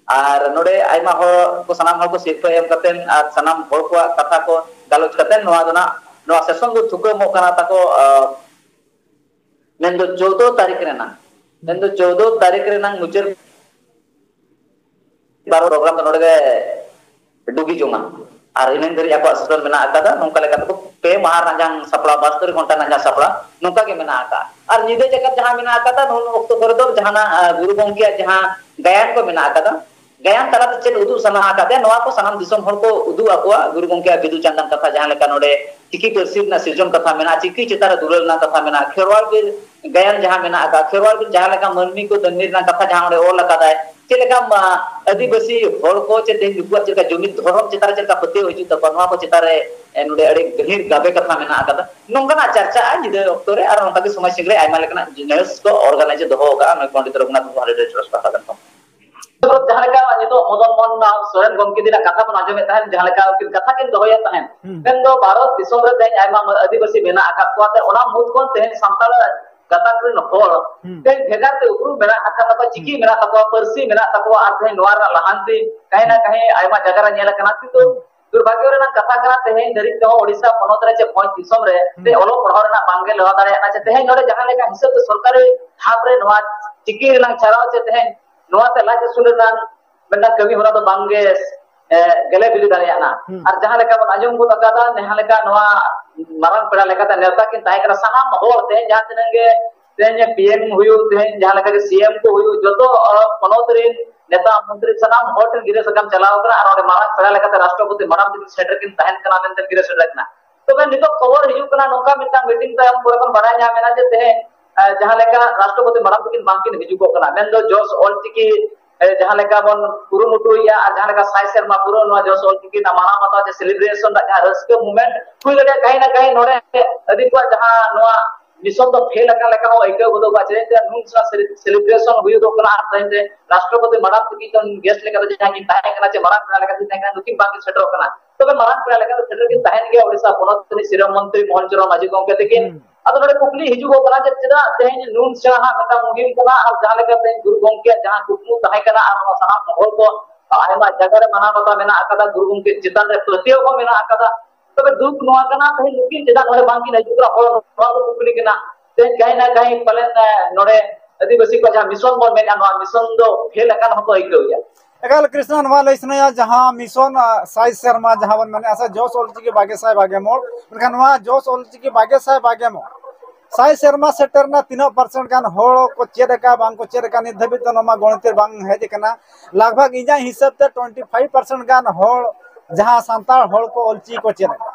ᱟᱨ ᱱᱚᱰᱮ ᱟᱭᱢᱟ ᱦᱚᱲ ᱠᱚ, ᱥᱟᱱᱟᱢ ᱦᱚᱲ ᱠᱚ ᱥᱤᱨᱯᱟᱹ ᱮᱢ ᱠᱟᱛᱮ ᱟᱨ ᱥᱟᱱᱟᱢ ᱦᱚᱲ ᱠᱚᱣᱟᱜ ᱠᱟᱛᱷᱟ ᱠᱚ ᱜᱟᱞᱚᱪ ᱠᱟᱛᱮ ᱱᱚᱣᱟ ᱫᱚ ᱱᱟᱜ, ᱱᱚᱣᱟ session ᱫᱚ ᱛᱷᱩᱠᱟᱹᱢᱚᱜ ᱠᱟᱱᱟ ᱛᱟᱠᱚ, ᱟ, ᱢᱮᱱᱫᱚ ᱪᱳᱫᱽᱫᱳ ᱛᱟᱹᱨᱤᱠᱷ ᱨᱮᱱᱟᱜ, ᱢᱮᱱᱫᱚ ᱪᱳᱫᱽᱫᱳ ᱛᱟᱹᱨᱤᱠᱷ ᱨᱮᱱᱟᱜ ᱢᱩᱪᱟᱹᱫ ᱵᱟᱨᱚ program ᱫᱚ ᱱᱚᱰᱮ ᱜᱮ ᱰᱩᱜᱤ ᱡᱚᱝᱟ᱾ ᱟᱨ ᱤᱱᱟᱹ ᱫᱷᱟᱹᱨᱤᱡ ᱟᱠᱚᱣᱟᱜ session ᱢᱮᱱᱟᱜ ᱟᱠᱟᱫᱟ᱾ ᱱᱚᱝᱠᱟ ᱞᱮᱠᱟ ᱛᱮᱠᱚ ᱯᱮ ᱢᱟᱦᱟ ᱨᱮᱱᱟᱜ ᱡᱟᱦᱟᱸ ᱥᱟᱯᱲᱟᱣ, ᱵᱟᱥᱛᱳᱨᱤ ᱜᱷᱚᱱᱴᱟ ᱨᱮᱱᱟᱜ ᱡᱟᱦᱟᱸ ᱥᱟᱯᱲᱟᱣ, ᱱᱚᱝᱠᱟ ᱜᱮ ᱢᱮᱱᱟᱜ ᱟᱠᱟᱫᱼᱟ᱾ ᱟᱨ ᱧᱤᱫᱟᱹ ᱡᱟᱠᱟᱛ ᱡᱟᱦᱟᱸ ᱢᱮᱱᱟᱜ ᱟᱠᱟᱫᱟ, ᱱᱩᱱ ᱚᱠᱛᱚ ᱠᱚᱨᱮ ᱫᱚ ᱡᱟᱦᱟᱱᱟᱜ, ᱟ, ᱜᱩᱨᱩ ᱜᱚᱢᱠᱮᱭᱟᱜ ᱡᱟᱦᱟᱸ ᱜᱟᱭᱟᱱ ᱠᱚ ᱢᱮᱱᱟᱜ ᱟᱠᱟᱫᱟ, ᱜᱟᱭᱟᱱ ᱛᱟᱞᱟᱛᱮ ᱪᱮᱫ ᱩᱫᱩᱜ ᱥᱟᱱᱟ ᱟᱠᱟᱫᱮᱭᱟ, ᱱᱚᱣᱟ ᱠᱚ ᱥᱟᱱᱟᱢ ᱫᱤᱥᱚᱢ ᱦᱚᱲ ᱠᱚ ᱩᱫᱩᱜ ᱟᱠᱚᱣᱟ᱾ ᱜᱩᱨᱩ ᱜᱚᱢᱠᱮᱭᱟᱜ ᱵᱤᱫᱩ ᱪᱟᱸᱫᱟᱱ ᱠᱟᱛᱷᱟ, ᱡᱟᱦᱟᱸ ᱞᱮᱠᱟ ᱱᱚᱰᱮ ᱪᱤᱠᱤ ᱯᱟᱹᱨᱥᱤ ᱨᱮᱱᱟᱜ ᱥᱤᱨᱡᱚᱱ ᱠᱟᱛᱷᱟ ᱢᱮᱱᱟᱜᱼᱟ, ᱪᱤᱠᱤ ᱪᱮᱛᱟᱱ ᱨᱮ ᱫᱩᱞᱟᱹᱲ ᱨᱮᱱᱟᱜ ᱠᱟᱛᱷᱟ ᱢᱮᱱᱟᱜᱼᱟ, ᱠᱷᱮᱨᱣᱟᱲ ᱵᱤᱨ ᱜᱟᱭᱟᱱ ᱡᱟᱦᱟᱸ ᱢᱮᱱᱟᱜ ᱟᱠᱟᱫ, ᱠᱷᱮᱨᱣᱟᱲ ᱵᱤᱨ ᱡᱟᱦᱟᱸ ᱞᱮᱠᱟ ᱢᱟᱹᱱᱢᱤ ᱠᱚ ᱫᱟᱹᱱᱢᱤ ᱨᱮᱱᱟᱜ ᱠᱟᱛᱷᱟ ᱡᱟᱦᱟᱸ ᱚᱸᱰᱮ ᱚᱞ ᱟᱠᱟᱫᱟᱭ, ᱪᱮᱫ ᱞᱮᱠᱟ ᱟᱹᱫᱤᱵᱟᱹᱥᱤ ᱦᱚᱲ ᱠᱚ ᱪᱮ ᱛᱮᱦᱮᱧ ᱱᱩᱠᱩᱣᱟᱜ ᱪᱮᱫ ᱞᱮᱠᱟ ᱡᱩᱢᱤᱫ ᱫᱷᱚᱨᱚᱢ ᱪᱮᱛᱟᱱ ᱨᱮ ᱪᱮᱫ ᱞᱮᱠᱟ ᱯᱟᱹᱛᱭᱟᱹᱣ ᱦᱤᱡᱩᱜ ᱛᱟᱠᱚᱣᱟ, ᱱᱚᱣᱟ ᱠᱚ ᱪᱮᱛᱟᱱ ᱨᱮ ᱱᱚᱰᱮ ᱟᱹᱰᱤ ᱜᱟᱹᱦᱤᱨ ᱜᱟᱵᱮ ᱠᱟᱛᱷᱟ ᱢᱮᱱᱟᱜ ᱟᱠᱟᱫᱟ᱾ ᱱᱚᱝᱠᱟᱱᱟᱜ ᱪᱟᱨᱪᱟᱜᱼᱟ ᱧᱤᱫᱟᱹ ᱚᱠᱛᱚ ᱨᱮ, ᱟᱨ ᱚᱱᱠᱟ ᱜᱮ ᱥᱚᱢᱟᱡᱽ ᱥᱤᱝ ᱨᱮ ᱟᱭᱢᱟ ᱞᱮᱠᱟᱱᱟᱜ ᱡᱤᱱᱤᱥ ᱠᱚ ᱚᱨᱜᱟᱱᱟᱭᱤᱡᱽ ᱫᱚᱦᱚ ᱟᱠᱟᱫᱼᱟ ᱱᱩᱭ ᱯᱚᱱᱰᱤᱛ ᱨᱚᱜᱷᱩᱱᱟᱛᱷ ᱢᱩᱨᱢᱩ ᱦᱮᱨᱤᱴᱮᱡᱽ ᱴᱨᱟᱥᱴ ᱯᱟᱦᱴᱟ ᱥᱮᱫ ᱠᱷᱚᱱ᱾ ᱡᱟᱦᱟᱸ ᱞᱮᱠᱟ ᱱᱤᱛᱚᱜ ᱢᱚᱫᱚᱱ ᱢᱳᱦᱚᱱ ᱥᱚᱨᱮᱱ ᱜᱚᱢᱠᱮ ᱛᱤᱱᱟᱹᱜ ᱠᱟᱛᱷᱟ ᱵᱚᱱ ᱟᱸᱡᱚᱢᱮᱫ ᱛᱟᱦᱮᱸᱫ, ᱡᱟᱦᱟᱸ ᱞᱮᱠᱟ ᱩᱱᱠᱤᱱ ᱠᱟᱛᱷᱟ ᱠᱤᱱ ᱫᱚᱦᱚᱭᱮᱫ ᱛᱟᱦᱮᱸᱫ, ᱦᱩᱸ᱾ ᱢᱮᱱᱫᱚ ᱵᱷᱟᱨᱚᱛ ᱫᱤᱥᱚᱢ ᱨᱮ ᱛᱮᱦᱮᱧ ᱟᱭᱢᱟ ᱟᱹᱫᱤᱵᱟᱹᱥᱤ ᱢᱮᱱᱟᱜ ᱟᱠᱟᱫ ᱠᱚᱣᱟ, ᱛᱮ ᱚᱱᱟ ᱢᱩᱫᱽ ᱠᱷᱚᱱ ᱛᱮᱦᱮᱧ ᱥᱟᱱᱛᱟᱲ ᱜᱟᱛᱟᱠ ᱨᱮᱱ ᱦᱚᱲ ᱦᱩᱸ᱾ ᱛᱮᱦᱮᱧ ᱵᱷᱮᱜᱟᱨ ᱛᱮ ᱩᱯᱨᱩᱢ ᱢᱮᱱᱟᱜ ᱟᱠᱟᱫ ᱛᱟᱠᱚᱣᱟ, ᱪᱤᱠᱤ ᱦᱩᱸ᱾ ᱢᱮᱱᱟᱜ ᱛᱟᱠᱚᱣᱟ, ᱯᱟᱹᱨᱥᱤ ᱢᱮᱱᱟᱜ ᱛᱟᱠᱚᱣᱟ, ᱟᱨ ᱛᱮᱦᱮᱧ ᱱᱚᱣᱟ ᱨᱮᱱᱟᱜ ᱞᱟᱦᱟᱱᱛᱤ ᱠᱟᱹᱦᱤ ᱱᱟ ᱦᱩᱸ᱾ ᱠᱟᱹᱦᱤ ᱟᱭᱢᱟ ᱡᱟᱭᱜᱟ ᱨᱮ ᱧᱮᱞ ᱟᱠᱟᱱᱟ᱾ ᱠᱤᱱᱛᱩ ᱦᱩᱸ᱾ ᱫᱩᱨᱵᱷᱟᱜᱭᱚ ᱨᱮᱱᱟᱜ ᱠᱟᱛᱷᱟ ᱠᱟᱱᱟ, ᱛᱮᱦᱮᱧ ᱫᱷᱟᱹᱨᱤᱡ ᱛᱮᱦᱚᱸ ᱳᱰᱤᱥᱟ ᱯᱚᱱᱚᱛ ᱨᱮ ᱪᱮ ᱵᱷᱚᱸᱡᱽ ᱫᱤᱥᱚᱢ ᱨᱮ ᱛᱮ ᱦᱩᱸ᱾ ᱚᱞᱚᱜ ᱯᱟᱲᱦᱟᱣ ᱨᱮᱱᱟᱜ ᱵᱟᱝᱜᱮ ᱞᱟᱦᱟ ᱫᱟᱲᱮᱭᱟᱜ ᱠᱟᱱᱟ᱾ ᱪᱮ ᱛᱮᱦᱮᱧ ᱱᱚᱰᱮ ᱡᱟᱦᱟᱸ ᱞᱮᱠᱟ ᱦᱤᱥᱟᱹᱵ ᱛᱮ ᱥᱚᱨᱠᱟᱨᱤ ᱫᱷᱟᱯ ᱨᱮ ᱱᱚᱣᱟ ᱪᱤᱠᱤ ᱨᱮᱱᱟᱜ ᱪᱷᱟᱨᱟᱣ ᱪᱮ ᱛᱮᱦᱮᱧ ᱱᱚᱣᱟ ᱛᱮ ᱞᱟᱡ ᱟᱹᱥᱩᱞ ᱨᱮᱱᱟᱜ ᱢᱤᱫᱴᱟᱝ ᱠᱟᱹᱢᱤ ᱦᱚᱨᱟ ᱫᱚ ᱵᱟᱝᱜᱮ, ᱮ, ᱜᱮᱞᱮ ᱵᱤᱞᱤ ᱫᱟᱲᱮᱭᱟᱜᱼᱟ᱾ ᱦᱩᱸ᱾ ᱟᱨ ᱡᱟᱦᱟᱸ ᱞᱮᱠᱟ ᱵᱚᱱ ᱟᱸᱡᱚᱢ ᱜᱚᱫ ᱟᱠᱟᱫᱟ, ᱡᱟᱦᱟᱸ ᱞᱮᱠᱟ ᱱᱚᱣᱟ ᱢᱟᱨᱟᱝ ᱯᱮᱲᱟ ᱞᱮᱠᱟᱛᱮ ᱱᱮᱣᱛᱟ ᱠᱤᱱ ᱛᱟᱦᱮᱸ ᱠᱟᱱᱟ ᱥᱟᱱᱟᱢ ᱦᱚᱲ, ᱛᱮᱦᱮᱧ ᱡᱟᱦᱟᱸ ᱛᱤᱱᱟᱹᱜ ᱜᱮ ᱛᱮᱦᱮᱧ ᱯᱤ ᱮᱢ ᱦᱩᱭᱩᱜ, ᱛᱮᱦᱮᱧ ᱡᱟᱦᱟᱸ ᱞᱮᱠᱟ ᱜᱮ ᱥᱤ ᱮᱢ ᱠᱚ ᱦᱩᱭᱩᱜ, ᱡᱚᱛᱚ, ᱚ, ᱯᱚᱱᱚᱛ ᱨᱮᱱ ᱱᱮᱛᱟ ᱢᱚᱱᱛᱨᱤ ᱥᱟᱱᱟᱢ ᱦᱚᱲ ᱴᱷᱮᱱ ᱜᱤᱨᱟᱹ ᱥᱟᱠᱟᱢ ᱪᱟᱞᱟᱣ ᱠᱟᱱᱟ ᱟᱨ ᱚᱸᱰᱮ ᱢᱟᱨᱟᱝ ᱯᱮᱲᱟ ᱞᱮᱠᱟᱛᱮ ᱨᱟᱥᱴᱨᱚᱯᱚᱛᱤ ᱢᱟᱨᱟᱝ ᱛᱮᱠᱤᱱ ᱥᱮᱴᱮᱨ ᱠᱤᱱ ᱛᱟᱦᱮᱱ ᱠᱟᱱᱟ ᱢᱮᱱᱛᱮ ᱜᱤᱨᱟᱹ ᱥᱮᱴᱮᱨ ᱠᱟᱱᱟ᱾ ᱛᱚᱵᱮ ᱱᱤᱛᱚᱜ ᱠᱷᱚᱵᱚᱨ ᱦᱤᱡᱩᱜ ᱠᱟᱱᱟ, ᱱᱚᱝᱠᱟ ᱢᱤᱫᱴᱟᱝ ᱢᱤᱴᱤᱝ ᱛᱟᱭᱚᱢ ᱯᱚᱨᱮ ᱵᱚᱱ ᱵᱟᱲᱟᱭ ᱧᱟᱢ ᱮᱱᱟ ᱡᱮ ᱛᱮᱦᱮᱧ, ᱮ, ᱡᱟᱦᱟᱸ ᱞᱮᱠᱟ ᱨᱟᱥᱴᱨᱚᱯᱚᱛᱤ ᱢᱟᱨᱟᱝ ᱛᱮᱠᱤᱱ ᱵᱟᱝᱠᱤᱱ ᱦᱤᱡᱩᱜᱚᱜ ᱠᱟᱱᱟ, ᱢᱮᱱᱫᱚ ᱡᱚᱥ ᱚᱞᱪᱤᱠᱤ, ᱮ, ᱡᱟᱦᱟᱸ ᱞᱮᱠᱟ ᱵᱚᱱ ᱠᱩᱨᱩᱢᱩᱴᱩᱭᱮᱫᱼᱟ ᱟᱨ ᱡᱟᱦᱟᱸ ᱞᱮᱠᱟ ᱥᱟᱭ ᱥᱮᱨᱢᱟ ᱯᱩᱨᱟᱹᱣ ᱱᱚᱣᱟ ᱡᱚᱥ ᱚᱞᱪᱤᱠᱤ ᱨᱮᱱᱟᱜ ᱢᱟᱱᱟᱣ ᱵᱟᱛᱟᱣ ᱡᱮ ᱥᱮᱞᱤᱵᱨᱮᱥᱚᱱ ᱨᱮᱱᱟᱜ ᱡᱟᱦᱟᱸ ᱨᱟᱹᱥᱠᱟᱹ ᱢᱩᱢᱮᱱᱴ ᱦᱩᱭ ᱫᱟᱲᱮᱭᱟᱜᱼᱟ, ᱠᱟᱹᱦᱤ ᱱᱟ ᱠᱟᱹᱦᱤ ᱱᱚᱰᱮ ᱟᱹᱫᱤ ᱠᱚᱣᱟᱜ ᱡᱟᱦᱟᱸ ᱱᱚᱣᱟ ᱢᱤᱥᱚᱱ ᱫᱚ ᱯᱷᱮᱞ ᱟᱠᱟᱱ ᱞᱮᱠᱟ ᱦᱚᱸ ᱟᱹᱭᱠᱟᱹᱣ ᱜᱚᱫᱚᱜᱼᱟ᱾ ᱪᱮᱫᱟᱜ ᱥᱮ ᱱᱩᱱ ᱥᱮᱬᱟ ᱥᱮᱞᱤ-, ᱥᱮᱞᱤᱵᱨᱮᱥᱚᱱ ᱦᱩᱭᱩᱜᱚᱜ ᱠᱟᱱᱟ ᱟᱨ ᱛᱮᱦᱮᱧ ᱨᱮ ᱨᱟᱥᱴᱨᱚᱯᱚᱛᱤ ᱢᱟᱨᱟᱝ ᱛᱮᱠᱤᱱ ᱜᱮᱥᱴ ᱞᱮᱠᱟᱛᱮ ᱡᱟᱦᱟᱸ ᱠᱤᱱ ᱛᱟᱦᱮᱸ ᱠᱟᱱᱟ ᱪᱮ ᱢᱟᱨᱟᱝ ᱯᱮᱲᱟ ᱞᱮᱠᱟᱛᱮ ᱛᱟᱦᱮᱸ ᱠᱟᱱᱟ, ᱱᱩᱠᱤᱱ ᱵᱟᱝᱠᱤᱱ ᱥᱮᱴᱮᱨᱚᱜ ᱠᱟᱱᱟ᱾ ᱛᱚᱵᱮ ᱢᱟᱨᱟᱝ ᱯᱮᱲᱟ ᱞᱮᱠᱟᱛᱮ ᱥᱮᱴᱮᱨ ᱠᱤᱱ ᱛᱟᱦᱮᱱ ᱜᱮᱭᱟ ᱳᱰᱤᱥᱟ ᱯᱚᱱᱚᱛ ᱨᱤᱱᱤᱡ ᱥᱤᱨᱟᱹ ᱢᱚᱱᱛᱨᱤ ᱢᱳᱦᱚᱱ ᱪᱚᱨᱚᱬ ᱢᱟᱹᱡᱷᱤ ᱜᱚᱢᱠᱮ ᱛᱟᱹᱠᱤᱱ᱾ ᱦᱩᱸ᱾ ᱟᱫᱚ ᱱᱚᱰᱮ ᱠᱩᱠᱞᱤ ᱦᱤᱡᱩᱜᱚᱜ ᱠᱟᱱᱟ ᱡᱮ ᱪᱮᱫᱟᱜ ᱛᱮᱦᱮᱧ ᱱᱩᱱ ᱥᱮᱬᱟ ᱦᱟᱸᱜ ᱢᱤᱫᱴᱟᱝ ᱢᱩᱦᱤᱢ ᱠᱟᱱᱟ ᱟᱨ ᱡᱟᱦᱟᱸ ᱞᱮᱠᱟ ᱛᱮᱦᱮᱧ ᱜᱩᱨᱩ ᱜᱚᱢᱠᱮᱭᱟᱜ ᱡᱟᱦᱟᱸ ᱠᱩᱠᱢᱩ ᱛᱟᱦᱮᱸ ᱠᱟᱱᱟ ᱟᱨ ᱚᱱᱟ ᱥᱟᱱᱟᱢ ᱦᱚᱲ ᱠᱚ ᱟᱭᱢᱟ ᱡᱟᱭᱜᱟ ᱨᱮ ᱢᱟᱱᱟᱣ ᱵᱟᱛᱟᱣ ᱢᱮᱱᱟᱜ ᱟᱠᱟᱫᱟ, ᱜᱩᱨᱩ ᱜᱚᱢᱠᱮ ᱪᱮᱛᱟᱱ ᱨᱮ ᱯᱟᱹᱛᱭᱟᱹᱣ ᱦᱚᱸ ᱢᱮᱱᱟᱜ ᱟᱠᱟᱫᱟ᱾ ᱛᱚᱵᱮ ᱫᱩᱠ ᱱᱚᱣᱟ ᱠᱟᱱᱟ, ᱛᱮᱦᱮᱧ ᱱᱩᱠᱤᱱ ᱪᱮᱫᱟᱜ ᱱᱚᱰᱮ ᱵᱟᱝᱠᱤᱱ ᱦᱤᱡᱩᱜ ᱠᱟᱱᱟ? ᱦᱚᱲ ᱱᱚᱣᱟ ᱠᱚ ᱠᱩᱠᱞᱤ ᱠᱟᱱᱟ᱾ ᱛᱮᱦᱮᱧ ᱠᱟᱹᱦᱤ ᱱᱟ ᱠᱟᱹᱦᱤ ᱯᱟᱞᱮᱱ, ᱮ, ᱱᱚᱰᱮ ᱟᱹᱫᱤᱵᱟᱹᱥᱤ ᱠᱚᱣᱟᱜ ᱡᱟᱦᱟᱸ ᱢᱤᱥᱚᱱ ᱵᱚᱱ ᱢᱮᱱᱟ, ᱱᱚᱣᱟ ᱢᱤᱥᱚᱱ ᱫᱚ ᱯᱷᱮᱞ ᱟᱠᱟᱱ ᱦᱚᱸᱠᱚ ᱟᱹᱭᱠᱟᱹᱣ ᱜᱮᱭᱟ᱾ ᱮᱠᱟᱞ ᱠᱨᱤᱥᱱᱟ, ᱱᱚᱣᱟ ᱞᱟᱹᱭ ᱥᱟᱱᱟᱭᱟ, ᱡᱟᱦᱟᱸ ᱢᱤᱥᱚᱱ, ᱟ, ᱥᱟᱭ ᱥᱮᱨᱢᱟ ᱡᱟᱦᱟᱸ ᱵᱚᱱ ᱢᱮᱱᱮᱫᱼᱟ ᱥᱮ, ᱡᱚᱥ ᱚᱞᱪᱤᱠᱤ ᱵᱟᱜᱮ ᱥᱟᱭ ᱵᱟᱜᱮ ᱢᱚᱬ, ᱢᱮᱱᱠᱷᱟᱱ ᱱᱚᱣᱟ ᱡᱚᱥ ᱚᱞᱪᱤᱠᱤ ᱵᱟᱜᱮ ᱥᱟᱭ ᱵᱟᱜᱮ ᱢᱚᱬ ᱥᱟᱭ ᱥᱮᱨᱢᱟ ᱥᱮᱴᱮᱨ ᱨᱮᱱᱟᱜ ᱛᱤᱱᱟᱹᱜ ᱯᱟᱨᱥᱮᱱᱴ ᱜᱟᱱ ᱦᱚᱲ ᱠᱚ ᱪᱮᱫ ᱟᱠᱟᱫ, ᱵᱟᱝ ᱠᱚ ᱪᱮᱫ ᱟᱠᱟᱫ, ᱱᱤᱛ ᱫᱷᱟᱹᱵᱤᱡ ᱫᱚ ᱱᱚᱣᱟ ᱜᱚᱱᱤᱛ ᱨᱮ ᱵᱟᱝ ᱦᱮᱡ ᱟᱠᱟᱱᱟ᱾ ᱞᱟᱜᱽ ᱵᱷᱟᱜᱽ ᱤᱧᱟᱹᱜ ᱦᱤᱥᱟᱹᱵ ᱛᱮ ᱴᱩᱭᱮᱱᱴᱤ ᱯᱷᱟᱭᱤᱵᱷ ᱯᱟᱨᱥᱮᱱᱴ ᱜᱟᱱ ᱦᱚᱲ, ᱡᱟᱦᱟᱸ ᱥᱟᱱᱛᱟᱲ ᱦᱚᱲ ᱠᱚ ᱚᱞᱪᱤᱠᱤ ᱠᱚ ᱪᱮᱫ ᱟᱠᱟᱫ,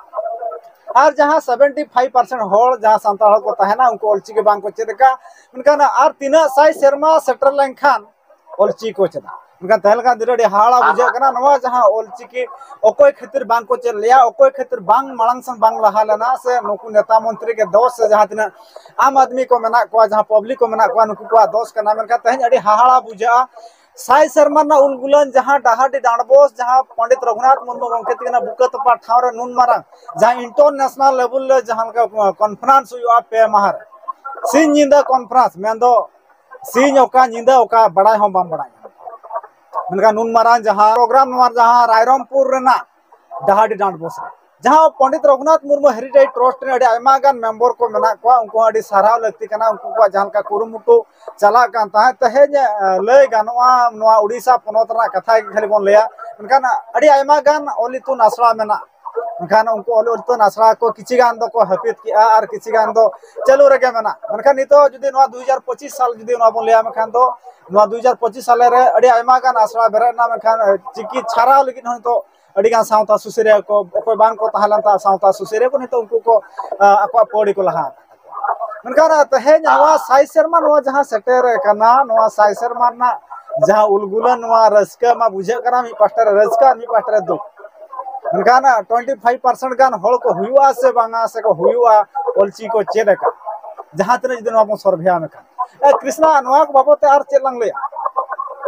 ᱟᱨ ᱡᱟᱦᱟᱸ ᱥᱮᱵᱷᱮᱱᱴᱤ ᱯᱷᱟᱭᱤᱵᱷ ᱯᱟᱨᱥᱮᱱᱴ ᱦᱚᱲ ᱡᱟᱦᱟᱸ ᱥᱟᱱᱛᱟᱲ ᱦᱚᱲ ᱠᱚ ᱛᱟᱦᱮᱱᱟ ᱩᱱᱠᱩ ᱚᱞᱪᱤᱠᱤ ᱵᱟᱝ ᱠᱚ ᱪᱮᱫ ᱟᱠᱟᱫ᱾ ᱢᱮᱱᱠᱷᱟᱱ ᱟᱨ ᱛᱤᱱᱟᱹᱜ ᱥᱟᱭ ᱥᱮᱨᱢᱟ ᱥᱮᱴᱮᱨ ᱞᱮᱱᱠᱷᱟᱱ ᱚᱞᱪᱤᱠᱤ ᱠᱚ ᱪᱮᱫᱟ᱾ ᱢᱮᱱᱠᱷᱟᱱ ᱛᱟᱦᱮᱸ ᱞᱮᱠᱷᱟᱱ ᱫᱤᱱ ᱨᱮ ᱟᱹᱰᱤ ᱦᱟᱦᱟᱲᱟ ᱵᱩᱡᱷᱟᱹᱜ ᱠᱟᱱᱟ, ᱱᱚᱣᱟ ᱡᱟᱦᱟᱸ ᱚᱞᱪᱤᱠᱤ ᱚᱠᱚᱭ ᱠᱷᱟᱹᱛᱤᱨ ᱵᱟᱝ ᱠᱚ ᱪᱮᱫ ᱞᱮᱭᱟ, ᱚᱠᱚᱭ ᱠᱷᱟᱹᱛᱤᱨ ᱵᱟᱝ ᱢᱟᱲᱟᱝ ᱥᱮᱱ ᱵᱟᱝ ᱞᱟᱦᱟ ᱞᱮᱱᱟ, ᱥᱮ ᱱᱩᱠᱩ ᱱᱮᱛᱟ ᱢᱚᱱᱛᱨᱤ ᱜᱮ ᱫᱚᱥ, ᱥᱮ ᱡᱟᱦᱟᱸ ᱛᱤᱱᱟᱹᱜ ᱟᱢ ᱟᱫᱢᱤ ᱠᱚ ᱢᱮᱱᱟᱜ ᱠᱚᱣᱟ, ᱡᱟᱦᱟᱸ ᱯᱟᱵᱽᱞᱤᱠ ᱠᱚ ᱢᱮᱱᱟᱜ ᱠᱚᱣᱟ, ᱱᱩᱠᱩ ᱠᱚᱣᱟᱜ ᱫᱚᱥ ᱠᱟᱱᱟ᱾ ᱢᱮᱱᱠᱷᱟᱱ ᱛᱮᱦᱮᱧ ᱟᱹᱰᱤ ᱦᱟᱦᱟᱲᱟ ᱵᱩᱡᱷᱟᱹᱜᱼᱟ, ᱥᱟᱭ ᱥᱮᱨᱢᱟ ᱨᱮᱱᱟᱜ ᱩᱞ ᱜᱩᱞᱟᱹᱱ ᱡᱟᱦᱟᱸ ᱰᱟᱦᱟᱨᱰᱤ ᱰᱟᱸᱰᱵᱳᱥ, ᱡᱟᱦᱟᱸ ᱯᱚᱱᱰᱤᱛ ᱨᱚᱜᱷᱩᱱᱟᱛᱷ ᱢᱩᱨᱢᱩ ᱜᱚᱢᱠᱮ ᱛᱟᱹᱠᱤᱱᱟᱜ ᱵᱩᱠᱟᱹ ᱛᱚᱯᱟ ᱴᱷᱟᱶ ᱨᱮ ᱱᱩᱱ ᱢᱟᱨᱟᱝ ᱡᱟᱦᱟᱸ ᱤᱱᱴᱟᱨᱱᱮᱥᱱᱟᱞ ᱞᱮᱵᱮᱞ ᱨᱮ ᱡᱟᱦᱟᱸ ᱞᱮᱠᱟ ᱠᱚᱱᱯᱷᱟᱨᱮᱱᱥ ᱦᱩᱭᱩᱜᱼᱟ ᱯᱮ ᱢᱟᱦᱟ ᱨᱮ, ᱥᱤᱧ ᱧᱤᱫᱟᱹ ᱠᱚᱱᱯᱷᱟᱨᱮᱱᱥ, ᱢᱮᱱᱫᱚ ᱥᱤᱧ ᱚᱠᱟ ᱧᱤᱫᱟᱹ ᱚᱠᱟ ᱵᱟᱲᱟᱭ ᱦᱚᱸ ᱵᱟᱢ ᱵᱟᱲᱟᱭ ᱧᱟᱢᱟ᱾ ᱢᱮᱱᱠᱷᱟᱱ ᱱᱩᱱ ᱢᱟᱨᱟᱝ ᱡᱟᱦᱟᱸ ᱯᱨᱳᱜᱨᱟᱢ, ᱱᱚᱣᱟ ᱡᱟᱦᱟᱸ ᱨᱟᱭᱨᱚᱝᱯᱩᱨ ᱨᱮᱱᱟᱜ ᱰᱟᱦᱟᱨᱰᱤ ᱰᱟᱸᱰᱵᱳᱥ ᱨᱮ, ᱡᱟᱦᱟᱸ ᱯᱚᱱᱰᱤᱛ ᱨᱚᱜᱷᱩᱱᱟᱛᱷ ᱢᱩᱨᱢᱩ ᱦᱮᱨᱤᱴᱮᱡᱽ ᱴᱨᱟᱥᱴ ᱨᱮᱱ ᱟᱹᱰᱤ ᱟᱭᱢᱟ ᱜᱟᱱ ᱢᱮᱢᱵᱚᱨ ᱠᱚ ᱢᱮᱱᱟᱜ ᱠᱚᱣᱟ, ᱩᱱᱠᱩ ᱦᱚᱸ ᱟᱹᱰᱤ ᱥᱟᱨᱦᱟᱣ ᱞᱟᱹᱠᱛᱤ ᱠᱟᱱᱟ᱾ ᱩᱱᱠᱩ ᱠᱚᱣᱟᱜ ᱡᱟᱦᱟᱸ ᱞᱮᱠᱟ ᱠᱩᱨᱩᱢᱩᱴᱩ ᱪᱟᱞᱟᱜ ᱠᱟᱱ ᱛᱟᱦᱮᱸᱫ, ᱛᱮᱦᱮᱧ, ᱮ, ᱞᱟᱹᱭ ᱜᱟᱱᱚᱜᱼᱟ, ᱱᱚᱣᱟ ᱩᱰᱤᱥᱟ ᱯᱚᱱᱚᱛ ᱨᱮᱱᱟᱜ ᱠᱟᱛᱷᱟ ᱜᱮ ᱠᱷᱟᱹᱞᱤ ᱵᱚᱱ ᱞᱟᱹᱭᱟ, ᱢᱮᱱᱠᱷᱟᱱ ᱟᱹᱰᱤ ᱟᱭᱢᱟ ᱜᱟᱱ ᱚᱞ ᱤᱛᱩᱱ ᱟᱥᱲᱟ ᱢᱮᱱᱟᱜᱼᱟ, ᱢᱮᱱᱠᱷᱟᱱ ᱩᱱᱠᱩ ᱚᱞ ᱤᱛᱩᱱ ᱟᱥᱲᱟ ᱠᱚ ᱠᱤᱪᱷᱤ ᱜᱟᱱ ᱫᱚᱠᱚ ᱦᱟᱹᱯᱤᱫ ᱠᱮᱜᱼᱟ ᱟᱨ ᱠᱤᱪᱷᱤ ᱜᱟᱱ ᱫᱚ ᱪᱟᱹᱞᱩ ᱨᱮᱜᱮ ᱢᱮᱱᱟᱜᱼᱟ᱾ ᱢᱮᱱᱠᱷᱟᱱ ᱱᱤᱛᱚᱜ ᱡᱩᱫᱤ ᱱᱚᱣᱟ ᱫᱩ ᱦᱟᱡᱟᱨ ᱯᱚᱸᱪᱤᱥ ᱥᱟᱞ ᱡᱩᱫᱤ ᱱᱚᱣᱟ ᱵᱚᱱ ᱞᱟᱹᱭᱟ, ᱢᱮᱱᱠᱷᱟᱱ ᱫᱚ ᱱᱚᱣᱟ ᱫᱩ ᱦᱟᱡᱟᱨ ᱯᱚᱸᱪᱤᱥ ᱥᱟᱞ ᱨᱮ ᱟᱹᱰᱤ ᱟᱭᱢᱟ ᱜᱟᱱ ᱟᱥᱲᱟ ᱵᱮᱨᱮᱫ ᱮᱱᱟ, ᱢᱮᱱᱠᱷᱟᱱ, ᱮ, ᱪᱤᱠᱤ ᱪᱷᱟᱨᱟᱣ ᱞᱟᱹᱜᱤᱫ ᱦᱚᱸ ᱱᱤᱛᱚᱜ ᱟᱹᱰᱤ ᱜᱟᱱ ᱥᱟᱶᱛᱟ ᱥᱩᱥᱟᱹᱨᱤᱭᱟᱹ ᱠᱚ, ᱚᱠᱚᱭ ᱵᱟᱝ ᱠᱚ ᱛᱟᱦᱮᱸ ᱞᱮᱱ ᱛᱟᱦᱮᱸᱫ ᱥᱟᱶᱛᱟ ᱥᱩᱥᱟᱹᱨᱤᱭᱟᱹ ᱠᱚ, ᱱᱤᱛᱚᱜ ᱩᱱᱠᱩ ᱠᱚ, ᱟ, ᱟᱠᱚᱣᱟᱜ ᱯᱟᱹᱣᱲᱤ ᱠᱚ ᱞᱟᱦᱟ ᱟᱠᱟᱫ ᱛᱟᱠᱚᱣᱟ᱾ ᱢᱮᱱᱠᱷᱟᱱ ᱛᱮᱦᱮᱧ ᱱᱚᱣᱟ ᱥᱟᱭ ᱥᱮᱨᱢᱟ ᱱᱚᱣᱟ ᱡᱟᱦᱟᱸ ᱥᱮᱴᱮᱨ ᱟᱠᱟᱱᱟ, ᱱᱚᱣᱟ ᱥᱟᱭ ᱥᱮᱨᱢᱟ ᱨᱮᱱᱟᱜ ᱡᱟᱦᱟᱸ ᱩᱞᱜᱩᱞᱟᱹ, ᱱᱚᱣᱟ ᱨᱟᱹᱥᱠᱟᱹ ᱢᱟ ᱵᱩᱡᱷᱟᱹᱜ ᱠᱟᱱᱟ, ᱢᱤᱫ ᱯᱟᱦᱴᱟ ᱨᱮ ᱨᱟᱹᱥᱠᱟᱹ ᱟᱨ ᱢᱤᱫ ᱯᱟᱦᱴᱟ ᱨᱮ ᱫᱩᱠ᱾ ᱢᱮᱱᱠᱷᱟᱱ ᱴᱩᱭᱮᱱᱴᱤ ᱯᱷᱟᱭᱤᱵᱷ ᱯᱟᱨᱥᱮᱱᱴ ᱜᱟᱱ ᱦᱚᱲ ᱠᱚ ᱦᱩᱭᱩᱜᱼᱟ ᱥᱮ ᱵᱟᱝᱟ, ᱥᱮ ᱠᱚ ᱦᱩᱭᱩᱜᱼᱟ ᱚᱞᱪᱤᱠᱤ ᱠᱚ ᱪᱮᱫ ᱟᱠᱟᱫ, ᱡᱟᱦᱟᱸ ᱛᱤᱱᱟᱹᱜ ᱡᱩᱫᱤ ᱱᱚᱣᱟ ᱵᱚᱱ ᱥᱚᱨᱵᱷᱮᱭᱟ? ᱢᱮᱱᱠᱷᱟᱱ, ᱮ, ᱠᱨᱤᱥᱱᱟ, ᱱᱚᱣᱟ ᱠᱚ ᱵᱟᱵᱚᱫ ᱛᱮ ᱟᱨ ᱪᱮᱫ ᱞᱟᱝ ᱞᱟᱹᱭᱟ?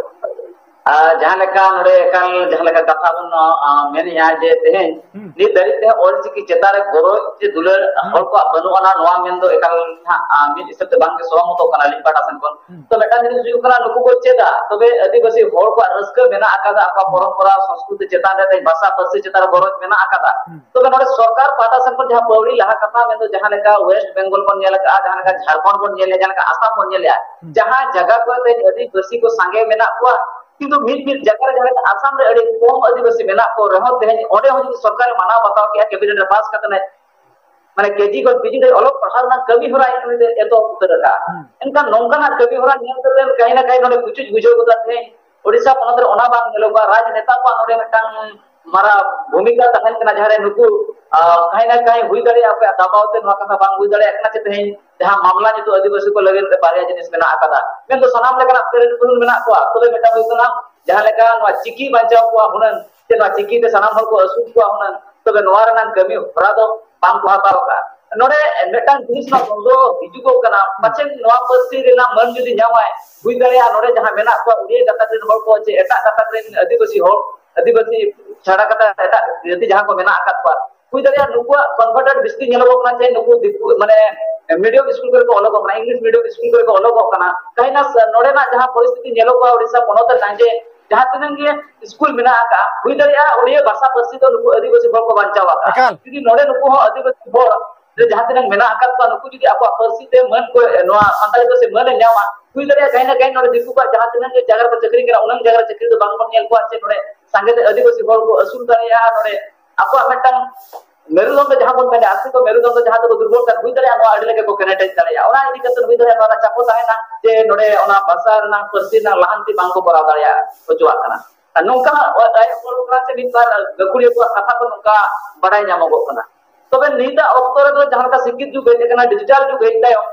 ᱟᱨ ᱡᱟᱦᱟᱸ ᱞᱮᱠᱟ ᱱᱚᱰᱮ ᱮᱠᱟᱞ ᱡᱟᱦᱟᱸ ᱞᱮᱠᱟ ᱠᱟᱛᱷᱟ ᱵᱚᱱ, ᱟ, ᱢᱮᱱᱮᱜᱼᱟ ᱡᱮ ᱛᱮᱦᱮᱧ ᱦᱩᱸ᱾ ᱱᱤᱛ ᱫᱷᱟᱹᱨᱤᱡ ᱛᱮ ᱚᱞᱪᱤᱠᱤ ᱪᱮᱛᱟᱱ ᱨᱮ ᱜᱚᱨᱚᱡᱽ ᱪᱮ ᱫᱩᱞᱟᱹᱲ ᱦᱩᱸ᱾ ᱦᱚᱲ ᱠᱚᱣᱟᱜ ᱵᱟᱹᱱᱩᱜ ᱟᱱᱟ, ᱱᱚᱣᱟ ᱢᱮᱱ ᱫᱚ ᱮᱠᱟᱞ ᱦᱟᱸᱜ, ᱟ, ᱢᱤᱫ ᱦᱤᱥᱟᱹᱵ ᱛᱮ ᱵᱟᱝ ᱜᱮ ᱥᱚᱦᱚᱢᱚᱛᱚᱜ ᱠᱟᱱᱟ ᱟᱹᱞᱤᱧ ᱯᱟᱦᱴᱟ ᱥᱮᱱ ᱠᱷᱚᱱ᱾ ᱦᱩᱸ᱾ ᱛᱚ ᱢᱤᱫᱴᱟᱝ ᱡᱤᱱᱤᱥ ᱦᱩᱭᱩᱜ ᱠᱟᱱᱟ, ᱱᱩᱠᱩ ᱠᱚ ᱪᱮᱫᱟ, ᱛᱚᱵᱮ ᱟᱹᱫᱤᱵᱟᱹᱥᱤ ᱦᱚᱲ ᱠᱚᱣᱟᱜ ᱨᱟᱹᱥᱠᱟᱹ ᱢᱮᱱᱟᱜ ᱟᱠᱟᱫᱟ, ᱟᱠᱚᱣᱟᱜ ᱦᱩᱸ᱾ ᱯᱚᱨᱚᱢᱯᱚᱨᱟ, ᱥᱚᱝᱥᱠᱨᱤᱛᱤ ᱪᱮᱛᱟᱱ ᱨᱮ, ᱛᱮᱦᱮᱧ ᱵᱷᱟᱥᱟ ᱯᱟᱹᱨᱥᱤ ᱪᱮᱛᱟᱱ ᱨᱮ ᱜᱚᱨᱚᱡᱽ ᱢᱮᱱᱟᱜ ᱟᱠᱟᱫᱟ᱾ ᱦᱩᱸ᱾ ᱛᱚᱵᱮ ᱱᱚᱰᱮ ᱥᱚᱨᱠᱟᱨ ᱯᱟᱦᱴᱟ ᱥᱮᱱ ᱠᱷᱚᱱ ᱡᱟᱦᱟᱸ ᱯᱟᱹᱣᱲᱤ ᱞᱟᱦᱟ ᱠᱟᱛᱷᱟ, ᱢᱮᱱᱫᱚ ᱡᱟᱦᱟᱸ ᱞᱮᱠᱟ ᱣᱮᱥᱴ ᱵᱮᱝᱜᱚᱞ ᱵᱚᱱ ᱧᱮᱞ ᱟᱠᱟᱫᱼᱟ, ᱡᱟᱦᱟᱸ ᱞᱮᱠᱟ ᱡᱷᱟᱲᱠᱷᱚᱸᱰ ᱵᱚᱱ ᱧᱮᱞ ᱞᱮᱫᱼᱟ, ᱡᱟᱦᱟᱸ ᱞᱮᱠᱟ ᱟᱥᱟᱢ ᱵᱚᱱ ᱧᱮᱞ ᱞᱮᱫᱼᱟ, ᱦᱩᱸ᱾ ᱡᱟᱦᱟᱸ ᱡᱟᱭᱜᱟ ᱠᱚᱨᱮ ᱛᱮᱦᱮᱧ ᱟᱹᱫᱤᱵᱟᱹᱥᱤ ᱠᱚ ᱥᱟᱸᱜᱮ ᱢᱮᱱᱟᱜ ᱠᱚᱣᱟ, ᱠᱤᱱᱛᱩ ᱢᱤᱫ ᱢᱤᱫ ᱡᱟᱭᱜᱟ ᱨᱮ ᱡᱟᱦᱟᱸ ᱞᱮᱠᱟ ᱟᱥᱟᱢ ᱨᱮ ᱟᱹᱰᱤ ᱠᱚᱢ ᱟᱹᱫᱤᱵᱟᱹᱥᱤ ᱢᱮᱱᱟᱜ ᱠᱚ ᱨᱮᱦᱚᱸ, ᱛᱮᱦᱮᱧ ᱚᱸᱰᱮ ᱦᱚᱸ ᱡᱩᱫᱤ ᱥᱚᱨᱠᱟᱨᱮ ᱢᱟᱱᱟᱣ ᱵᱟᱛᱟᱣ ᱠᱮᱜᱼᱟ, ᱠᱮᱵᱤᱱᱮᱴ ᱨᱮ ᱯᱟᱥ ᱠᱟᱛᱮ, ᱢᱟᱱᱮ ᱠᱮᱡᱤ ᱠᱷᱚᱱ ᱯᱤᱡᱤ ᱫᱷᱟᱹᱵᱤᱡ ᱚᱞᱚᱜ ᱯᱟᱲᱦᱟᱣ ᱨᱮᱱᱟᱜ ᱠᱟᱹᱢᱤ ᱦᱚᱨᱟ ᱩᱱᱤ ᱫᱚ ᱮᱛᱚᱦᱚᱵ ᱩᱛᱟᱹᱨ ᱟᱠᱟᱫᱼᱟ᱾ ᱦᱩᱸ᱾ ᱮᱱᱠᱷᱟᱱ ᱱᱚᱝᱠᱟᱱᱟᱜ ᱠᱟᱹᱢᱤ ᱦᱚᱨᱟ ᱧᱮᱞ ᱠᱟᱛᱮ ᱠᱟᱹᱦᱤ ᱱᱟ ᱠᱟᱹᱦᱤ ᱱᱚᱰᱮ ᱠᱩᱪᱩᱡ ᱵᱩᱡᱷᱟᱹᱣ ᱜᱚᱫᱟ᱾ ᱛᱮᱦᱮᱧ ᱳᱰᱤᱥᱟ ᱯᱚᱱᱚᱛ ᱨᱮ ᱚᱱᱟ ᱵᱟᱝ ᱧᱮᱞᱚᱜᱼᱟ, ᱨᱟᱡᱽ ᱱᱮᱛᱟ ᱠᱚᱣᱟᱜ ᱱᱚᱰᱮ ᱢᱤᱫᱴᱟᱝ ᱢᱟᱨᱟᱝ ᱵᱷᱩᱢᱤᱠᱟ ᱛᱟᱦᱮᱱ ᱠᱟᱱᱟ, ᱡᱟᱦᱟᱸ ᱨᱮ ᱱᱩᱠᱩ, ᱟ, ᱠᱟᱹᱦᱤ ᱱᱟ ᱠᱟᱹᱦᱤ ᱦᱩᱭ ᱫᱟᱲᱮᱭᱟᱜᱼᱟ, ᱟᱯᱮᱭᱟᱜ ᱫᱟᱵᱟᱣ ᱛᱮ ᱱᱚᱣᱟ ᱠᱟᱛᱷᱟ ᱵᱟᱝ ᱦᱩᱭ ᱫᱟᱲᱮᱭᱟᱜ ᱠᱟᱱᱟ ᱡᱮ ᱛᱮᱦᱮᱧ ᱡᱟᱦᱟᱸ ᱢᱟᱢᱞᱟ ᱱᱤᱛᱚᱜ ᱟᱹᱫᱤᱵᱟᱹᱥᱤ ᱠᱚ ᱞᱟᱹᱜᱤᱫ ᱛᱮ ᱵᱟᱨᱭᱟ ᱡᱤᱱᱤᱥ ᱢᱮᱱᱟᱜ ᱟᱠᱟᱫᱟ, ᱢᱮᱱᱫᱚ ᱥᱟᱱᱟᱢ ᱞᱮᱠᱟᱱᱟᱜ ᱯᱮᱨᱮᱡ ᱯᱩᱨᱩᱱ ᱢᱮᱱᱟᱜ ᱠᱚᱣᱟ, ᱛᱚᱵᱮ ᱢᱤᱫᱴᱟᱝ ᱦᱩᱭᱩᱜ ᱠᱟᱱᱟ ᱡᱟᱦᱟᱸ ᱞᱮᱠᱟ ᱱᱚᱣᱟ ᱪᱤᱠᱤ ᱵᱟᱧᱪᱟᱣ ᱠᱚᱣᱟ ᱦᱩᱱᱟᱹᱝ, ᱥᱮ ᱱᱚᱣᱟ ᱪᱤᱠᱤ ᱛᱮ ᱥᱟᱱᱟᱢ ᱦᱚᱲ ᱠᱚ ᱟᱹᱥᱩᱞ ᱠᱚᱣᱟ ᱦᱩᱱᱟᱹᱝ, ᱛᱚᱵᱮ ᱱᱚᱣᱟ ᱨᱮᱱᱟᱜ ᱠᱟᱹᱢᱤ ᱦᱚᱨᱟ ᱫᱚ ᱵᱟᱝ ᱠᱚ ᱦᱟᱛᱟᱣ ᱟᱠᱟᱫᱼᱟ᱾ ᱱᱚᱰᱮ ᱢᱤᱫᱴᱟᱝ ᱡᱤᱱᱤᱥ ᱨᱮᱱᱟᱜ ᱫᱚ ᱦᱤᱡᱩᱜᱚᱜ ᱠᱟᱱᱟ, ᱯᱟᱪᱮᱫ ᱱᱚᱣᱟ ᱯᱟᱹᱨᱥᱤ ᱨᱮᱱᱟᱜ ᱢᱟᱹᱱ ᱡᱩᱫᱤ ᱧᱟᱢᱟᱭ, ᱦᱩᱭ ᱫᱟᱲᱮᱭᱟᱜᱼᱟ ᱱᱚᱰᱮ ᱡᱟᱦᱟᱸ ᱢᱮᱱᱟᱜ ᱠᱚᱣᱟ ᱩᱲᱤᱭᱟ ᱜᱟᱛᱟᱠ ᱨᱮᱱ ᱦᱚᱲ ᱠᱚ, ᱪᱮ ᱮᱴᱟᱜ ᱜᱟᱛᱟᱠ ᱨᱮᱱ ᱟᱹᱫᱤᱵᱟᱹᱥᱤ ᱦᱚᱲ, ᱟᱹᱫᱤᱵᱟᱹᱥᱤ ᱪᱷᱟᱲᱟ ᱠᱟᱛᱮ ᱮᱴᱟᱜ ᱡᱟᱹᱛᱤ ᱡᱟᱦᱟᱸ ᱠᱚ ᱢᱮᱱᱟᱜ ᱟᱠᱟᱫ ᱠᱚᱣᱟ, ᱦᱩᱭ ᱫᱟᱲᱮᱭᱟᱜᱼᱟ ᱱᱩᱠᱩᱣᱟᱜ ᱠᱚᱱᱵᱷᱟᱨᱴᱮᱰ ᱵᱤᱥᱛᱤ ᱧᱮᱞᱚᱜᱚᱜ ᱠᱟᱱᱟ, ᱪᱮ ᱱᱩᱠᱩ ᱫᱤᱠᱩ ᱢᱟᱱᱮ ᱢᱤᱰᱤᱭᱟᱢ ᱥᱠᱩᱞ ᱠᱚᱨᱮ ᱠᱚ ᱚᱞᱚᱜᱚᱜ ᱠᱟᱱᱟ, ᱤᱝᱞᱤᱥ ᱢᱤᱰᱤᱭᱟᱢ ᱥᱠᱩᱞ ᱠᱚᱨᱮ ᱠᱚ ᱚᱞᱚᱜᱚᱜ ᱠᱟᱱᱟ᱾ ᱛᱟᱦᱮᱸ ᱱᱚᱰᱮᱱᱟᱜ ᱡᱟᱦᱟᱸ ᱯᱚᱨᱤᱥᱛᱷᱤᱛᱤ ᱧᱮᱞᱚᱜᱚᱜᱼᱟ ᱩᱲᱤᱥᱥᱟ ᱯᱚᱱᱚᱛ ᱨᱮ, ᱡᱟᱦᱟᱸ ᱛᱤᱱᱟᱹᱜ ᱜᱮ ᱥᱠᱩᱞ ᱢᱮᱱᱟᱜ ᱟᱠᱟᱫᱼᱟ, ᱦᱩᱭ ᱫᱟᱲᱮᱭᱟᱜᱼᱟ ᱩᱲᱤᱭᱟ ᱵᱷᱟᱥᱟ ᱯᱟᱹᱨᱥᱤ ᱫᱚ ᱱᱩᱠᱩ ᱟᱹᱫᱤᱵᱟᱹᱥᱤ ᱦᱚᱲ ᱠᱚ ᱵᱟᱧᱪᱟᱣ ᱟᱠᱟᱫᱼᱟ᱾ ᱮᱠᱟᱞ᱾ ᱡᱩᱫᱤ ᱱᱚᱰᱮ ᱱᱩᱠᱩ ᱦᱚᱸ ᱟᱹᱫᱤᱵᱟᱹᱥᱤ ᱦᱚᱲ ᱨᱮ ᱡᱟᱦᱟᱸ ᱛᱤᱱᱟᱹᱜ ᱢᱮᱱᱟᱜ ᱟᱠᱟᱫ ᱠᱚᱣᱟ, ᱱᱩᱠᱩ ᱡᱩᱫᱤ ᱟᱠᱚᱣᱟᱜ ᱯᱟᱹᱨᱥᱤ ᱛᱮ ᱢᱟᱹᱱ ᱠᱚ, ᱱᱚᱣᱟ ᱥᱟᱱᱛᱟᱲᱤ ᱯᱟᱹᱨᱥᱤ ᱢᱟᱹᱱ ᱮ ᱧᱟᱢᱟ, ᱦᱩᱭ ᱫᱟᱲᱮᱭᱟᱜᱼᱟ ᱠᱟᱹᱦᱤ ᱱᱟ ᱠᱟᱹᱦᱤ ᱱᱚᱰᱮ ᱫᱤᱠᱩ ᱠᱚᱣᱟᱜ ᱡᱟᱦᱟᱸ ᱛᱤᱱᱟᱹᱜ ᱜᱮ ᱡᱟᱭᱜᱟ ᱨᱮᱠᱚ ᱪᱟᱹᱠᱨᱤ ᱠᱟᱱᱟ, ᱩᱱᱟᱹᱜ ᱡᱟᱭᱜᱟ ᱨᱮ ᱪᱟᱹᱠᱨᱤ ᱫᱚ ᱵᱟᱝ ᱵᱚᱱ ᱧᱮᱞ ᱠᱚᱣᱟ ᱡᱮ ᱱᱚᱰᱮ ᱥᱟᱸᱜᱮ ᱛᱮ ᱟᱹᱫᱤᱵᱟᱹᱥᱤ ᱦᱚᱲ ᱠᱚ ᱟᱹᱥᱩᱞ ᱫᱟᱲᱮᱭᱟᱜᱼᱟ, ᱱᱚᱰᱮ ᱟᱠᱚᱣᱟᱜ ᱢᱤᱫᱴᱟᱝ ᱢᱮᱨᱩᱫᱚᱱᱰᱚ ᱡᱟᱦᱟᱸ ᱵᱚᱱ ᱢᱮᱱᱟ, ᱟᱥᱤ ᱠᱚ ᱢᱮᱨᱩᱫᱚᱱᱰᱚ ᱡᱟᱦᱟᱸ ᱛᱮᱠᱚ ᱫᱩᱨᱵᱚᱞ ᱠᱟᱱ, ᱦᱩᱭ ᱫᱟᱲᱮᱭᱟᱜᱼᱟ ᱱᱚᱣᱟ ᱟᱹᱰᱤ ᱞᱮᱠᱟ ᱠᱚ ᱠᱮᱱᱮᱴᱮᱡ ᱫᱟᱲᱮᱭᱟᱜᱼᱟ᱾ ᱚᱱᱟ ᱤᱫᱤ ᱠᱟᱛᱮ ᱦᱩᱭ ᱫᱟᱲᱮᱭᱟᱜᱼᱟ ᱱᱚᱣᱟ ᱨᱮᱱᱟᱜ ᱪᱟᱯᱚ ᱛᱟᱦᱮᱱᱟ ᱡᱮ ᱱᱚᱰᱮ ᱚᱱᱟ ᱵᱷᱟᱥᱟ ᱨᱮᱱᱟᱜ, ᱯᱟᱹᱨᱥᱤ ᱨᱮᱱᱟᱜ ᱞᱟᱦᱟᱱᱛᱤ ᱵᱟᱝ ᱠᱚ ᱠᱚᱨᱟᱣ ᱫᱟᱲᱮᱭᱟᱜᱼᱟ, ᱦᱚᱪᱚᱣᱟᱜ ᱠᱟᱱᱟ᱾ ᱟᱨ ᱱᱚᱝᱠᱟ ᱦᱚᱸ ᱟᱭ ᱯᱚᱨᱚᱢᱯᱚᱨᱟ ᱥᱮ ᱢᱤᱫ ᱵᱟᱨ ᱜᱟᱹᱠᱷᱩᱲᱤᱭᱟᱹ ᱠᱚᱣᱟᱜ ᱠᱟᱛᱷᱟ ᱠᱚ ᱱᱚᱝᱠᱟ ᱵᱟᱰᱟᱭ ᱧᱟᱢᱚᱜᱚᱜ ᱠᱟᱱᱟ᱾ ᱛᱚᱵᱮ ᱱᱤᱛᱟᱜ ᱚᱠᱛᱚ ᱨᱮᱫᱚ ᱡᱟᱦᱟᱸ ᱞᱮᱠᱟ ᱥᱤᱠᱠᱷᱤᱛ ᱡᱩᱜᱽ ᱦᱮᱡ ᱟᱠᱟᱱᱟ, ᱰᱤᱡᱤᱴᱟᱞ ᱡᱩᱜᱽ ᱦᱮᱡ ᱛᱟᱭᱚᱢ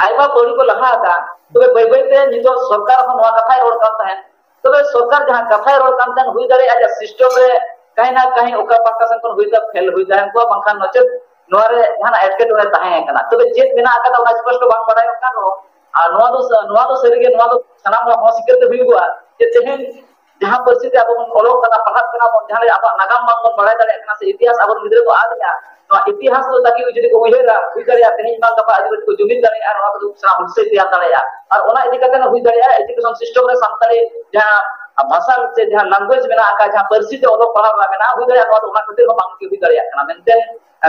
ᱟᱭᱢᱟ ᱯᱟᱹᱣᱲᱤ ᱠᱚ ᱞᱟᱦᱟ ᱟᱠᱟᱫᱼᱟ, ᱛᱚᱵᱮ ᱵᱟᱹᱭ ᱵᱟᱹᱭ ᱛᱮ ᱱᱤᱛᱚᱜ ᱥᱚᱨᱠᱟᱨ ᱦᱚᱸ ᱱᱚᱣᱟ ᱠᱟᱛᱷᱟᱭ ᱨᱚᱲ ᱠᱟᱱ ᱛᱟᱦᱮᱸᱫ᱾ ᱛᱚᱵᱮ ᱥᱚᱨᱠᱟᱨ ᱡᱟᱦᱟᱸ ᱠᱟᱛᱷᱟᱭ ᱨᱚᱲ ᱠᱟᱱ ᱛᱟᱦᱮᱸᱫ, ᱦᱩᱭ ᱫᱟᱲᱮᱭᱟᱜᱼᱟ ᱡᱮ ᱥᱤᱥᱴᱮᱢ ᱨᱮ ᱠᱟᱹᱦᱤ ᱱᱟ ᱠᱟᱹᱦᱤ ᱚᱠᱟ ᱯᱟᱦᱴᱟ ᱥᱮᱱ ᱠᱷᱚᱱ ᱦᱩᱭ ᱫᱟ-, ᱯᱷᱮᱞ ᱦᱩᱭ ᱛᱟᱦᱮᱸ ᱠᱚᱜᱼᱟ, ᱵᱟᱝᱠᱷᱟᱱ ᱱᱚᱪᱮᱛ ᱱᱚᱣᱟ ᱨᱮ ᱡᱟᱦᱟᱱᱟᱜ ᱮᱴᱠᱮᱴᱚᱬᱮ ᱛᱟᱦᱮᱸ ᱠᱟᱱᱟ᱾ ᱛᱚᱵᱮ ᱪᱮᱫ ᱢᱮᱱᱟᱜ ᱟᱠᱟᱫᱟ ᱚᱱᱟ ᱥᱯᱚᱥᱴᱚ ᱵᱟᱝ ᱵᱟᱲᱟᱭᱚᱜ ᱠᱟᱱ ᱨᱮᱦᱚᱸ, ᱟᱨ ᱱᱚᱣᱟ ᱫᱚ ᱥᱟ-, ᱱᱚᱣᱟ ᱫᱚ ᱥᱟᱹᱨᱤᱜᱮ ᱱᱚᱣᱟ ᱫᱚ ᱥᱟᱱᱟᱢ ᱦᱚᱲ ᱦᱚᱸ ᱥᱤᱠᱟᱹᱨ ᱛᱮ ᱦᱩᱭᱩᱜᱚᱜᱼᱟ ᱡᱮ ᱛᱮᱦᱮᱧ ᱡᱟᱦᱟᱸ ᱯᱟᱹᱨᱥᱤ ᱛᱮ ᱟᱵᱚ ᱵᱚᱱ ᱚᱞᱚᱜ ᱠᱟᱱᱟ, ᱯᱟᱲᱦᱟᱜ ᱠᱟᱱᱟ ᱵᱚᱱ, ᱡᱟᱦᱟᱸ ᱨᱮ ᱟᱵᱚᱣᱟᱜ ᱱᱟᱜᱟᱢ ᱵᱟᱝ ᱵᱚᱱ ᱵᱟᱲᱟᱭ ᱫᱟᱲᱮᱭᱟᱜ ᱠᱟᱱᱟ, ᱥᱮ ᱤᱛᱤᱦᱟᱥ ᱟᱵᱚᱨᱮᱱ ᱜᱤᱫᱽᱨᱟᱹ ᱠᱚ ᱟᱫ ᱮᱫᱟ, ᱱᱚᱣᱟ ᱤᱛᱤᱦᱟᱥ ᱫᱚ ᱛᱟᱠᱤ ᱡᱩᱫᱤ ᱠᱚ ᱩᱭᱦᱟᱹᱨᱟ, ᱦᱩᱭ ᱫᱟᱲᱮᱭᱟᱜᱼᱟ ᱛᱮᱦᱮᱧ ᱢᱟ ᱜᱟᱯᱟ ᱟᱹᱫᱤᱵᱟᱹᱥᱤ ᱠᱚ ᱡᱩᱢᱤᱫ ᱫᱟᱲᱮᱭᱟᱜᱼᱟ, ᱱᱚᱣᱟ ᱠᱚᱫᱚ ᱥᱮᱬᱟ ᱦᱩᱞᱥᱟᱹᱭ ᱛᱮᱭᱟᱨ ᱫᱟᱲᱮᱭᱟᱜᱼᱟ᱾ ᱟᱨ ᱚᱱᱟ ᱤᱫᱤ ᱠᱟᱛᱮ ᱦᱚᱸ ᱦᱩᱭ ᱫᱟᱲᱮᱭᱟᱜᱼᱟ ᱮᱡᱩᱠᱮᱥᱚᱱ ᱥᱤᱥᱴᱮᱢ ᱨᱮ ᱥᱟᱱᱛᱟᱲᱤ ᱡᱟᱦᱟᱸ ᱵᱷᱟᱥᱟ ᱥᱮ ᱡᱟᱦᱟᱸ ᱞᱮᱝᱜᱩᱭᱮᱡᱽ ᱢᱮᱱᱟᱜ ᱟᱠᱟᱫ, ᱡᱟᱦᱟᱸ ᱯᱟᱹᱨᱥᱤ ᱛᱮ ᱚᱞᱚᱜ ᱯᱟᱲᱦᱟᱣ ᱨᱮᱱᱟᱜ ᱢᱮᱱᱟᱜᱼᱟ, ᱦᱩᱭ ᱫᱟᱲᱮᱭᱟᱜᱼᱟ ᱱᱚᱣᱟ ᱫᱚ ᱚᱱᱟ ᱠᱷᱟᱹᱛᱤᱨ ᱦᱚᱸ ᱵᱟᱝ ᱦᱩᱭ ᱫᱟᱲᱮᱭᱟᱜ ᱠᱟᱱᱟ ᱢᱮᱱᱛᱮ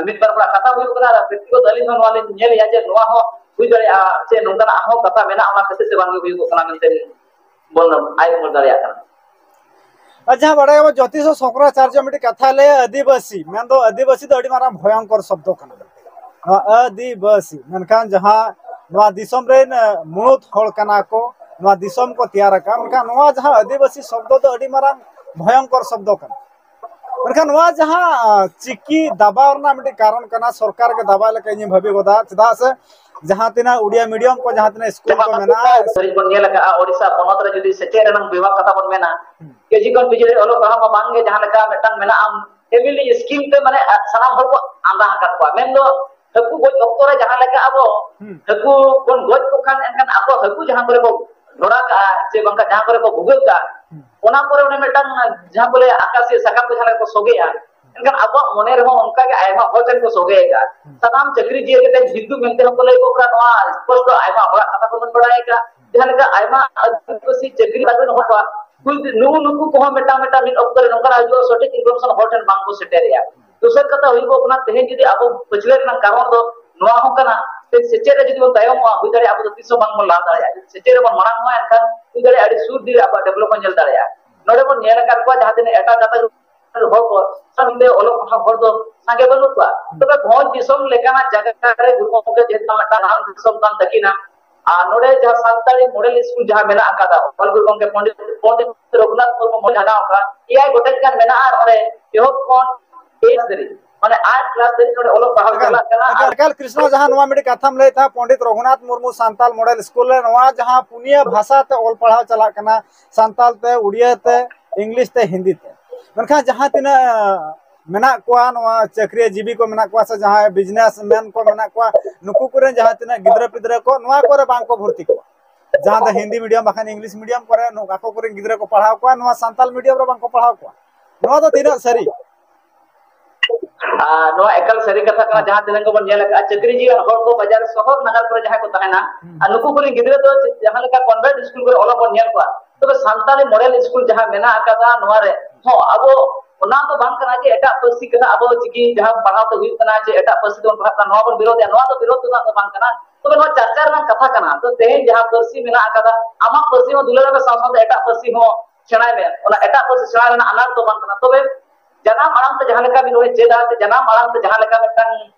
ᱢᱤᱫ ᱵᱟᱨ ᱦᱚᱲᱟᱜ ᱠᱟᱛᱷᱟ ᱦᱩᱭᱩᱜ ᱠᱟᱱᱟ᱾ ᱟᱨ ᱵᱮᱠᱛᱤᱜᱚᱛ ᱟᱹᱞᱤᱧ ᱦᱚᱸ ᱱᱚᱣᱟ ᱞᱤᱧ ᱧᱮᱞᱮᱜᱼᱟ ᱡᱮ ᱱᱚᱣᱟ ᱦᱚᱸ ᱦᱩᱭ ᱫᱟᱲᱮᱭᱟᱜᱼᱟ ᱥᱮ ᱱᱚᱝᱠᱟᱱᱟᱜ ᱦᱚᱸ ᱠᱟᱛᱷᱟ ᱢᱮᱱᱟᱜᱼᱟ, ᱚᱱᱟ ᱠᱷᱟᱹᱛᱤᱨ ᱛᱮ ᱵᱟᱝ ᱦᱩᱭᱩᱜᱚᱜ ᱠᱟᱱᱟ ᱢᱮᱱᱛᱮ ᱵᱚᱱ ᱟᱭ ᱩᱢᱟᱹᱱ ᱫᱟᱲᱮᱭᱟᱜ ᱠᱟᱱᱟ᱾ ᱟᱨ ᱡᱟᱦᱟᱸ ᱵᱟᱲᱟᱭᱟᱵᱚᱱ ᱡᱳᱛᱤᱥ ᱥᱚᱝᱠᱚᱨᱟᱪᱟᱨᱡᱚ ᱢᱤᱫᱴᱤᱡ ᱠᱟᱛᱷᱟ ᱞᱟᱹᱭᱟ, ᱟᱹᱫᱤᱵᱟᱹᱥᱤ ᱢᱮᱱᱫᱚ ᱟᱹᱫᱤᱵᱟᱹᱥᱤ ᱫᱚ ᱟᱹᱰᱤ ᱢᱟᱨᱟᱝ ᱵᱷᱚᱭᱚᱝᱠᱚᱨ ᱥᱚᱵᱫᱚ ᱠᱟᱱᱟ᱾ ᱱᱚᱣᱟ ᱟᱹᱫᱤᱵᱟᱹᱥᱤ ᱢᱮᱱᱠᱷᱟᱱ ᱡᱟᱦᱟᱸ ᱱᱚᱣᱟ ᱫᱤᱥᱚᱢ ᱨᱮᱱ, ᱟᱸ, ᱢᱩᱬᱩᱫ ᱦᱚᱲ ᱠᱟᱱᱟ ᱠᱚ, ᱱᱚᱣᱟ ᱫᱤᱥᱚᱢ ᱠᱚ ᱛᱮᱭᱟᱨ ᱟᱠᱟᱫ, ᱢᱮᱱᱠᱷᱟᱱ ᱱᱚᱣᱟ ᱡᱟᱦᱟᱸ ᱟᱹᱫᱤᱵᱟᱹᱥᱤ ᱥᱚᱵᱫᱚ ᱫᱚ ᱟᱹᱰᱤ ᱢᱟᱨᱟᱝ ᱵᱷᱚᱭᱚᱝᱠᱚᱨ ᱥᱚᱵᱫᱚ ᱠᱟᱱᱟ᱾ ᱢᱮᱱᱠᱷᱟᱱ ᱱᱚᱣᱟ ᱡᱟᱦᱟᱸ ᱪᱤᱠᱤ ᱫᱟᱵᱟᱣ ᱨᱮᱱᱟᱜ ᱢᱤᱫᱴᱤᱡ ᱠᱟᱨᱚᱱ ᱠᱟᱱᱟ, ᱥᱚᱨᱠᱟᱨ ᱜᱮ ᱫᱟᱵᱟᱣ ᱞᱮᱠᱟ ᱤᱧᱤᱧ ᱵᱷᱟᱹᱵᱤ ᱜᱚᱫᱟ᱾ ᱪᱮᱫᱟᱜ ᱥᱮ ᱡᱟᱦᱟᱸ ᱛᱤᱱᱟᱹᱜ ᱩᱰᱤᱭᱟ ᱢᱤᱰᱤᱭᱟᱢ ᱠᱚ, ᱡᱟᱦᱟᱸ ᱛᱤᱱᱟᱹᱜ ᱥᱠᱩᱞ ᱠᱚ ᱢᱮᱱᱟᱜᱼᱟ, ᱫᱷᱟᱹᱨᱤᱡ ᱵᱚᱱ ᱧᱮᱞ ᱟᱠᱟᱫᱼᱟ, ᱳᱰᱤᱥᱟ ᱯᱚᱱᱚᱛ ᱨᱮ ᱡᱩᱫᱤ ᱥᱮᱪᱮᱫ ᱨᱮᱱᱟᱜ ᱵᱤᱵᱷᱟᱜᱽ ᱠᱟᱛᱷᱟ ᱵᱚᱱ ᱢᱮᱱᱟ, ᱠᱮᱡᱤ ᱠᱷᱚᱱ ᱯᱤᱡᱤ ᱫᱷᱟᱹᱨᱤᱡ ᱚᱞᱚᱜ ᱯᱟᱲᱦᱟᱣ ᱢᱟ ᱵᱟᱝᱜᱮ, ᱡᱟᱦᱟᱸ ᱞᱮᱠᱟ ᱢᱤᱫᱴᱟᱝ ᱢᱮᱱᱟᱜᱼᱟ, ᱯᱷᱮᱢᱤᱞᱤ ᱥᱠᱤᱢ ᱛᱮ ᱢᱟᱱᱮ ᱥᱟᱱᱟᱢ ᱦᱚᱲ ᱠᱚ ᱟᱸᱫᱟ ᱟᱠᱟᱫ ᱠᱚᱣᱟ᱾ ᱢᱮᱱᱫᱚ ᱦᱟᱹᱠᱩ ᱜᱚᱡ ᱚᱠᱛᱚ ᱨᱮ ᱡᱟᱦᱟᱸ ᱞᱮᱠᱟ ᱟᱵᱚ ᱦᱟᱹᱠᱩ ᱵᱚᱱ ᱜᱚᱡ ᱠᱚ ᱠᱷᱟᱱ, ᱮᱱᱠᱷᱟᱱ ᱟᱠᱚ ᱦᱟᱹᱠᱩ ᱡᱟᱦᱟᱸ ᱠᱚᱨᱮ ᱠᱚ ᱰᱷᱚᱲᱟ ᱠᱟᱜᱼᱟ ᱥᱮ ᱵᱟᱝᱠᱷᱟᱱ ᱡᱟᱦᱟᱸ ᱠᱚᱨᱮ ᱠᱚ ᱵᱷᱩᱜᱟᱹᱜ ᱠᱟᱜᱼᱟ, ᱚᱱᱟ ᱠᱚᱨᱮ ᱚᱱᱮ ᱢᱤᱫᱴᱟᱝ ᱡᱟᱦᱟᱸ ᱠᱚ ᱞᱟᱹᱭᱟ ᱟᱠᱟᱥᱤᱭᱟᱹ ᱥᱟᱠᱟᱢ ᱠᱚ ᱡᱟᱦᱟᱸ ᱞᱮᱠᱟ ᱠᱚ ᱥᱚᱜᱮᱭᱟ, ᱮᱱᱠᱷᱟᱱ ᱟᱵᱚᱣᱟᱜ ᱢᱚᱱᱮ ᱨᱮᱦᱚᱸ ᱚᱱᱠᱟᱜᱮ ᱟᱭᱢᱟ ᱦᱚᱲ ᱴᱷᱮᱱ ᱠᱚ ᱥᱚᱜᱮ ᱟᱠᱟᱫᱼᱟ᱾ ᱥᱟᱱᱟᱢ ᱪᱟᱹᱠᱨᱤ ᱡᱤᱭᱟᱹᱞᱤ ᱴᱷᱮᱱ ᱦᱤᱱᱫᱩ ᱢᱮᱱᱛᱮ ᱦᱚᱸᱠᱚ ᱞᱟᱹᱭ ᱠᱚ ᱠᱟᱱᱟ, ᱱᱚᱣᱟ ᱥᱯᱚᱥᱴᱚ ᱟᱭᱢᱟ ᱦᱚᱲᱟᱜ ᱠᱟᱛᱷᱟ ᱠᱚᱵᱚᱱ ᱵᱟᱲᱟᱭ ᱟᱠᱟᱫᱼᱟ᱾ ᱡᱟᱦᱟᱸ ᱞᱮᱠᱟ ᱟᱭᱢᱟ ᱟᱹᱫᱤᱵᱟᱹᱥᱤ ᱪᱟᱹᱠᱨᱤ ᱵᱟᱹᱠᱨᱤ ᱦᱚᱲ ᱠᱚᱣᱟᱜ ᱱᱩᱜᱩ ᱱᱩᱠᱩ ᱠᱚᱦᱚᱸ ᱢᱤᱫᱴᱟᱝ ᱢᱤᱫᱴᱟᱝ ᱢᱤᱫ ᱚᱠᱛᱚ ᱨᱮ ᱱᱚᱝᱠᱟᱱᱟᱜ ᱦᱤᱡᱩᱜᱼᱟ, ᱥᱚᱴᱷᱤᱠ ᱤᱱᱯᱷᱚᱨᱢᱮᱥᱚᱱ ᱦᱚᱲ ᱴᱷᱮᱱ ᱵᱟᱝᱠᱚ ᱥᱮᱴᱮᱨᱮᱜᱼᱟ᱾ ᱫᱚᱥᱟᱨ ᱠᱟᱛᱷᱟ ᱦᱩᱭᱩᱜᱚᱜ ᱠᱟᱱᱟ, ᱛᱮᱦᱮᱧ ᱡᱩᱫᱤ ᱟᱵᱚ ᱯᱟᱹᱪᱷᱞᱟᱹ ᱨᱮᱱᱟᱜ ᱠᱟᱨᱚᱱ ᱫᱚ ᱱᱚᱣᱟ ᱦᱚᱸ ᱠᱟᱱᱟ, ᱥᱮᱪᱮᱫ ᱨᱮ ᱡᱩᱫᱤ ᱵᱚᱱ ᱛᱟᱭᱚᱢᱚᱜᱼᱟ, ᱦᱩᱭ ᱫᱟᱲᱮᱭᱟᱜᱼᱟ ᱟᱵᱚ ᱫᱚ ᱛᱤᱥ ᱦᱚᱸ ᱵᱟᱝᱵᱚᱱ ᱞᱟᱦᱟ ᱫᱟᱲᱮᱭᱟᱜᱼᱟ᱾ ᱡᱩᱫᱤ ᱥᱮᱪᱮᱫ ᱨᱮᱵᱚᱱ ᱢᱟᱲᱟᱝ ᱚᱜᱼᱟ, ᱮᱱᱠᱷᱟᱱ ᱦᱩᱭ ᱫᱟᱲᱮᱭᱟᱜᱼᱟ ᱟᱹᱰᱤ ᱥᱩᱨ ᱫᱤᱱ ᱨᱮ ᱟᱵᱚᱣᱟᱜ ᱰᱮᱵᱷᱞᱚᱯᱢᱮᱱᱴ ᱧᱮᱞ ᱫᱟᱲᱮᱭᱟᱜᱼᱟ᱾ ᱱᱚᱰᱮ ᱵᱚᱱ ᱧᱮᱞ ᱟᱠᱟᱫ ᱠᱚᱣᱟ ᱡᱟᱦᱟᱸ ᱛᱤᱱᱟᱹᱜ ᱮᱴᱟᱜ ᱜᱟᱛᱟᱠ ᱦᱚᱲ ᱠᱚ ᱥᱟᱶᱛᱮ ᱚᱞᱚᱜ ᱯᱟᱲᱦᱟᱜ ᱦᱚᱲ ᱫᱚ ᱥᱟᱸᱜᱮ ᱵᱟᱹᱱᱩᱜ ᱠᱚᱣᱟ᱾ ᱛᱚᱵᱮ ᱵᱷᱚᱸᱡᱽ ᱫᱤᱥᱚᱢ ᱞᱮᱠᱟᱱᱟᱜ ᱡᱟᱭᱜᱟ ᱨᱮ ᱜᱩᱨᱩ ᱜᱚᱢᱠᱮ ᱡᱮᱦᱮᱛᱩ ᱢᱤᱫᱴᱟᱝ ᱱᱟᱦᱟᱜ ᱫᱤᱥᱚᱢ ᱠᱟᱱ ᱛᱟᱹᱠᱤᱱᱟ, ᱟᱨ ᱱᱚᱰᱮ ᱡᱟᱦᱟᱸ ᱥᱟᱱᱛᱟᱲᱤ ᱢᱚᱰᱮᱞ ᱥᱠᱩᱞ ᱡᱟᱦᱟᱸ ᱢᱮᱱᱟᱜ ᱟᱠᱟᱫᱟ, ᱚᱞ ᱜᱩᱨᱩ ᱜᱚᱢᱠᱮ ᱯᱚᱱᱰᱤᱛ ᱯᱚᱱᱰᱤᱛ ᱨᱚᱜᱷᱩᱱᱟᱛᱷ ᱢᱩᱨᱢᱩ ᱢᱚᱰᱮᱞ ᱡᱟᱦᱟᱸ ᱚᱱᱠᱟ ᱮᱭᱟᱭ ᱜᱚᱴᱮᱡ ᱜᱟᱱ ᱢᱮᱱᱟᱜᱼᱟ᱾ ᱚᱸᱰᱮ ᱮᱦᱚᱵ ᱠᱷᱚᱱ ᱮᱭᱤᱴ ᱫᱷᱟᱹᱨᱤᱡ, ᱢᱟᱱᱮ ᱟᱴ ᱠᱞᱟᱥ ᱫᱷᱟᱹᱨᱤᱡ ᱱᱚᱰᱮ ᱚᱞᱚᱜ ᱯᱟᱲᱦᱟᱣ ᱮᱠᱟᱞ, ᱪᱟᱞᱟᱜ ᱠᱟᱱᱟ᱾ ᱮᱠᱟᱞ, ᱟᱨ ᱮᱠᱟᱞ ᱠᱨᱤᱥᱱᱟ, ᱡᱟᱦᱟᱸ ᱱᱚᱣᱟ ᱢᱤᱫᱴᱤᱡ ᱠᱟᱛᱷᱟᱢ ᱞᱟᱹᱭ ᱛᱟᱦᱮᱸᱫ, ᱯᱚᱱᱰᱤᱛ ᱨᱚᱜᱷᱩᱱᱟᱛᱷ ᱢᱩᱨᱢᱩ ᱥᱟᱱᱛᱟᱞ ᱢᱚᱰᱮᱞ ᱥᱠᱩᱞ ᱨᱮ ᱱᱚᱣᱟ ᱡᱟᱦᱟᱸ ᱯᱩᱱᱭᱟᱹ ᱵᱷᱟᱥᱟ ᱛᱮ ᱚᱞ ᱯᱟᱲᱦᱟᱣ ᱪᱟᱞᱟᱜ ᱠᱟᱱᱟ, ᱥᱟᱱᱛᱟᱞ ᱛᱮ, ᱩᱲᱤᱭᱟ ᱛᱮ, ᱤᱝᱞᱤᱥ ᱛᱮ, ᱦᱤᱱᱫᱤ ᱛᱮ, ᱢᱮᱱᱠᱷᱟᱱ ᱡᱟᱦᱟᱸ ᱛᱤᱱᱟᱹᱜ ᱢᱮᱱᱟᱜ ᱠᱚᱣᱟ, ᱱᱚᱣᱟ ᱪᱟᱹᱠᱨᱤ ᱡᱤᱵᱤ ᱠᱚ ᱢᱮᱱᱟᱜ ᱠᱚᱣᱟ ᱥᱮ ᱡᱟᱦᱟᱸᱭ ᱵᱤᱡᱽᱱᱮᱥ ᱢᱮᱱ ᱠᱚ ᱢᱮᱱᱟᱜ ᱠᱚᱣᱟ, ᱱᱩᱠᱩ ᱠᱚᱨᱮᱱ ᱡᱟᱦᱟᱸ ᱛᱤᱱᱟᱹᱜ ᱜᱤᱫᱽᱨᱟᱹ ᱯᱤᱫᱽᱨᱟᱹ ᱠᱚ ᱱᱚᱣᱟ ᱠᱚᱨᱮ ᱵᱟᱝ ᱠᱚ ᱵᱷᱚᱨᱛᱤ ᱠᱚᱣᱟ, ᱡᱟᱦᱟᱸ ᱫᱚ ᱦᱤᱱᱫᱤ ᱢᱤᱰᱤᱭᱟᱢ ᱵᱟᱠᱷᱟᱱ ᱤᱝᱞᱤᱥ ᱢᱤᱰᱤᱭᱟᱢ ᱠᱚᱨᱮ ᱱᱚᱝᱠᱟ ᱠᱚᱨᱮᱱ ᱜᱤᱫᱽᱨᱟᱹ ᱠᱚ ᱯᱟᱲᱦᱟᱣ ᱠᱚᱣᱟ, ᱱᱚᱣᱟ ᱥᱟᱱᱛᱟᱞ ᱢᱤᱰᱤᱭᱟᱢ ᱨᱮ ᱵᱟᱝ ᱠᱚ ᱯᱟᱲᱦᱟᱣ ᱠᱚᱣᱟ᱾ ᱱᱚᱣᱟ ᱫᱚ ᱛᱤᱱᱟᱹᱜ ᱥᱟᱹᱨᱤ? ᱟᱨ ᱱᱚᱣᱟ ᱮᱠᱟᱞ ᱥᱟᱹᱨᱤ ᱠᱟᱛᱷᱟ ᱠᱟᱱᱟ᱾ ᱡᱟᱦᱟᱸ ᱛᱤᱱᱟᱹᱜ ᱜᱮᱵᱚᱱ ᱧᱮᱞ ᱟᱠᱟᱫᱼᱟ, ᱪᱟᱹᱠᱨᱤ ᱡᱤᱭᱚᱱ ᱦᱚᱲ ᱠᱚ ᱵᱟᱡᱟᱨ ᱥᱚᱦᱚᱨ ᱱᱟᱜᱟᱨ ᱠᱚᱨᱮ ᱡᱟᱦᱟᱸᱭ ᱠᱚ ᱛᱟᱦᱮᱱᱟ, ᱟᱨ ᱱᱩᱠᱩ ᱠᱚᱨᱮᱱ ᱜᱤᱫᱽᱨᱟᱹ ᱫᱚ ᱡᱟᱦᱟᱸ ᱞᱮᱠᱟ ᱠᱚᱱᱵᱷᱮᱱᱴ ᱥᱠᱩᱞ ᱠᱚᱨᱮ ᱚᱞᱚᱜ ᱵᱚᱱ ᱧᱮᱞ ᱠᱚᱣᱟ, ᱛᱚᱵᱮ ᱥᱟᱱᱛᱟᱲᱤ ᱢᱚᱰᱮᱞ ᱥᱠᱩᱞ ᱡᱟᱦᱟᱸ ᱢᱮᱱᱟᱜ ᱟᱠᱟᱫᱟ, ᱱᱚᱣᱟ ᱨᱮ ᱦᱚᱸ ᱟᱵᱚ ᱚᱱᱟ ᱫᱚ ᱵᱟᱝ ᱠᱟᱱᱟ ᱡᱮ ᱮᱴᱟᱜ ᱯᱟᱹᱨᱥᱤ ᱠᱟᱱᱟ, ᱟᱵᱚ ᱪᱤᱠᱤ ᱡᱟᱦᱟᱸ ᱯᱟᱲᱦᱟᱣ ᱛᱮ ᱦᱩᱭᱩᱜ ᱠᱟᱱᱟ, ᱡᱮ ᱮᱴᱟᱜ ᱯᱟᱹᱨᱥᱤ ᱛᱮᱵᱚᱱ ᱯᱟᱲᱦᱟᱜ ᱠᱟᱱᱟ, ᱱᱚᱣᱟ ᱵᱚᱱ ᱵᱤᱨᱳᱫᱷ ᱮᱫᱟ, ᱱᱚᱣᱟ ᱫᱚ ᱵᱤᱨᱳᱫᱷ ᱨᱮᱱᱟᱜ ᱫᱚ ᱵᱟᱝ ᱠᱟᱱᱟ᱾ ᱛᱚᱵᱮ ᱱᱚᱣᱟ ᱪᱟᱨᱪᱟ ᱨᱮᱱᱟᱜ ᱠᱟᱛᱷᱟ ᱠᱟᱱᱟ᱾ ᱛᱚ ᱛᱮᱦᱮᱧ ᱡᱟᱦᱟᱸ ᱯᱟᱹᱨᱥᱤ ᱢᱮᱱᱟᱜ ᱟᱠᱟᱫᱟ, ᱟᱢᱟᱜ ᱯᱟᱹᱨᱥᱤ ᱦᱚᱸ ᱫᱩᱞᱟᱹᱲ ᱢᱮ, ᱥᱟᱶ ᱥᱟᱶᱛᱮ ᱮᱴᱟᱜ ᱯᱟᱹᱨᱥᱤ ᱦᱚᱸ ᱥᱮᱬᱟᱭ ᱢᱮ᱾ ᱚᱱᱟ ᱮᱴᱟᱜ ᱯᱟᱹᱨᱥᱤ ᱥᱮᱬᱟ ᱨᱮᱱᱟᱜ ᱟᱱᱟᱴ ᱫᱚ ᱵᱟᱝ ᱠᱟᱱᱟ᱾ ᱛᱚᱵᱮ ᱡᱟᱱᱟᱢ ᱟᱲᱟᱝ ᱛᱮ ᱡᱟᱦᱟᱸ ᱞᱮᱠᱟ ᱢᱤᱫ ᱦᱚᱲᱮ ᱪᱮᱫᱟ, ᱥᱮ ᱡᱟᱱᱟᱢ ᱟᱲᱟᱝ ᱛᱮ ᱡᱟᱦᱟᱸ ᱞᱮᱠᱟ ᱢᱤᱫᱴᱟᱝ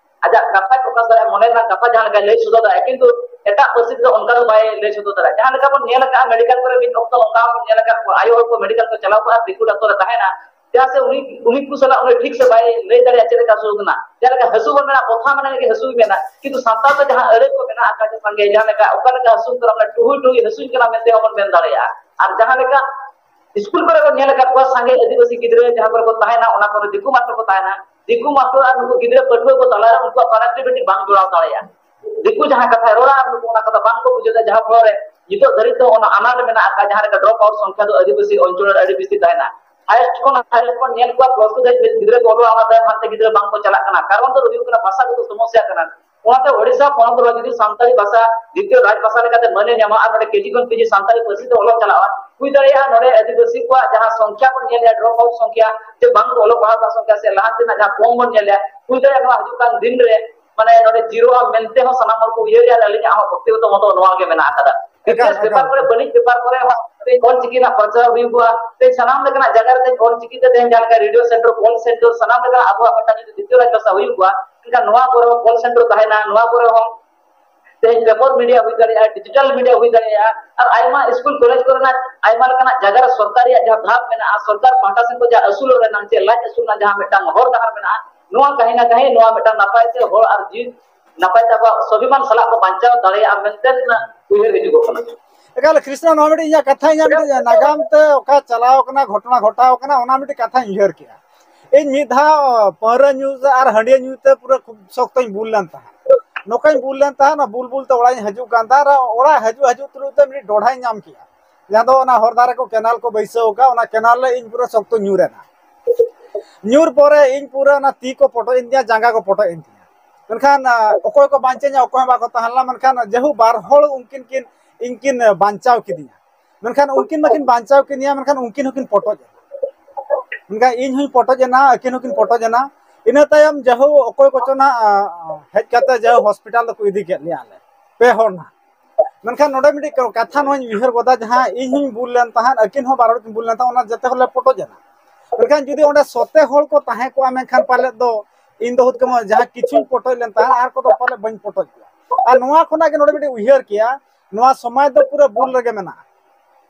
ᱟᱡᱟᱜ ᱠᱟᱛᱷᱟᱭ ᱯᱨᱚᱠᱟᱥ ᱫᱟᱲᱮᱭᱟᱜᱼᱟ, ᱢᱚᱱᱮ ᱨᱮᱱᱟᱜ ᱠᱟᱛᱷᱟ ᱡᱟᱦᱟᱸ ᱞᱮᱠᱟᱭ ᱞᱟᱹᱭ ᱥᱚᱫᱚᱨ ᱫᱟᱲᱮᱭᱟᱜᱼᱟ, ᱠᱤᱱᱛᱩ ᱮᱴᱟᱜ ᱯᱟᱹᱨᱥᱤ ᱛᱮᱫᱚ ᱚᱱᱠᱟ ᱫᱚ ᱵᱟᱭ ᱞᱟᱹᱭ ᱥᱚᱫᱚᱨ ᱫᱟᱲᱮᱭᱟᱜᱼᱟ᱾ ᱡᱟᱦᱟᱸ ᱞᱮᱠᱟ ᱵᱚᱱ ᱧᱮᱞ ᱟᱠᱟᱫᱼᱟ, ᱢᱮᱰᱤᱠᱟᱞ ᱠᱚᱨᱮ ᱢᱤᱫ ᱚᱠᱛᱚ ᱚᱱᱠᱟ ᱵᱚᱱ ᱧᱮᱞ ᱟᱠᱟᱫ ᱠᱚᱣᱟ, ᱟᱭᱳ ᱦᱚᱲ ᱠᱚ ᱢᱮᱰᱤᱠᱟᱞ ᱠᱚ ᱪᱟᱞᱟᱣ ᱠᱚᱜᱼᱟ, ᱫᱤᱠᱩ ᱰᱟᱠᱛᱚᱨ ᱮ ᱛᱟᱦᱮᱱᱟ, ᱪᱮᱫᱟᱜ ᱥᱮ ᱩᱱᱤ ᱩᱱᱤ ᱠᱚ ᱥᱟᱞᱟᱜ ᱩᱱᱤ ᱴᱷᱤᱠ ᱥᱮ ᱵᱟᱭ ᱞᱟᱹᱭ ᱫᱟᱲᱮᱭᱟᱜᱼᱟ ᱪᱮᱫ ᱞᱮᱠᱟ ᱦᱟᱹᱥᱩ ᱠᱟᱱᱟ᱾ ᱡᱟᱦᱟᱸ ᱞᱮᱠᱟ ᱦᱟᱹᱥᱩ ᱵᱚᱱ ᱢᱮᱱᱟ, ᱵᱚᱛᱷᱟ ᱢᱟᱱᱮ ᱜᱮ ᱦᱟᱹᱥᱩ ᱢᱮᱱᱟ, ᱠᱤᱱᱛᱩ ᱥᱟᱱᱛᱟᱲ ᱫᱚ ᱡᱟᱦᱟᱸ ᱟᱹᱲᱟᱹ ᱠᱚ ᱢᱮᱱᱟᱜ ᱟᱠᱟᱫ ᱥᱟᱸᱜᱮ, ᱡᱟᱦᱟᱸ ᱞᱮᱠᱟ ᱚᱠᱟ ᱞᱮᱠᱟ ᱦᱟᱹᱥᱩ ᱠᱟᱱᱟ, ᱚᱱᱟ ᱴᱩᱦᱩᱭ ᱴᱩᱦᱩᱭ ᱦᱟᱹᱥᱩᱧ ᱠᱟᱱᱟ ᱢᱮᱱᱛᱮ ᱦᱚᱸᱵᱚᱱ ᱢᱮᱱ ᱫᱟᱲᱮᱭᱟᱜᱼᱟ᱾ ᱟᱨ ᱡᱟᱦᱟᱸ ᱞᱮᱠᱟ ᱥᱠᱩᱞ ᱠᱚᱨᱮ ᱵᱚᱱ ᱧᱮᱞ ᱟᱠᱟᱫ ᱠᱚᱣᱟ, ᱥᱟᱸᱜᱮ ᱟᱹᱫᱤᱵᱟᱹᱥᱤ ᱜᱤᱫᱽᱨᱟᱹ ᱡᱟᱦᱟᱸ ᱠᱚᱨᱮ ᱠᱚ ᱛᱟᱦᱮᱱᱟ, ᱚᱱᱟ ᱠᱚᱨᱮ ᱫᱤᱠᱩ ᱢᱟᱥᱴᱟᱨ ᱠᱚ ᱛᱟᱦᱮᱱᱟ, ᱫᱤᱠᱩ ᱢᱟᱥᱴᱟᱨ ᱟᱨ ᱱᱩᱠᱩ ᱜᱤᱫᱽᱨᱟᱹ ᱯᱟᱹᱴᱷᱩᱣᱟᱹ ᱠᱚ ᱛᱟᱞᱟᱨᱮ ᱩᱱᱠᱩᱣᱟᱜ ᱠᱟᱱᱮᱠᱴᱤᱵᱷᱤᱴᱤ ᱵᱟᱝ ᱡᱚᱲᱟᱣ ᱫᱟᱲᱮᱭᱟᱜᱼᱟ᱾ ᱫᱤᱠᱩ ᱡᱟᱦᱟᱸ ᱠᱟᱛᱷᱟᱭ ᱨᱚᱲᱟ, ᱩᱱᱠᱩ ᱚᱱᱟ ᱠᱟᱛᱷᱟ ᱵᱟᱝ ᱠᱚ ᱵᱩᱡᱷᱟᱹᱣ ᱫᱟ, ᱡᱟᱦᱟᱸ ᱯᱷᱚᱞᱚ ᱨᱮ ᱱᱤᱛᱚᱜ ᱫᱷᱟᱹᱨᱤᱡ ᱫᱚ ᱚᱱᱟ ᱟᱱᱟᱴ ᱢᱮᱱᱟᱜ ᱟᱠᱟᱫ, ᱡᱟᱦᱟᱸ ᱞᱮᱠᱟ ᱰᱨᱚᱯ ᱟᱣᱩᱴ ᱥᱚᱝᱠᱷᱟ ᱫᱚ ᱟᱹᱰᱤ ᱵᱮᱥᱤ ᱚᱧᱪᱚᱞ ᱨᱮ ᱟᱹᱰᱤ ᱵᱮᱥᱤ ᱛᱟᱦᱮᱱᱟ᱾ ᱦᱟᱭᱮᱥᱴ ᱠᱷᱚᱱ ᱦᱟᱭᱮᱥᱴ ᱵᱚᱱ ᱧᱮᱞ ᱠᱚᱣᱟ, ᱯᱞᱟᱥ ᱴᱩ ᱫᱷᱟᱹᱵᱤᱡ ᱜᱤᱫᱽᱨᱟᱹ ᱠᱚ ᱚᱞᱚᱜ ᱚᱱᱟᱛᱮ ᱦᱟᱱᱛᱮ ᱜᱤᱫᱽᱨᱟᱹ ᱵᱟᱝ ᱠᱚ ᱪᱟᱞᱟᱜ ᱠᱟᱱᱟ᱾ ᱠᱟᱨᱚᱱ ᱫᱚ ᱦᱩᱭᱩᱜ ᱠᱟᱱᱟ ᱵᱷᱟᱥᱟ ᱜᱮᱛᱚ ᱥᱚᱢᱚᱥᱥᱟ ᱠᱟᱱᱟ᱾ ᱚᱱᱟᱛᱮ ᱳᱰᱤᱥᱟ ᱯᱚᱱᱚᱛ ᱨᱮ ᱡᱩᱫᱤ ᱥᱟᱱᱛᱟᱲᱤ ᱵᱷᱟᱥᱟ ᱫᱤᱛᱤᱭᱚ ᱨᱟᱡᱽ ᱵᱷᱟᱥᱟ ᱞᱮᱠᱟᱛᱮ ᱢᱟᱹᱱᱮ ᱧᱟᱢᱟ ᱟᱨ ᱱᱚᱰᱮ ᱠᱮᱡᱤ ᱠᱷᱚᱱ ᱯᱤᱡᱤ ᱥᱟᱱᱛᱟᱲᱤ ᱯᱟᱹᱨᱥᱤ ᱛᱮ ᱚᱞᱚᱜ ᱪᱟᱞᱟᱜᱼᱟ, ᱦᱩᱭ ᱫᱟᱲᱮᱭᱟᱜᱼᱟ ᱱᱚᱰᱮ ᱟᱹᱫᱤᱵᱟᱹᱥᱤ ᱠᱚᱣᱟᱜ ᱡᱟᱦᱟᱸ ᱥᱚᱝᱠᱷᱭᱟ ᱵᱚᱱ ᱧᱮᱞᱮᱜᱼᱟ, ᱰᱨᱚᱯ ᱟᱣᱩᱴ ᱥᱚᱝᱠᱷᱭᱟ, ᱥᱮ ᱵᱟᱝ ᱠᱚ ᱚᱞᱚᱜ ᱯᱟᱲᱦᱟᱣ ᱨᱮᱱᱟᱜ ᱥᱚᱝᱠᱷᱭᱟ, ᱥᱮ ᱞᱟᱦᱟᱱᱛᱤ ᱨᱮᱱᱟᱜ ᱡᱟᱦᱟᱸ ᱠᱚᱢ ᱵᱚᱱ ᱧᱮᱞᱮᱜᱼᱟ, ᱦᱩᱭ ᱫᱟᱲᱮᱭᱟᱜᱼᱟ ᱱᱚᱣᱟ ᱦᱤᱡᱩᱜ ᱠᱟᱱ ᱫᱤᱱ ᱨᱮ ᱢᱟᱱᱮ ᱱᱚᱰᱮ ᱡᱤᱨᱳᱜᱼᱟ ᱢᱮᱱᱛᱮ ᱦᱚᱸ ᱥᱟᱱᱟᱢ ᱦᱚᱲ ᱠᱚ ᱩᱭᱦᱟᱹᱨᱮᱜᱼᱟ᱾ ᱟᱹᱞᱤᱧᱟᱜ ᱦᱚᱸ ᱵᱮᱠᱛᱤᱜᱚᱛᱚ ᱢᱚᱛᱚ ᱱᱚᱣᱟ ᱜᱮ ᱢᱮᱱᱟᱜ ᱟᱠᱟᱫᱟ᱾ ᱮᱠᱟᱞ, ᱵᱤᱡᱽᱱᱮᱥ ᱯᱮᱯᱟᱨ ᱮᱠᱟᱞ᱾ ᱠᱚᱨᱮ, ᱵᱟᱹᱱᱤᱡ ᱯᱮᱯᱟᱨ ᱠᱚᱨᱮ ᱦᱚᱸ ᱛᱮᱦᱮᱧ ᱚᱞ ᱪᱤᱠᱤ ᱨᱮᱱᱟᱜ ᱯᱨᱚᱪᱟᱨ ᱦᱩᱭᱩᱜᱼᱟ᱾ ᱛᱮᱦᱮᱧ ᱥᱟᱱᱟᱢ ᱞᱮᱠᱟᱱᱟᱜ ᱡᱟᱭᱜᱟ ᱨᱮ ᱛᱮᱦᱮᱧ ᱚᱞ ᱪᱤᱠᱤ ᱛᱮ ᱛᱮᱦᱮᱧ ᱡᱟᱦᱟᱸ ᱞᱮᱠᱟ ᱨᱮᱰᱤᱭᱳ ᱥᱮᱱᱴᱟᱨ, ᱠᱚᱞ ᱥᱮᱱᱴᱟᱨ, ᱥᱟᱱᱟᱢ ᱞᱮᱠᱟᱱᱟᱜ ᱟᱵᱚᱣᱟᱜ ᱢᱤᱫᱴᱟᱝ ᱡᱩᱫᱤ ᱫᱤᱛᱤᱭᱚ ᱨᱟᱡᱽ ᱵᱷᱟᱥᱟ ᱦᱩᱭ ᱠᱚᱜᱼᱟ, ᱮᱱᱠᱷᱟᱱ ᱱᱚᱣᱟ ᱠᱚᱨᱮ ᱦᱚᱸ ᱠᱚᱞ ᱥᱮᱱᱴᱟᱨ ᱛᱟᱦᱮᱱᱟ, ᱱᱚᱣᱟ ᱠᱚᱨᱮ ᱦᱚᱸ ᱛᱮᱦᱮᱧ ᱯᱮᱯᱟᱨ ᱢᱤᱰᱤᱭᱟ ᱦᱩᱭ ᱫᱟᱲᱮᱭᱟᱜᱼᱟ, ᱰᱤᱡᱤᱴᱟᱞ ᱢᱤᱰᱤᱭᱟ ᱦᱩᱭ ᱫᱟᱲᱮᱭᱟᱜᱼᱟ, ᱟᱨ ᱟᱭᱢᱟ ᱥᱠᱩᱞ ᱠᱚᱞᱮᱡᱽ ᱠᱚᱨᱮᱱᱟᱜ ᱟᱭᱢᱟ ᱞᱮᱠᱟᱱᱟᱜ ᱡᱟᱭᱜᱟ ᱨᱮ ᱥᱚᱨᱠᱟᱨ ᱨᱮᱭᱟᱜ ᱡᱟᱦᱟᱸ ᱫᱷᱟᱯ ᱢᱮᱱᱟᱜᱼᱟ, ᱥᱚᱨᱠᱟᱨ ᱯᱟᱦᱴᱟ ᱥᱮᱱ ᱠᱷᱚᱱ ᱡᱟᱦᱟᱸ ᱟᱹᱥᱩᱞᱚᱜ ᱨᱮᱱᱟᱜ ᱪᱮ ᱞᱟᱡ ᱟᱹᱥᱩᱞ ᱨᱮᱱᱟᱜ ᱡᱟᱦᱟᱸ ᱢᱤᱫᱴᱟᱝ ᱦᱚᱨ ᱰᱟᱦᱟᱨ ᱢᱮᱱᱟᱜᱼᱟ, ᱱᱚᱣᱟ ᱠᱟᱹᱦᱤ ᱱᱟ ᱠᱟᱹᱦᱤ ᱱᱚᱣᱟ ᱢᱤᱫᱴᱟᱝ ᱱᱟᱯᱟᱭ ᱛᱮ ᱦᱚᱲ ᱟᱨ ᱡᱤᱣᱤ ᱱᱟᱯᱟᱭ ᱛᱮ ᱟᱵᱚᱣᱟᱜ ᱥᱚᱵᱷᱤᱢᱟᱱ ᱥᱟᱞᱟᱜ ᱠᱚ ᱵᱟᱧᱪᱟᱣ ᱫᱟᱲᱮᱭᱟᱜᱼᱟ ᱢᱮᱱᱛᱮ ᱩᱭᱦᱟᱹᱨ ᱦᱤᱡᱩᱜᱚᱜ ᱠᱟᱱᱟ᱾ ᱮᱠᱟᱞ ᱠᱨᱤᱥᱱᱟ, ᱱᱚᱣᱟ ᱢᱤᱫᱴᱤᱡ ᱤᱧᱟᱹᱜ ᱠᱟᱛᱷᱟ, ᱤᱧᱟᱹᱜ ᱢᱤᱫᱴᱤᱡ ᱱᱟᱜᱟᱢ ᱛᱮ ᱚᱠᱟ ᱪᱟᱞᱟᱣ ᱠᱟᱱᱟ, ᱜᱷᱚᱴᱚᱱᱟ ᱜᱷᱚᱴᱟᱣ ᱠᱟᱱᱟ, ᱚᱱᱟ ᱢᱤᱫᱴᱤᱡ ᱠᱟᱛᱷᱟᱧ ᱩᱭᱦᱟᱹᱨ ᱠᱮᱜᱼᱟ᱾ ᱤᱧ ᱢᱤᱫ ᱫᱷᱟᱣ ᱯᱟᱹᱣᱨᱟᱹ ᱧᱩ ᱛᱮ ᱟᱨ ᱦᱟᱺᱰᱤ ᱧᱩ ᱛᱮ ᱯᱩᱨᱟᱹ ᱠᱷᱩᱵ ᱥᱚᱠᱛᱚᱧ ᱵᱩᱞ ᱞᱮᱱ ᱛᱟᱦᱮᱸᱫ᱾ ᱱᱚᱝᱠᱟᱧ ᱵᱩᱞ ᱞᱮᱱ ᱛᱟᱦᱮᱸᱫ, ᱚᱱᱟ ᱵᱩᱞ ᱵᱩᱞ ᱛᱮ ᱚᱲᱟᱜ ᱤᱧ ᱦᱤᱡᱩᱜ ᱠᱟᱱ ᱛᱟᱦᱮᱸᱫ, ᱟᱨ ᱚᱲᱟᱜ ᱦᱤᱡᱩᱜ ᱦᱤᱡᱩᱜ ᱛᱩᱞᱩᱡ ᱛᱮ ᱢᱤᱫᱴᱤᱡ ᱰᱚᱰᱷᱟᱧ ᱧᱟᱢ ᱠᱮᱜᱼᱟ, ᱡᱟᱦᱟᱸ ᱫᱚ ᱚᱱᱟ ᱦᱚᱨ ᱫᱷᱟᱨᱮ ᱠᱚ ᱠᱮᱱᱟᱞ ᱠᱚ ᱵᱟᱹᱭᱥᱟᱹᱣ ᱟᱠᱟᱫ, ᱚᱱᱟ ᱠᱮᱱᱟᱞ ᱨᱮ ᱤᱧ ᱯᱩᱨᱟᱹ ᱥᱚᱠᱛᱚᱧ ᱧᱩᱨ ᱮᱱᱟ᱾ ᱧᱩᱨ ᱯᱚᱨᱮ ᱤᱧ ᱯᱩᱨᱟᱹ ᱚᱱᱟ ᱛᱤ ᱠᱚ ᱯᱚᱴᱚᱡ ᱮᱱ ᱛᱤᱧᱟ, ᱡᱟᱸᱜᱟ ᱠᱚ ᱯᱚᱴᱚᱡ ᱮᱱ ᱛᱤᱧᱟ᱾ ᱢᱮᱱᱠᱷᱟᱱ, ᱟ, ᱚᱠᱚᱭ ᱠᱚ ᱵᱟᱧᱪᱟᱧᱟ, ᱚᱠᱚᱭ ᱦᱚᱸ ᱵᱟᱠᱚ ᱛᱟᱦᱮᱸ ᱞᱮᱱᱟ᱾ ᱢᱮᱱᱠᱷᱟᱱ ᱡᱮᱦᱩ ᱵᱟᱨ ᱦᱚᱲ ᱩᱱᱠᱤᱱ ᱠᱤᱱ, ᱤᱧ ᱠᱤᱱ, ᱟ, ᱵᱟᱧᱪᱟᱣ ᱠᱤᱫᱤᱧᱟ᱾ ᱢᱮᱱᱠᱷᱟᱱ ᱩᱱᱠᱤᱱ ᱢᱟᱠᱤᱱ ᱵᱟᱧᱪᱟᱣ ᱠᱤᱫᱤᱧᱟ, ᱢᱮᱱᱠᱷᱟᱱ ᱩᱱᱠᱤᱱ ᱦᱚᱸᱠᱤᱱ ᱯᱚᱴᱚᱡ ᱮᱱᱟ᱾ ᱢᱮᱱᱠᱷᱟᱱ ᱤᱧ ᱦᱚᱸᱧ ᱯᱚᱴᱚᱡ ᱮᱱᱟ, ᱟᱹᱠᱤᱱ ᱦᱚᱸᱠᱤᱱ ᱯᱚᱴᱚᱡ ᱮᱱᱟ᱾ ᱤᱱᱟᱹ ᱛᱟᱭᱚᱢ ᱡᱮᱦᱩ ᱚᱠᱚᱭ ᱠᱚᱪᱚ ᱱᱟᱜ, ᱟ, ᱦᱮᱡ ᱠᱟᱛᱮ ᱡᱮᱦᱩ ᱦᱚᱥᱯᱤᱴᱟᱞ ᱫᱚᱠᱚ ᱤᱫᱤ ᱠᱮᱫ ᱞᱮᱭᱟ ᱟᱞᱮ ᱯᱮ ᱦᱚᱲ ᱱᱟᱜ᱾ ᱢᱮᱱᱠᱷᱟᱱ ᱱᱚᱰᱮ ᱢᱤᱫᱴᱤᱡ ᱠᱟᱛᱷᱟ ᱱᱚᱣᱟᱧ ᱩᱭᱦᱟᱹᱨ ᱜᱚᱫᱟ, ᱡᱟᱦᱟᱸ ᱤᱧ ᱦᱚᱸᱧ ᱵᱩᱞ ᱞᱮᱱ ᱛᱟᱦᱮᱸᱫ, ᱟᱹᱠᱤᱱ ᱦᱚᱸ ᱵᱟᱨ ᱦᱚᱲ ᱠᱤᱱ ᱵᱩᱞ ᱞᱮᱱ ᱛᱟᱦᱮᱸᱫ, ᱚᱱᱟ ᱡᱚᱛᱚ ᱦᱚᱲᱞᱮ ᱯᱚᱴᱚᱡ ᱮᱱᱟ᱾ ᱢᱮᱱᱠᱷᱟᱱ ᱡᱩᱫᱤ ᱚᱸᱰᱮ ᱥᱚᱛᱮ ᱦᱚᱲ ᱠᱚ ᱛᱟᱦᱮᱸ ᱠᱚᱜᱼᱟ, ᱢᱮᱱᱠᱷᱟᱱ ᱯᱟᱞᱮᱫ ᱫᱚ ᱤᱧ ᱫᱚ ᱦᱩᱫ ᱠᱟᱹᱢᱟᱹ ᱡᱟᱦᱟᱸ ᱠᱤᱪᱷᱩᱧ ᱯᱚᱴᱚᱡ ᱞᱮᱱ ᱛᱟᱦᱮᱸᱫ, ᱟᱨ ᱠᱚᱫᱚ ᱯᱟᱞᱮᱫ ᱵᱟᱹᱧ ᱯᱚᱴᱚᱡ ᱠᱚᱣᱟ᱾ ᱟᱨ ᱱᱚᱣᱟ ᱠᱷᱚᱱᱟᱜ ᱜᱮ ᱱᱚᱰᱮ ᱢᱤᱫᱴᱤᱡ ᱩᱭᱦᱟᱹᱨ ᱠᱮᱭᱟ, ᱱᱚᱣᱟ ᱥᱚᱢᱟᱡᱽ ᱫᱚ ᱯᱩᱨᱟᱹ ᱵᱩᱞ ᱨᱮᱜᱮ ᱢᱮᱱᱟᱜᱼᱟ᱾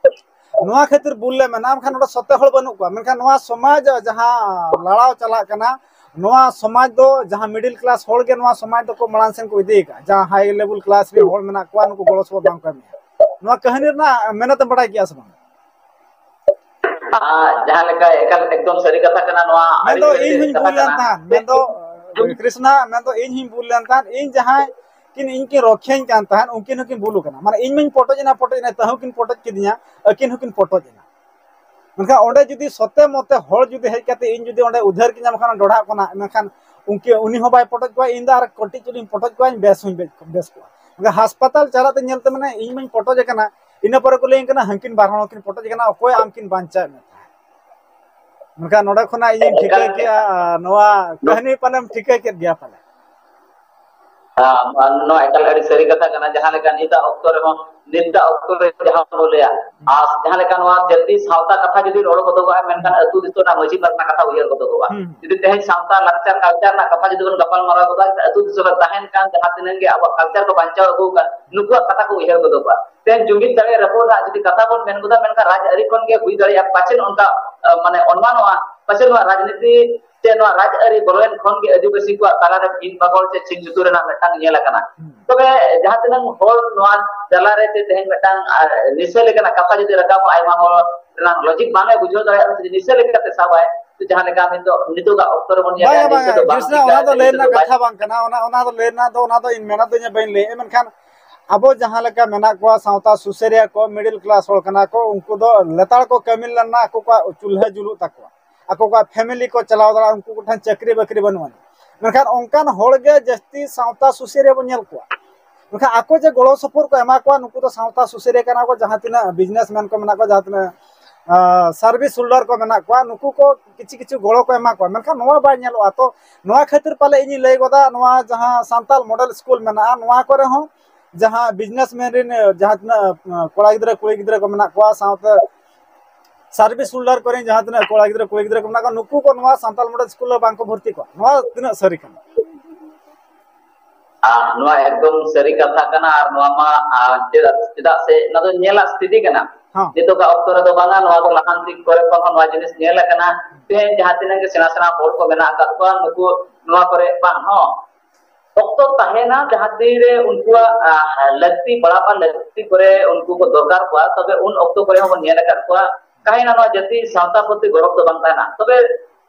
ᱱᱚᱣᱟ ᱠᱷᱟᱹᱛᱤᱨ ᱵᱷᱩᱞ ᱞᱮ ᱢᱮᱱᱟ, ᱢᱮᱱᱠᱷᱟᱱ ᱱᱚᱰᱮ ᱥᱚᱛᱮ ᱦᱚᱲ ᱵᱟᱹᱱᱩᱜ ᱠᱚᱣᱟ᱾ ᱢᱮᱱᱠᱷᱟᱱ ᱱᱚᱣᱟ ᱥᱚᱢᱟᱡᱽ ᱡᱟᱦᱟᱸ ᱞᱟᱲᱟᱣ ᱪᱟᱞᱟᱜ ᱠᱟᱱᱟ, ᱱᱚᱣᱟ ᱥᱚᱢᱟᱡᱽ ᱫᱚ ᱡᱟᱦᱟᱸ middle class ᱦᱚᱲ ᱜᱮ ᱱᱚᱣᱟ ᱥᱚᱢᱟᱡᱽ ᱫᱚᱠᱚ ᱢᱟᱲᱟᱝ ᱥᱮᱱ ᱠᱚ ᱤᱫᱤ ᱟᱠᱟᱫᱼᱟ, ᱡᱟᱦᱟᱸ high level class ᱨᱮ ᱦᱚᱲ ᱢᱮᱱᱟᱜ ᱠᱚᱣᱟ, ᱱᱩᱠᱩ ᱜᱚᱲᱚ ᱥᱚᱯᱚᱦᱚᱫ ᱵᱟᱝ ᱠᱚ ᱮᱢᱮᱫᱼᱟ᱾ ᱱᱚᱣᱟ ᱠᱟᱹᱦᱱᱤ ᱨᱮᱱᱟᱜ ᱢᱮᱱᱮᱛ ᱮᱢ ᱵᱟᱲᱟᱭ ᱜᱮᱭᱟ ᱥᱮ ᱵᱟᱝ? ᱟᱨ ᱡᱟᱦᱟᱸ ᱞᱮᱠᱟ ᱮᱠᱟᱞ ᱮᱠᱫᱚᱢ ᱥᱟᱹᱨᱤ ᱠᱟᱛᱷᱟ ᱠᱟᱱᱟ, ᱱᱚᱣᱟ ᱟᱹᱰᱤ ᱢᱮᱱᱫᱚ ᱥᱟᱹᱨᱤ ᱤᱧ ᱦᱚᱧ ᱠᱟᱛᱷᱟ ᱵᱷᱩᱞ ᱞᱮᱱ ᱠᱟᱱᱟ᱾ ᱛᱟᱦᱮᱸᱫ, ᱢᱮᱱᱫᱚ ᱠᱨᱤᱥᱱᱟ, ᱢᱮᱱᱫᱚ ᱤᱧ ᱦᱚᱧ ᱵᱷᱩᱞ ᱞᱮᱱ ᱛᱟᱦᱮᱸᱫ᱾ ᱤᱧ ᱡᱟᱦᱟᱸᱭ ᱠᱤᱱ ᱤᱧ ᱠᱤᱱ ᱨᱚᱠᱷᱮᱧ ᱠᱟᱱ ᱛᱟᱦᱮᱸᱫ, ᱩᱱᱠᱤᱱ ᱦᱚᱸᱠᱤᱱ ᱵᱷᱩᱞ ᱟᱠᱟᱱᱟ᱾ ᱢᱟᱱᱮ ᱤᱧ ᱢᱟᱧ ᱯᱚᱴᱚᱡ ᱮᱱᱟ, ᱯᱚᱴᱚᱡ ᱮᱱᱟ, ᱛᱟᱹᱦᱩ ᱠᱤᱱ ᱯᱚᱴᱚᱡ ᱠᱤᱫᱤᱧᱟ, ᱟᱹᱠᱤᱱ ᱦᱚᱸᱠᱤᱱ ᱯᱚᱴᱚᱡ ᱮᱱᱟ᱾ ᱢᱮᱱᱠᱷᱟᱱ ᱚᱸᱰᱮ ᱡᱩᱫᱤ ᱥᱚᱛᱮ ᱢᱚᱛᱮ ᱦᱚᱲ ᱡᱩᱫᱤ ᱦᱮᱡ ᱠᱟᱛᱮ ᱤᱧ ᱡᱩᱫᱤ ᱚᱸᱰᱮ ᱩᱫᱷᱟᱹᱨ ᱠᱤᱧᱟ ᱵᱟᱠᱷᱟᱱ ᱰᱚᱰᱷᱟᱜ ᱠᱷᱚᱱᱟᱜ, ᱢᱮᱱᱠᱷᱟᱱ ᱩᱱᱠᱤ ᱩᱱᱤ ᱦᱚᱸ ᱵᱟᱭ ᱯᱚᱴᱚᱡ ᱠᱚᱣᱟ, ᱤᱧ ᱫᱚ ᱟᱨ ᱠᱟᱹᱴᱤᱡ ᱪᱩᱞᱩᱝ ᱯᱚᱴᱚᱡ ᱠᱚᱣᱟᱧ, ᱵᱮᱥ ᱦᱚᱸᱧ ᱵᱮ-, ᱵᱮᱥ ᱠᱚᱣᱟ᱾ ᱢᱮᱱᱠᱷᱟᱱ ᱦᱟᱥᱯᱟᱛᱟᱞ ᱪᱟᱞᱟᱜ ᱛᱮ ᱧᱮᱞ ᱛᱮ ᱢᱟᱱᱮ ᱤᱧ ᱢᱟᱧ ᱯᱚᱴᱚᱡ ᱟᱠᱟᱱᱟ, ᱤᱱᱟᱹ ᱯᱚᱨᱮ ᱠᱚ ᱞᱟᱹᱭᱟᱹᱧ ᱠᱟᱱᱟ ᱦᱟᱹᱱᱠᱤᱱ ᱵᱟᱨ ᱦᱚᱲ ᱦᱚᱸᱠᱤᱱ ᱯᱚᱴᱚᱡ ᱟᱠᱟᱱᱟ, ᱚᱠᱚᱭ ᱟᱢ ᱠᱤᱱ ᱵᱟᱧᱪᱟᱣᱮᱫ ᱢᱮ ᱛᱟᱦᱮᱸᱫ? ᱢᱮᱱᱠᱷᱟᱱ ᱱᱚᱰᱮ ᱠᱷᱚᱱᱟᱜ ᱤᱧᱤᱧ ᱴᱷᱤᱠᱟᱹ ᱠᱮᱜᱼᱟ, ᱱᱚᱣᱟ ᱠᱟᱹᱦᱱᱤ ᱯᱟᱞᱮᱢ ᱴᱷᱤᱠᱟᱹ ᱠᱮᱫ ᱜᱮᱭᱟ ᱯᱟᱞᱮ᱾ ᱦᱮᱸ, ᱱᱚᱣᱟ ᱮᱠᱟᱞ ᱟᱹᱰᱤ ᱥᱟᱹᱨᱤ ᱠᱟᱛᱷᱟ ᱠᱟᱱᱟ᱾ ᱡᱟᱦᱟᱸ ᱞᱮᱠᱟ ᱱᱤᱛᱟᱜ ᱚᱠᱛᱚ ᱨᱮᱦᱚᱸ, ᱱᱤᱛᱟᱜ ᱚᱠᱛᱚ ᱨᱮ ᱡᱟᱦᱟᱸ ᱵᱚᱱ ᱞᱟᱹᱭᱟ, ᱟᱨ ᱡᱟᱦᱟᱸ ᱞᱮᱠᱟ ᱱᱚᱣᱟ ᱡᱟᱹᱛᱤ ᱥᱟᱶᱛᱟ ᱠᱟᱛᱷᱟ ᱡᱩᱫᱤ ᱨᱚᱲ ᱜᱚᱫᱚᱜᱚᱜᱼᱟ, ᱢᱮᱱᱠᱷᱟᱱ ᱟᱹᱛᱩ ᱫᱤᱥᱚᱢ ᱨᱮᱱᱟᱜ ᱢᱟᱹᱡᱷᱤ ᱯᱟᱨᱜᱟᱱᱟ ᱠᱟᱛᱷᱟ ᱩᱭᱦᱟᱹᱨ ᱜᱚᱫᱚᱜᱚᱜᱼᱟ᱾ ᱡᱩᱫᱤ ᱛᱮᱦᱮᱧ ᱥᱟᱶᱛᱟ, ᱞᱟᱠᱪᱟᱨ, ᱠᱟᱞᱪᱟᱨ ᱨᱮᱱᱟᱜ ᱠᱟᱛᱷᱟ ᱡᱩᱫᱤ ᱵᱚᱱ ᱜᱟᱯᱟᱞ ᱢᱟᱨᱟᱣ ᱜᱚᱫᱟ, ᱟᱹᱛᱩ ᱫᱤᱥᱚᱢ ᱨᱮ ᱛᱟᱦᱮᱱ ᱠᱟᱱ ᱡᱟᱦᱟᱸ ᱛᱤᱱᱟᱹᱜ ᱜᱮ ᱟᱵᱚᱣᱟᱜ ᱠᱟᱞᱪᱟᱨ ᱠᱚ ᱵᱟᱧᱪᱟᱣ ᱟᱹᱜᱩ ᱟᱠᱟᱫ, ᱱᱩᱠᱩᱣᱟᱜ ᱠᱟᱛᱷᱟ ᱠᱚ ᱩᱭᱦᱟᱹᱨ ᱜᱚᱫᱚᱜᱚᱜᱼᱟ᱾ ᱛᱮᱦᱮᱧ ᱡᱩᱢᱤᱫ ᱫᱟᱲᱮ ᱨᱟᱹᱯᱩᱫ ᱨᱮᱱᱟᱜ ᱡᱩᱫᱤ ᱠᱟᱛᱷᱟ ᱵᱚᱱ ᱢᱮᱱ ᱜᱚᱫᱟ, ᱢᱮᱱᱠᱷᱟᱱ ᱨᱟᱡᱽ ᱟᱹᱨᱤ ᱠᱷᱚᱱ ᱜᱮ ᱦᱩᱭ ᱫᱟᱲᱮᱭᱟᱜᱼᱟ, ᱯᱟᱪᱮᱫ ᱚᱱᱠᱟ, ᱟᱸ, ᱢᱟᱱᱮ ᱚᱱᱢᱟᱱᱚᱜᱼᱟ, ᱯᱟᱪᱮᱫ ᱱᱚᱣᱟ ᱨᱟᱡᱽᱱᱤᱛᱤ ᱥᱮ ᱱᱚᱣᱟ ᱨᱟᱡᱽ ᱟᱹᱨᱤ ᱵᱚᱞᱚᱭᱮᱱ ᱠᱷᱚᱱ ᱜᱮ ᱟᱹᱫᱤᱵᱟᱹᱥᱤ ᱠᱚᱣᱟᱜ ᱛᱟᱞᱟᱨᱮ ᱵᱷᱤᱱ ᱵᱟᱜᱚᱲ ᱥᱮ ᱪᱷᱤᱝ ᱪᱷᱩᱛᱩᱨ ᱨᱮᱱᱟᱜ ᱢᱤᱫᱴᱟᱝ ᱧᱮᱞ ᱟᱠᱟᱱᱟ᱾ ᱛᱚᱵᱮ ᱡᱟᱦᱟᱸ ᱛᱤᱱᱟᱹᱜ ᱦᱚᱲ ᱱᱚᱣᱟ ᱛᱟᱞᱟᱨᱮ ᱡᱮ ᱛᱮᱦᱮᱧ ᱢᱤᱫᱴᱟᱝ, ᱟᱨ, ᱱᱤᱥᱟᱹ ᱞᱮᱠᱟᱱᱟᱜ ᱠᱟᱛᱷᱟ ᱡᱩᱫᱤ ᱨᱟᱠᱟᱵᱚᱜᱼᱟ, ᱟᱭᱢᱟ ᱦᱚᱲ ᱨᱮᱱᱟᱜ ᱞᱚᱡᱤᱠ ᱵᱟᱝ ᱮ ᱵᱩᱡᱷᱟᱹᱣ ᱫᱟᱲᱮᱭᱟᱜᱼᱟ, ᱡᱩᱫᱤ ᱱᱤᱥᱟᱹ ᱞᱮᱠᱟᱛᱮ ᱥᱟᱵᱟᱭ, ᱛᱚ ᱡᱟᱦᱟᱸ ᱞᱮᱠᱟ ᱱᱤᱛᱚᱜ, ᱱᱤᱛᱚᱜᱟᱜ ᱚᱠᱛᱚ ᱨᱮᱵᱚᱱ ᱧᱮᱞᱮᱜᱼᱟ, ᱵᱟᱝᱟ, ᱵᱟᱝᱟ, ᱱᱤᱥᱟᱹ ᱫᱚ ᱵᱟᱝ ᱠᱨᱤᱥᱱᱟ, ᱴᱷᱤᱠᱟ, ᱚᱱᱟ ᱫᱚ ᱞᱟᱹᱭ ᱱᱤᱥᱟᱹ ᱫᱚ ᱨᱮᱱᱟᱜ ᱵᱟᱭ ᱠᱟᱛᱷᱟ ᱵᱟᱝ ᱠᱟᱱᱟ, ᱚᱱᱟ, ᱚᱱᱟ ᱫᱚ ᱞᱟᱹᱭ ᱨᱮᱱᱟᱜ ᱫᱚ, ᱚᱱᱟ ᱫᱚ ᱤᱧ ᱢᱮᱱᱟ ᱫᱚ ᱤᱧ ᱵᱟᱹᱧ ᱞᱟᱹᱭᱮᱫᱼᱟ, ᱢᱮᱱᱠᱷᱟᱱ ᱟᱵᱚ ᱡᱟᱦᱟᱸ ᱞᱮᱠᱟ ᱢᱮᱱᱟᱜ ᱠᱚᱣᱟ ᱥᱟᱶᱛᱟ ᱥᱩᱥᱟᱹᱨᱤᱭᱟᱹ ᱠᱚ, middle class ᱦᱚᱲ ᱠᱟᱱᱟ ᱠᱚ, ᱩᱱᱠᱩ ᱫᱚ ᱞᱮᱛᱟᱲ ᱠᱚ ᱠᱟᱹᱢᱤ ᱞᱮᱱᱟ, ᱟᱠᱚ ᱠᱚᱣᱟᱜ ᱪᱩᱞᱦᱟᱹ ᱡᱩᱞᱩᱜ ᱛᱟᱠᱚᱣᱟ, ᱟᱠᱚ ᱠᱚᱣᱟᱜ family ᱠᱚ ᱪᱟᱞᱟᱣ ᱫᱟᱲᱮᱭᱟᱜᱼᱟ, ᱩᱱᱠᱩ ᱠᱚᱴᱷᱮᱱ ᱪᱟᱹᱠᱨᱤ ᱵᱟᱹᱠᱨᱤ ᱵᱟᱹᱱᱩᱜ ᱟᱹᱱᱤᱡ᱾ ᱢᱮᱱᱠᱷᱟᱱ ᱚᱱᱠᱟᱱ ᱦᱚᱲ ᱜᱮ ᱡᱟᱹᱥᱛᱤ ᱥᱟᱶᱛᱟ ᱥᱩᱥᱟᱹᱨᱤᱭᱟᱹ ᱵᱚᱱ ᱧᱮᱞ ᱠᱚᱣᱟ᱾ ᱢᱮᱱᱠᱷᱟᱱ ᱟᱠᱚ ᱡᱮ ᱜᱚᱲᱚ ᱥᱚᱯᱚᱦᱚᱫ ᱠᱚ ᱮᱢᱟ ᱠᱚᱣᱟ, ᱱᱩᱠᱩ ᱫᱚ ᱥᱟᱶᱛᱟ ᱥᱩᱥᱟᱹᱨᱤᱭᱟᱹ ᱠᱟᱱᱟ ᱠᱚ, ᱡᱟᱦᱟᱸ ᱛᱤᱱᱟᱹᱜ businessman ᱠᱚ ᱢᱮᱱᱟᱜ ᱠᱚᱣᱟ, ᱡᱟᱦᱟᱸ ᱛᱤᱱᱟᱹᱜ, ᱟᱸ, service holder ᱠᱚ ᱢᱮᱱᱟᱜ ᱠᱚᱣᱟ, ᱱᱩᱠᱩ ᱠᱚ ᱠᱤᱪᱷᱩ ᱠᱤᱪᱷᱩ ᱜᱚᱲᱚ ᱠᱚ ᱮᱢᱟ ᱠᱚᱣᱟ᱾ ᱢᱮᱱᱠᱷᱟᱱ ᱱᱚᱣᱟ ᱵᱟᱭ ᱧᱮᱞᱚᱜᱼᱟ᱾ ᱛᱚ ᱱᱚᱣᱟ ᱠᱷᱟᱹᱛᱤᱨ ᱯᱟᱞᱮ ᱤᱧᱤᱧ ᱞᱟᱹᱭ ᱜᱚᱫᱟ, ᱱᱚᱣᱟ ᱡᱟᱦᱟᱸ ᱥᱟᱱᱛᱟᱲ model school ᱢᱮᱱᱟᱜᱼᱟ, ᱱᱚᱣᱟ ᱠᱚᱨᱮ ᱦᱚᱸ ᱡᱟᱦᱟᱸ businessman ᱨᱮᱱ, ᱡᱟᱦᱟᱸ ᱛᱤᱱᱟᱹᱜ, ᱟᱸ, ᱠᱚᱲᱟ ᱜᱤᱫᱽᱨᱟᱹ, ᱠᱩᱲᱤ ᱜᱤᱫᱽᱨᱟᱹ ᱠᱚ ᱢᱮᱱᱟᱜ ᱠᱚᱣᱟ, ᱥᱟᱶᱛᱮ service holder ᱠᱚᱨᱮᱱ ᱡᱟᱦᱟᱸ ᱛᱤᱱᱟᱹᱜ ᱠᱚᱲᱟ ᱜᱤᱫᱽᱨᱟᱹ, ᱠᱩᱲᱤ ᱜᱤᱫᱽᱨᱟᱹ ᱠᱚ ᱢᱮᱱᱟᱜ ᱠᱚᱣᱟ, ᱱᱩᱠᱩ ᱠᱚ ᱱᱚᱣᱟ ᱥᱟᱱᱛᱟᱲ model school ᱨᱮ ᱵᱟᱝ ᱠᱚ ᱵᱷᱚᱨᱛᱤ ᱠᱚᱣᱟ᱾ ᱱᱚᱣᱟ ᱛᱤᱱᱟᱹᱜ ᱥᱟᱹᱨᱤ ᱠᱟᱱᱟ? ᱟᱨ ᱱᱚᱣᱟ ᱮᱠᱫᱚᱢ ᱥᱟᱹᱨᱤ ᱠᱟᱛᱷᱟ ᱠᱟᱱᱟ᱾ ᱟᱨ ᱱᱚᱣᱟ ᱢᱟ, ᱟᱨ ᱪᱮᱫᱟᱜ, ᱪᱮᱫᱟᱜ ᱥᱮ ᱚᱱᱟ ᱫᱚ ᱧᱮᱞᱟᱜ ᱥᱛᱷᱤᱛᱤ ᱠᱟᱱᱟ᱾ ᱦᱚᱸ᱾ ᱱᱤᱛᱚᱜᱟᱜ ᱚᱠᱛᱚ ᱨᱮᱫᱚ ᱵᱟᱝᱟ, ᱱᱚᱣᱟ ᱫᱚ ᱞᱟᱦᱟᱱᱛᱤ ᱠᱚᱨᱮ ᱠᱷᱚᱱ ᱦᱚᱸ ᱱᱚᱣᱟ ᱡᱤᱱᱤᱥ ᱧᱮᱞ ᱟᱠᱟᱱᱟ᱾ ᱛᱮᱦᱮᱧ ᱡᱟᱦᱟᱸ ᱛᱤᱱᱟᱹᱜ ᱜᱮ ᱥᱮᱬᱟ ᱥᱮᱬᱟ ᱦᱚᱲ ᱠᱚ ᱢᱮᱱᱟᱜ ᱟᱠᱟᱫ ᱠᱚᱣᱟ, ᱱᱩᱠᱩ ᱱᱚᱣᱟ ᱠᱚᱨᱮ ᱵᱟᱝ ᱦᱚᱸ ᱚᱠᱛᱚ ᱛᱟᱦᱮᱱᱟ, ᱡᱟᱦᱟᱸ ᱛᱤᱨᱮ ᱩᱱᱠᱩᱣᱟᱜ, ᱟᱦ, ᱞᱟᱹᱠᱛᱤ ᱯᱟᱲᱟᱜᱼᱟ, ᱞᱟᱹᱠᱛᱤ ᱠᱚᱨᱮ ᱩᱱᱠᱩ ᱠᱚ ᱫᱚᱨᱠᱟᱨ ᱠᱚᱣᱟ, ᱛᱚᱵᱮ ᱩᱱ ᱚᱠᱛᱚ ᱠᱚᱨᱮ ᱦᱚᱸᱵᱚᱱ ᱧᱮᱞ ᱟᱠᱟᱫ ᱠᱚᱣᱟ, ᱛᱟᱦᱮᱱᱟ ᱱᱚᱣᱟ ᱡᱟᱹᱛᱤ ᱥᱟᱶᱛᱟ ᱯᱨᱚᱛᱤ ᱜᱚᱨᱚᱵ ᱫᱚ ᱵᱟᱝ ᱛᱟᱦᱮᱱᱟ᱾ ᱛᱚᱵᱮ,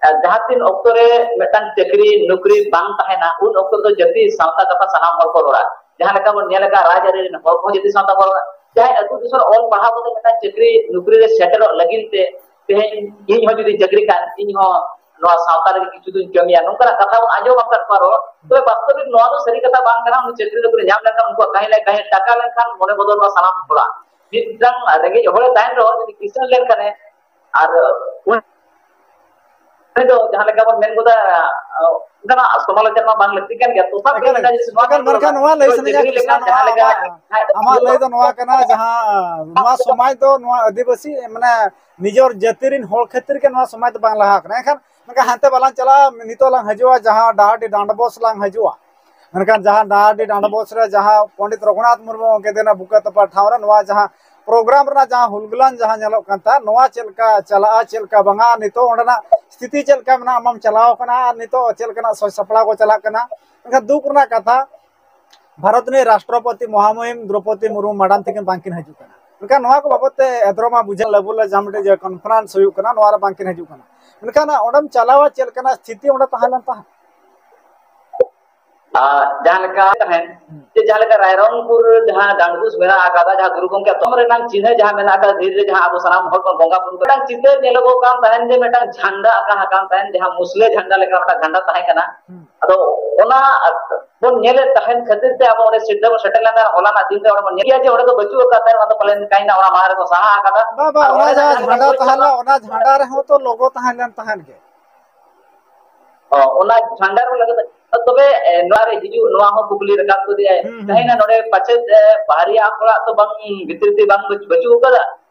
ᱟᱦ, ᱡᱟᱦᱟᱸ ᱛᱤᱱ ᱚᱠᱛᱚ ᱨᱮ ᱢᱤᱫᱴᱟᱝ ᱪᱟᱹᱠᱨᱤ ᱱᱚᱠᱨᱤ ᱵᱟᱝ ᱛᱟᱦᱮᱱᱟ, ᱩᱱ ᱚᱠᱛᱚ ᱫᱚ ᱡᱟᱹᱛᱤ ᱥᱟᱶᱛᱟ ᱠᱟᱛᱷᱟ ᱥᱟᱱᱟᱢ ᱦᱚᱲ ᱠᱚ ᱨᱚᱲᱟ᱾ ᱡᱟᱦᱟᱸ ᱞᱮᱠᱟ ᱵᱚᱱ ᱧᱮᱞ ᱟᱠᱟᱫ, ᱨᱟᱡᱽᱟᱹᱨᱤ ᱨᱮᱱ ᱦᱚᱲ ᱠᱚᱦᱚᱸ ᱡᱟᱹᱛᱤ ᱥᱟᱶᱛᱟ ᱠᱚ ᱨᱚᱲᱟ᱾ ᱡᱟᱦᱟᱸᱭ ᱟᱹᱛᱩ ᱫᱤᱥᱚᱢ ᱨᱮ ᱚᱞ ᱯᱟᱲᱦᱟᱣ ᱠᱟᱛᱮ ᱢᱤᱫᱴᱟᱝ ᱪᱟᱹᱠᱨᱤ ᱱᱚᱠᱨᱤ ᱨᱮ ᱥᱮᱴᱮᱨᱚᱜ ᱞᱟᱹᱜᱤᱫ ᱛᱮ ᱛᱮᱦᱮᱧ ᱤᱧ ᱦᱚᱸ ᱡᱩᱫᱤ ᱪᱟᱹᱠᱨᱤ ᱠᱷᱟᱱ, ᱤᱧ ᱦᱚᱸ ᱱᱚᱣᱟ ᱥᱟᱶᱛᱟ ᱞᱟᱹᱜᱤᱫ ᱠᱤᱪᱷᱩ ᱫᱩᱧ ᱠᱟᱹᱢᱤᱭᱟ, ᱱᱚᱝᱠᱟᱱᱟᱜ ᱠᱟᱛᱷᱟ ᱵᱚᱱ ᱟᱸᱡᱚᱢ ᱟᱠᱟᱫ ᱠᱚᱣᱟ ᱨᱚᱲ᱾ ᱛᱚᱵᱮ ᱵᱟᱥᱛᱚᱵᱤᱠ ᱱᱚᱣᱟ ᱫᱚ ᱥᱟᱹᱨᱤ ᱠᱟᱛᱷᱟ ᱵᱟᱝ ᱠᱟᱱᱟ᱾ ᱩᱱᱤ ᱪᱟᱹᱠᱨᱤ ᱱᱚᱠᱨᱤ ᱧᱟᱢ ᱞᱮᱱᱠᱷᱟᱱ ᱩᱱᱠᱩᱣᱟᱜ ᱠᱟᱹᱦᱱᱤ ᱠᱟᱹᱦᱱᱤ ᱴᱟᱠᱟ ᱞᱮᱱᱠᱷᱟᱱ ᱢᱚᱱᱮ ᱵᱚᱫᱚᱞᱚᱜᱼᱟ ᱥᱟᱱᱟᱢ ᱦᱚᱲᱟᱜ᱾ ᱢᱤᱫᱴᱟᱝ ᱨᱮᱸᱜᱮᱡ ᱦᱚᱲᱮ ᱛᱟᱦᱮᱱ ᱨᱮᱦᱚᱸ ᱡᱩᱫᱤ ᱠᱤᱥᱟᱹᱬ ᱞᱮᱱᱠᱷᱟᱱᱮ, ᱟᱨ ᱩᱱᱤ ᱫᱚ ᱡᱟᱦᱟᱸ ᱞᱮᱠᱟ ᱵᱚᱱ ᱢᱮᱱ ᱜᱚᱫᱟ, ᱚᱱᱠᱟᱱᱟᱜ ᱥᱚᱢᱟᱞᱳᱪᱚᱱᱟ ᱵᱟᱝ ᱞᱟᱹᱠᱛᱤ ᱠᱟᱱ ᱜᱮᱭᱟ᱾ ᱛᱚᱯᱷᱟᱛ ᱫᱚ ᱮᱠᱟᱞ, ᱢᱮᱱᱟᱜᱼᱟ, ᱡᱮ ᱱᱚᱣᱟ ᱮᱠᱟᱞ, ᱫᱚ ᱢᱮᱱᱠᱷᱟᱱ ᱱᱚᱣᱟ ᱞᱟᱹᱭ ᱡᱟᱹᱛ ᱥᱟᱱᱟᱧᱟ ᱡᱟᱹᱛ ᱠᱤᱥᱱᱟ, ᱞᱮᱠᱟᱱ ᱱᱚᱣᱟ ᱡᱟᱦᱟᱸ ᱞᱮᱠᱟ ᱟᱢᱟᱜ, ᱟᱢᱟᱜ ᱞᱟᱹᱭ ᱫᱚ ᱱᱚᱣᱟ ᱠᱟᱱᱟ, ᱡᱟᱦᱟᱸ ᱱᱚᱣᱟ ᱥᱚᱢᱟᱡᱽ ᱫᱚ ᱱᱚᱣᱟ ᱟᱹᱫᱤᱵᱟᱹᱥᱤ, ᱢᱟᱱᱮ, ᱱᱤᱡᱚᱨ ᱡᱟᱹᱛᱤ ᱨᱮᱱ ᱦᱚᱲ ᱠᱷᱟᱹᱛᱤᱨ ᱜᱮ ᱱᱚᱣᱟ ᱥᱚᱢᱟᱡᱽ ᱫᱚ ᱵᱟᱝ ᱞᱟᱦᱟ ᱠᱟᱱᱟ᱾ ᱮᱱᱠᱷᱟᱱ ᱢᱮᱱᱠᱷᱟᱱ ᱦᱟᱱᱛᱮ ᱵᱟᱞᱟᱝ ᱪᱟᱞᱟᱜᱼᱟ, ᱱᱤᱛᱚᱜ ᱞᱟᱝ ᱦᱤᱡᱩᱜᱼᱟ, ᱡᱟᱦᱟᱸ ᱰᱟᱦᱟᱨᱰᱤ ᱰᱟᱸᱰᱵᱚᱥ ᱞᱟᱝ ᱦᱤᱡᱩᱜᱼᱟ᱾ ᱢᱮᱱᱠᱷᱟᱱ ᱡᱟᱦᱟᱸ ᱰᱟᱦᱟᱨᱰᱤ ᱰᱟᱸᱰᱵᱚᱥ ᱨᱮ ᱡᱟᱦᱟᱸ ᱯᱚᱱᱰᱤᱛ ᱨᱚᱜᱷᱩᱱᱟᱛᱷ ᱢᱩᱨᱢᱩ ᱜᱚᱢᱠᱮ ᱛᱟᱹᱠᱤᱱᱟᱜ ᱵᱩᱠᱟᱹ ᱛᱚᱯᱟ ᱴᱷᱟᱶ ᱨᱮ ᱱᱚᱣᱟ ᱡᱟᱦᱟᱸ ᱯᱨᱳᱜᱨᱟᱢ ᱨᱮᱱᱟᱜ ᱡᱟᱦᱟᱸ ᱦᱩᱞᱜᱩᱞᱟᱱ ᱡᱟᱦᱟᱸ ᱧᱮᱞᱚᱜ ᱠᱟᱱ ᱛᱟᱦᱮᱸᱫ, ᱱᱚᱣᱟ ᱪᱮᱫ ᱞᱮᱠᱟ ᱪᱟᱞᱟᱜᱼᱟ, ᱪᱮᱫ ᱞᱮᱠᱟ ᱵᱟᱝᱟ, ᱱᱤᱛᱚᱜ ᱚᱸᱰᱮᱱᱟᱜ ᱥᱛᱷᱤᱛᱤ ᱪᱮᱫ ᱞᱮᱠᱟ ᱢᱮᱱᱟᱜᱼᱟ, ᱟᱢᱮᱢ ᱪᱟᱞᱟᱣ ᱠᱟᱱᱟ ᱟᱨ ᱱᱤᱛᱚᱜ ᱪᱮᱫ ᱞᱮᱠᱟᱱᱟᱜ ᱥᱟᱡᱽ ᱥᱟᱯᱲᱟᱣ ᱠᱚ ᱪᱟᱞᱟᱜ ᱠᱟᱱᱟ? ᱢᱮᱱᱠᱷᱟᱱ ᱫᱩᱠ ᱨᱮᱱᱟᱜ ᱠᱟᱛᱷᱟ, ᱵᱷᱟᱨᱚᱛ ᱨᱤᱱᱤᱡ ᱨᱟᱥᱴᱨᱚᱯᱚᱛᱤ ᱢᱚᱦᱟᱢᱚᱦᱤᱢ ᱫᱨᱚᱯᱚᱫᱤ ᱢᱩᱨᱢᱩ ᱢᱟᱰᱟᱢ ᱛᱟᱹᱠᱤᱱ ᱵᱟᱝᱠᱤᱱ ᱦᱤᱡᱩᱜ ᱠᱟᱱᱟ᱾ ᱢᱮᱱᱠᱷᱟᱱ ᱱᱚᱣᱟ ᱠᱚ ᱵᱟᱵᱚᱫ ᱛᱮ ᱮᱫᱽᱨᱚ ᱢᱟ ᱵᱩᱡᱷᱟᱹᱣ ᱞᱮᱵᱩᱞ ᱨᱮ ᱡᱟᱦᱟᱸ ᱢᱤᱫᱴᱮᱡ ᱡᱮ ᱠᱚᱱᱯᱷᱟᱨᱮᱱᱥ ᱦᱩᱭᱩᱜ ᱠᱟᱱᱟ, ᱱᱚᱣᱟ ᱨᱮ ᱵᱟᱝᱠᱤᱱ ᱦᱤᱡᱩᱜ ᱠᱟᱱᱟ᱾ ᱢᱮᱱᱠᱷᱟᱱ ᱚᱸᱰᱮᱢ ᱪᱟᱞᱟᱣᱟ, ᱪᱮᱫ ᱞᱮᱠᱟᱱᱟᱜ ᱥᱛᱷᱤᱛᱤ ᱚᱸᱰᱮ ᱛᱟᱦᱮᱸ ᱞᱮᱱ ᱛᱟᱦᱮᱸᱫ? ᱟᱨ ᱡᱟᱦᱟᱸ ᱞᱮᱠᱟ ᱛᱟᱦᱮᱸᱫ, ᱡᱮ ᱡᱟᱦᱟᱸ ᱞᱮᱠᱟ ᱨᱟᱭᱨᱚᱝᱯᱩᱨ ᱨᱮ ᱡᱟᱦᱟᱸ ᱰᱟᱸᱰᱵᱩᱥ ᱢᱮᱱᱟᱜ ᱟᱠᱟᱫᱟ, ᱡᱟᱦᱟᱸ ᱜᱩᱨᱩ ᱜᱚᱢᱠᱮ ᱛᱚᱢ ᱨᱮᱱᱟᱜ ᱪᱤᱱᱦᱟᱹ ᱡᱟᱦᱟᱸ ᱢᱮᱱᱟᱜ ᱟᱠᱟᱫᱟ, ᱫᱷᱤᱨᱤ ᱨᱮ ᱡᱟᱦᱟᱸ ᱟᱵᱚ ᱥᱟᱱᱟᱢ ᱦᱚᱲ ᱵᱚᱱ ᱵᱚᱸᱜᱟ ᱵᱩᱨᱩ ᱠᱟᱫᱟ, ᱢᱤᱫᱴᱟᱝ ᱪᱤᱛᱟᱹᱨ ᱧᱮᱞᱚᱜᱚᱜ ᱠᱟᱱ ᱛᱟᱦᱮᱸᱫ ᱡᱮ ᱢᱤᱫᱴᱟᱝ ᱡᱷᱟᱱᱰᱟ ᱟᱸᱠᱟ ᱟᱠᱟᱱ ᱛᱟᱦᱮᱸᱫ, ᱡᱟᱦᱟᱸ ᱢᱩᱥᱞᱟᱹ ᱡᱷᱟᱱᱰᱟ ᱞᱮᱠᱟ ᱢᱤᱫᱴᱟᱝ ᱡᱷᱟᱱᱰᱟ ᱛᱟᱦᱮᱸ ᱠᱟᱱᱟ᱾ ᱦᱩᱸ᱾ ᱟᱫᱚ ᱚᱱᱟ ᱵᱚᱱ ᱧᱮᱞᱮᱫ ᱛᱟᱦᱮᱸᱱ ᱠᱷᱟᱹᱛᱤᱨ ᱛᱮ ᱟᱵᱚ ᱚᱸᱰᱮ ᱥᱤᱞᱫᱟᱹ ᱵᱚᱱ ᱥᱮᱴᱮᱨ ᱞᱮᱱᱟ, ᱦᱚᱞᱟᱱᱟᱜ ᱫᱤᱱ ᱨᱮ ᱚᱸᱰᱮ ᱵᱚᱱ ᱧᱮᱞ ᱠᱮᱫᱟ ᱡᱮ ᱚᱸᱰᱮ ᱫᱚ ᱵᱟᱹᱪᱩᱜ ᱟᱠᱟᱫ ᱛᱟᱦᱮᱸᱫ, ᱚᱱᱟ ᱫᱚ ᱯᱟᱞᱮᱱ ᱠᱟᱹᱦᱤᱱᱟ ᱚᱱᱟ ᱢᱟᱲᱟᱝ ᱨᱮᱠᱚ ᱥᱟᱦᱟ ᱟᱠᱟᱫᱟ᱾ ᱵᱟ, ᱵᱟ, ᱟᱨ ᱚᱱᱟ ᱚᱸᱰᱮᱱᱟᱜ ᱡᱟᱦᱟᱸ ᱡᱟᱦᱟᱸ ᱡᱷᱟᱱᱰᱟ ᱧᱮᱞ ᱛᱟᱦᱮᱸ ᱞᱮᱱᱟ, ᱚᱱᱟ ᱡᱷᱟᱱᱰᱟ ᱨᱮᱦᱚᱸ ᱛᱚ ᱞᱳᱜᱳ ᱛᱟᱦᱮᱸ ᱞᱮᱱ ᱛᱟᱦᱮᱸᱫ ᱜᱮ᱾ ᱚ, ᱚᱱᱟ ᱡᱷᱟᱱᱰᱟ ᱨᱮᱦᱚᱸ ᱞᱳᱜᱳ ᱛᱟᱦᱮᱸ, ᱛᱚᱵᱮ, ᱮ, ᱱᱚᱣᱟ ᱨᱮ ᱦᱤᱡᱩᱜ, ᱱᱚᱣᱟ ᱦᱚᱸ ᱠᱩᱠᱞᱤ ᱨᱟᱠᱟᱵ ᱠᱮᱫᱮᱭᱟᱭ, ᱦᱩᱸ, ᱦᱩᱸ, ᱛᱟᱦᱮᱸᱱᱟ ᱦᱩᱸ᱾ ᱱᱚᱰᱮ ᱯᱟᱪᱮᱫ, ᱮ, ᱵᱟᱦᱨᱮ ᱟᱠᱷᱲᱟ ᱛᱚ ᱵᱟᱝ, ᱵᱷᱤᱛᱤᱨ ᱛᱮ ᱵᱟᱝ ᱵᱟᱹᱪᱩᱜ ᱟᱠᱟᱫᱟ?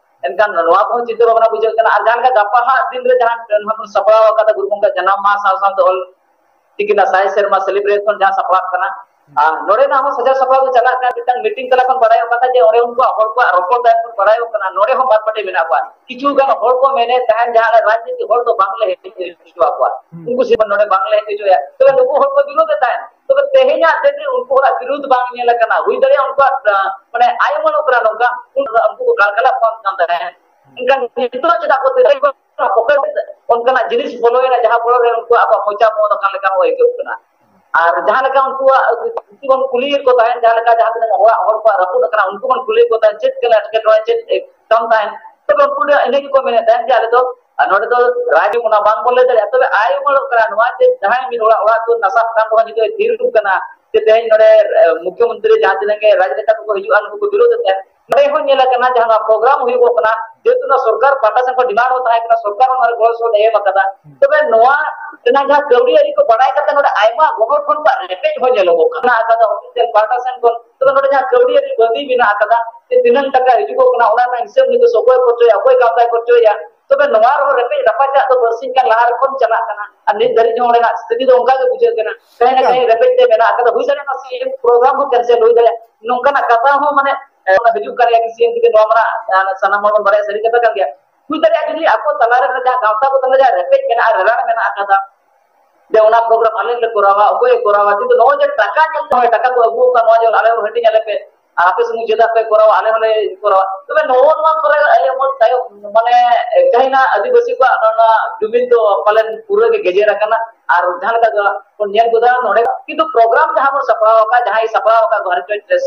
ᱮᱱᱠᱷᱟᱱ ᱱᱚᱣᱟ ᱠᱚᱦᱚᱸ ᱪᱤᱱᱛᱟᱹ ᱵᱷᱟᱵᱽᱱᱟ ᱵᱩᱡᱷᱟᱹᱜ ᱠᱟᱱᱟ᱾ ᱟᱨ ᱡᱟᱦᱟᱸ ᱞᱮᱠᱟ ᱜᱟᱯᱟ ᱦᱟᱸᱜ ᱫᱤᱱ ᱨᱮ ᱡᱟᱦᱟᱸ ᱱᱟᱦᱟᱜ ᱵᱚᱱ ᱥᱟᱯᱲᱟᱣ ᱟᱠᱟᱫᱟ ᱜᱩᱨᱩ ᱜᱚᱢᱠᱮ ᱡᱟᱱᱟᱢ ᱢᱟᱦᱟ ᱥᱟᱶ ᱥᱟᱶᱛᱮ ᱚᱞ ᱪᱤᱠᱤ ᱨᱮᱱᱟᱜ ᱥᱟᱭ ᱥᱮᱨᱢᱟ celebration ᱡᱟᱦᱟᱸ ᱥᱟᱯᱲᱟᱜ ᱠᱟᱱᱟ, ᱟᱨ ᱱᱚᱰᱮᱱᱟᱜ ᱦᱚᱸ ᱥᱟᱡᱟᱣ ᱥᱟᱯᱲᱟᱣ ᱫᱚ ᱪᱟᱞᱟᱜ ᱠᱟᱱ, ᱢᱤᱫᱴᱟᱝ ᱢᱤᱴᱤᱝ ᱛᱟᱞᱟ ᱠᱷᱚᱱ ᱵᱟᱲᱟᱭᱚᱜ ᱠᱟᱱᱟ ᱡᱮ ᱚᱸᱰᱮ ᱩᱱᱠᱩᱣᱟᱜ ᱦᱚᱲ ᱠᱚᱣᱟᱜ ᱨᱚᱯᱚᱲ ᱛᱟᱭᱚᱢ ᱠᱷᱚᱱ ᱵᱟᱲᱟᱭᱚᱜ ᱠᱟᱱᱟ, ᱱᱚᱰᱮ ᱦᱚᱸ ᱵᱟᱨ ᱯᱟᱴᱤ ᱢᱮᱱᱟᱜ ᱠᱚᱣᱟ᱾ ᱠᱤᱪᱷᱩ ᱜᱟᱱ ᱦᱚᱲ ᱠᱚ ᱢᱮᱱᱮᱫ ᱛᱟᱦᱮᱸᱱ ᱡᱟᱦᱟᱸ ᱨᱟᱡᱽᱱᱤᱛᱤ ᱦᱚᱲ ᱫᱚ ᱵᱟᱝᱞᱮ ᱦᱮᱡ ᱦᱚᱪᱚ ᱟᱠᱚᱣᱟ᱾ ᱦᱩᱸ᱾ ᱩᱱᱠᱩ ᱥᱮᱫ ᱱᱚᱰᱮ ᱵᱟᱝᱞᱮ ᱦᱮᱡ ᱦᱚᱪᱚᱭᱟ᱾ ᱛᱚᱵᱮ ᱱᱩᱠᱩ ᱦᱚᱲ ᱠᱚ ᱵᱤᱨᱳᱫᱮᱫ ᱛᱟᱦᱮᱸᱱ᱾ ᱛᱚᱵᱮ ᱛᱮᱦᱮᱧᱟᱜ ᱫᱤᱱ ᱨᱮ ᱩᱱᱠᱩ ᱦᱚᱲᱟᱜ ᱵᱤᱨᱳᱫ ᱵᱟᱝ ᱧᱮᱞ ᱟᱠᱟᱱᱟ᱾ ᱦᱩᱭ ᱫᱟᱲᱮᱭᱟᱜᱼᱟ ᱩᱱᱠᱩᱣᱟᱜ, ᱟᱸ, ᱢᱟᱱᱮ ᱟᱭ ᱩᱢᱟᱹᱱᱚᱜ ᱠᱟᱱᱟ ᱱᱚᱝᱠᱟ, ᱩᱱ-, ᱩᱱᱠᱩ ᱠᱚ ᱠᱟᱞᱠᱟᱞᱟᱜ ᱠᱟᱱ ᱛᱟᱦᱮᱸᱱ᱾ ᱮᱱᱠᱷᱟᱱ ᱱᱤᱛᱚᱜ ᱪᱮᱫᱟᱜ ᱠᱚ ᱛᱮᱨᱮᱡ ᱜᱚᱫ ᱚᱱᱠᱟᱱᱟᱜ ᱡᱤᱱᱤᱥ ᱵᱚᱞᱚᱭᱮᱱᱟ ᱡᱟᱦᱟᱸ ᱯᱚᱨᱮ ᱨᱮ ᱩᱱᱠᱩᱣᱟᱜ ᱟᱵᱚᱣᱟᱜ ᱢᱚᱪᱟ ᱵᱚᱱᱫ ᱟᱠᱟᱱ ᱞᱮᱠᱟ ᱦᱚᱸ ᱟᱹᱭᱠᱟᱹᱜ ᱠᱟᱱᱟ᱾ ᱟᱨ ᱡᱟᱦᱟᱸ ᱞᱮᱠᱟ ᱩᱱᱠᱩᱣᱟᱜ ᱡᱩᱫᱤ ᱵᱚᱱ ᱠᱩᱞᱤᱭᱮᱫ ᱠᱚ ᱛᱟᱦᱮᱸᱫ, ᱡᱟᱦᱟᱸ ᱞᱮᱠᱟ ᱡᱟᱦᱟᱸ ᱛᱤᱱᱟᱹᱜ ᱚᱲᱟᱜ ᱦᱚᱲ ᱠᱚᱣᱟᱜ ᱨᱟᱹᱯᱩᱫ ᱟᱠᱟᱱᱟ, ᱩᱱᱠᱩ ᱵᱚᱱ ᱠᱩᱞᱤᱭᱮᱫ ᱠᱚ ᱛᱟᱦᱮᱸᱫ, "ᱪᱮᱫ ᱠᱟᱱᱟ ᱮᱴᱠᱮᱴᱚᱬᱮ, ᱪᱮᱫ ᱠᱟᱱ ᱛᱟᱦᱮᱸᱫ?" ᱛᱚᱵᱮ ᱩᱱᱠᱩ ᱫᱚ ᱤᱱᱟᱹ ᱜᱮᱠᱚ ᱢᱮᱱᱮᱫ ᱛᱟᱦᱮᱸᱫ ᱡᱮ, "ᱟᱞᱮ ᱫᱚ, ᱟᱨ ᱱᱚᱰᱮ ᱫᱚ ᱨᱟᱡᱽ ᱚᱱᱟ ᱵᱟᱝ ᱵᱚᱱ ᱞᱟᱹᱭ ᱫᱟᱲᱮᱭᱟᱜᱼᱟ, ᱛᱚᱵᱮ ᱟᱭ ᱩᱢᱟᱹᱲᱚᱜ ᱠᱟᱱᱟ ᱱᱚᱣᱟ ᱡᱮ ᱡᱟᱦᱟᱸᱭ ᱢᱤᱫ ᱚᱲᱟᱜ, ᱚᱲᱟᱜ ᱫᱩᱣᱟᱹᱨ ᱱᱟᱥᱟᱜ ᱠᱟᱱ ᱨᱮᱦᱚᱸ ᱡᱩᱫᱤ ᱛᱷᱤᱨ ᱠᱟᱱᱟ ᱡᱮ ᱛᱮᱦᱮᱧ ᱱᱚᱰᱮ, ᱮ, ᱢᱩᱠᱷᱭᱚᱢᱚᱱᱛᱨᱤ ᱡᱟᱦᱟᱸ ᱛᱤᱱᱟᱹᱜ ᱜᱮ ᱨᱟᱡᱽ ᱱᱮᱛᱟ ᱠᱚᱠᱚ ᱦᱤᱡᱩᱜᱼᱟ, ᱱᱩᱠᱩ ᱠᱚ ᱵᱤᱨᱳᱫ ᱮᱫ ᱛᱟᱦᱮᱸᱫ, ᱱᱚᱰᱮ ᱦᱚᱸ ᱧᱮᱞ ᱟᱠᱟᱱᱟ ᱡᱟᱦᱟᱸ ᱱᱚᱣᱟ ᱯᱨᱳᱜᱨᱟᱢ ᱦᱩᱭᱩᱜᱚᱜ ᱠᱟᱱᱟ, ᱡᱮᱦᱮᱛᱩ ᱱᱚᱣᱟ ᱥᱚᱨᱠᱟᱨ ᱯᱟᱦᱴᱟ ᱥᱮᱱ ᱠᱷᱚᱱ ᱰᱤᱢᱟᱱᱰ ᱦᱚᱸ ᱛᱟᱦᱮᱸ ᱠᱟᱱᱟ, ᱥᱚᱨᱠᱟᱨ ᱦᱚᱸ ᱱᱚᱣᱟ ᱨᱮ ᱜᱚᱲᱚ ᱥᱚᱯᱚᱦᱚᱫ ᱮ ᱮᱢ ᱟᱠᱟᱫᱟ᱾ ᱛᱚᱵᱮ ᱱᱚᱣᱟ ᱨᱮᱱᱟᱜ ᱡᱟᱦᱟᱸ ᱠᱟᱹᱣᱰᱤ ᱟᱹᱨᱤ ᱠᱚ ᱵᱟᱲᱟᱭ ᱠᱟᱛᱮ ᱱᱚᱰᱮ ᱟᱭᱢᱟ ᱜᱚᱱᱚᱴᱷᱚᱱ ᱠᱚᱣᱟᱜ ᱨᱮᱯᱮᱡ ᱦᱚᱸ ᱧᱮᱞᱚᱜᱚᱜ ᱠᱟᱱᱟ ᱟᱠᱟᱫᱟ ᱚᱯᱷᱤᱥᱤᱭᱟᱞ ᱯᱟᱦᱴᱟ ᱥᱮᱱ ᱠᱷᱚᱱ᱾ ᱛᱚᱵᱮ ᱱᱚᱰᱮ ᱡᱟᱦᱟᱸ ᱠᱟᱹᱣᱰᱤ ᱟᱹᱨᱤ ᱵᱟᱹᱫᱤ ᱢᱮᱱᱟᱜ ᱟᱠᱟᱫᱟ, ᱡᱮ ᱛᱤᱱᱟᱹᱝ ᱴᱟᱠᱟ ᱦᱤᱡᱩᱜᱚᱜ ᱠᱟᱱᱟ, ᱚᱱᱟ ᱨᱮᱱᱟᱜ ᱦᱤᱥᱟᱹᱵ ᱱᱤᱛᱚᱜ ᱚᱠᱚᱭ ᱠᱷᱚᱨᱪᱚᱭᱟ, ᱚᱠᱚᱭ ᱜᱟᱶᱛᱟᱭ ᱠᱷᱚᱨᱪᱚᱭᱟ᱾ ᱛᱚᱵᱮ ᱱᱚᱣᱟ ᱨᱮᱦᱚᱸ ᱨᱮᱯᱮᱡ ᱨᱟᱯᱟᱪᱟᱜ ᱫᱚ ᱵᱟᱨᱥᱤᱧ ᱜᱟᱱ ᱞᱟᱦᱟ ᱨᱮ ᱠᱷᱚᱱ ᱪᱟᱞᱟᱜ ᱠᱟᱱᱟ, ᱟᱨ ᱱᱤᱛ ᱫᱷᱟᱹᱨᱤᱡ ᱦᱚᱸ ᱚᱸᱰᱮᱱᱟᱜ ᱥᱛᱷᱤᱛᱤ ᱫᱚ ᱚᱱᱠᱟ ᱜᱮ ᱵᱩᱡᱷᱟᱹᱜ ᱠᱟᱱᱟ᱾ ᱠᱟᱹᱦᱤ ᱱᱟ ᱮᱠᱟᱞ᱾ ᱠᱟᱹᱦᱤ ᱨᱮᱯᱮᱡ ᱛᱮ ᱢᱮᱱᱟᱜ ᱟᱠᱟᱫᱟ, ᱦᱩᱭ ᱫᱟᱲᱮᱭᱟᱜᱼᱟ ᱥᱤ ᱮᱢ ᱯᱨᱳᱜᱨᱟᱢ ᱦᱚᱸ ᱠᱮᱱᱥᱮᱞ ᱦᱩᱭ ᱫᱟᱲᱮᱭᱟᱜᱼᱟ, ᱱᱚᱝᱠᱟᱱᱟᱜ ᱠᱟᱛᱷᱟ ᱦᱚᱸ ᱢᱟᱱᱮ, ᱮ, ᱦᱤᱡᱩᱜ ᱠᱟᱱ ᱜᱮᱭᱟ ᱥᱤ ᱮᱢ ᱛᱷᱮᱠᱮ ᱱᱚᱣᱟ ᱢᱟ, ᱮ, ᱥᱟᱱᱟᱢ ᱦᱚᱲ ᱵᱚᱱ ᱵᱟᱲᱟᱭᱟ, ᱥᱟᱹᱨᱤ ᱠᱟᱛᱷᱟ ᱠᱟᱱ ᱜᱮᱭᱟ᱾ ᱦᱩᱭ ᱫᱟᱲᱮᱭᱟᱜᱼᱟ ᱡᱩᱫᱤ ᱟᱠᱚ ᱛᱟᱞᱟᱨᱮ ᱡᱟᱦᱟᱸ ᱜᱟᱶᱛᱟ ᱠᱚ ᱛᱟᱞᱟ ᱡᱟᱦᱟᱸ ᱨᱮᱯᱮᱡ ᱢᱮᱱᱟᱜᱼᱟ, ᱨᱮᱲᱟᱲ ᱢᱮᱱᱟᱜ ᱟᱠᱟᱫᱟ, ᱡᱮ ᱚᱱᱟ ᱯᱨᱳᱜᱨᱟᱢ ᱟᱞᱮ ᱞᱮ ᱠᱚᱨᱟᱣᱟ, ᱚᱠᱚᱭᱮ ᱠᱚᱨᱟᱣᱟ, ᱠᱤᱱᱛᱩ ᱱᱚᱜᱼᱚᱭ ᱡᱮ ᱴᱟᱠᱟ ᱧᱮᱞ ᱛᱮ ᱦᱚᱸ ᱴᱟᱠᱟ ᱠᱚ ᱟᱹᱜᱩ ᱟᱠᱟᱫ, ᱱᱚᱣᱟ ᱡᱮ ᱟᱞᱮ ᱦᱚᱸ ᱦᱟᱹᱴᱤᱧ ᱟᱞᱮ ᱯᱮ, ᱟᱨ ᱟᱯᱮ ᱥᱩᱢᱩᱝ ᱪᱮᱫᱟᱜ ᱯᱮ ᱠᱚᱨᱟᱣᱟ, ᱟᱞᱮ ᱦᱚᱸᱞᱮ ᱠᱚᱨᱟᱣᱟ᱾ ᱛᱚᱵᱮ ᱱᱚᱜᱼᱚ ᱱᱚᱣᱟ ᱠᱚᱨᱮ ᱟᱭᱚ ᱢᱚᱱ ᱛᱟᱭᱚᱢ, ᱢᱟᱱᱮ, ᱡᱟᱦᱟᱸᱭ ᱱᱟᱜ ᱟᱹᱫᱤᱵᱟᱹᱥᱤ ᱠᱚᱣᱟᱜ ᱱᱚᱣᱟ ᱡᱩᱢᱤᱫ ᱫᱚ ᱯᱟᱞᱮᱱ ᱯᱩᱨᱟᱹ ᱜᱮ ᱜᱮᱡᱮᱨ ᱟᱠᱟᱱᱟ᱾ ᱟᱨ ᱡᱟᱦᱟᱸ ᱞᱮᱠᱟ ᱜᱮ ᱵᱚᱱ ᱧᱮᱞ ᱜᱚᱫᱟ ᱱᱚᱰᱮ, ᱠᱤᱱᱛᱩ ᱯᱨᱳᱜᱨᱟᱢ ᱡᱟᱦᱟᱸ ᱵᱚᱱ ᱥᱟᱯᱲᱟᱣ ᱟᱠᱟᱫ, ᱡᱟᱦᱟᱸᱭ ᱥᱟᱯᱲᱟᱣ ᱟᱠᱟᱫ ᱜᱳᱦᱟᱨᱤ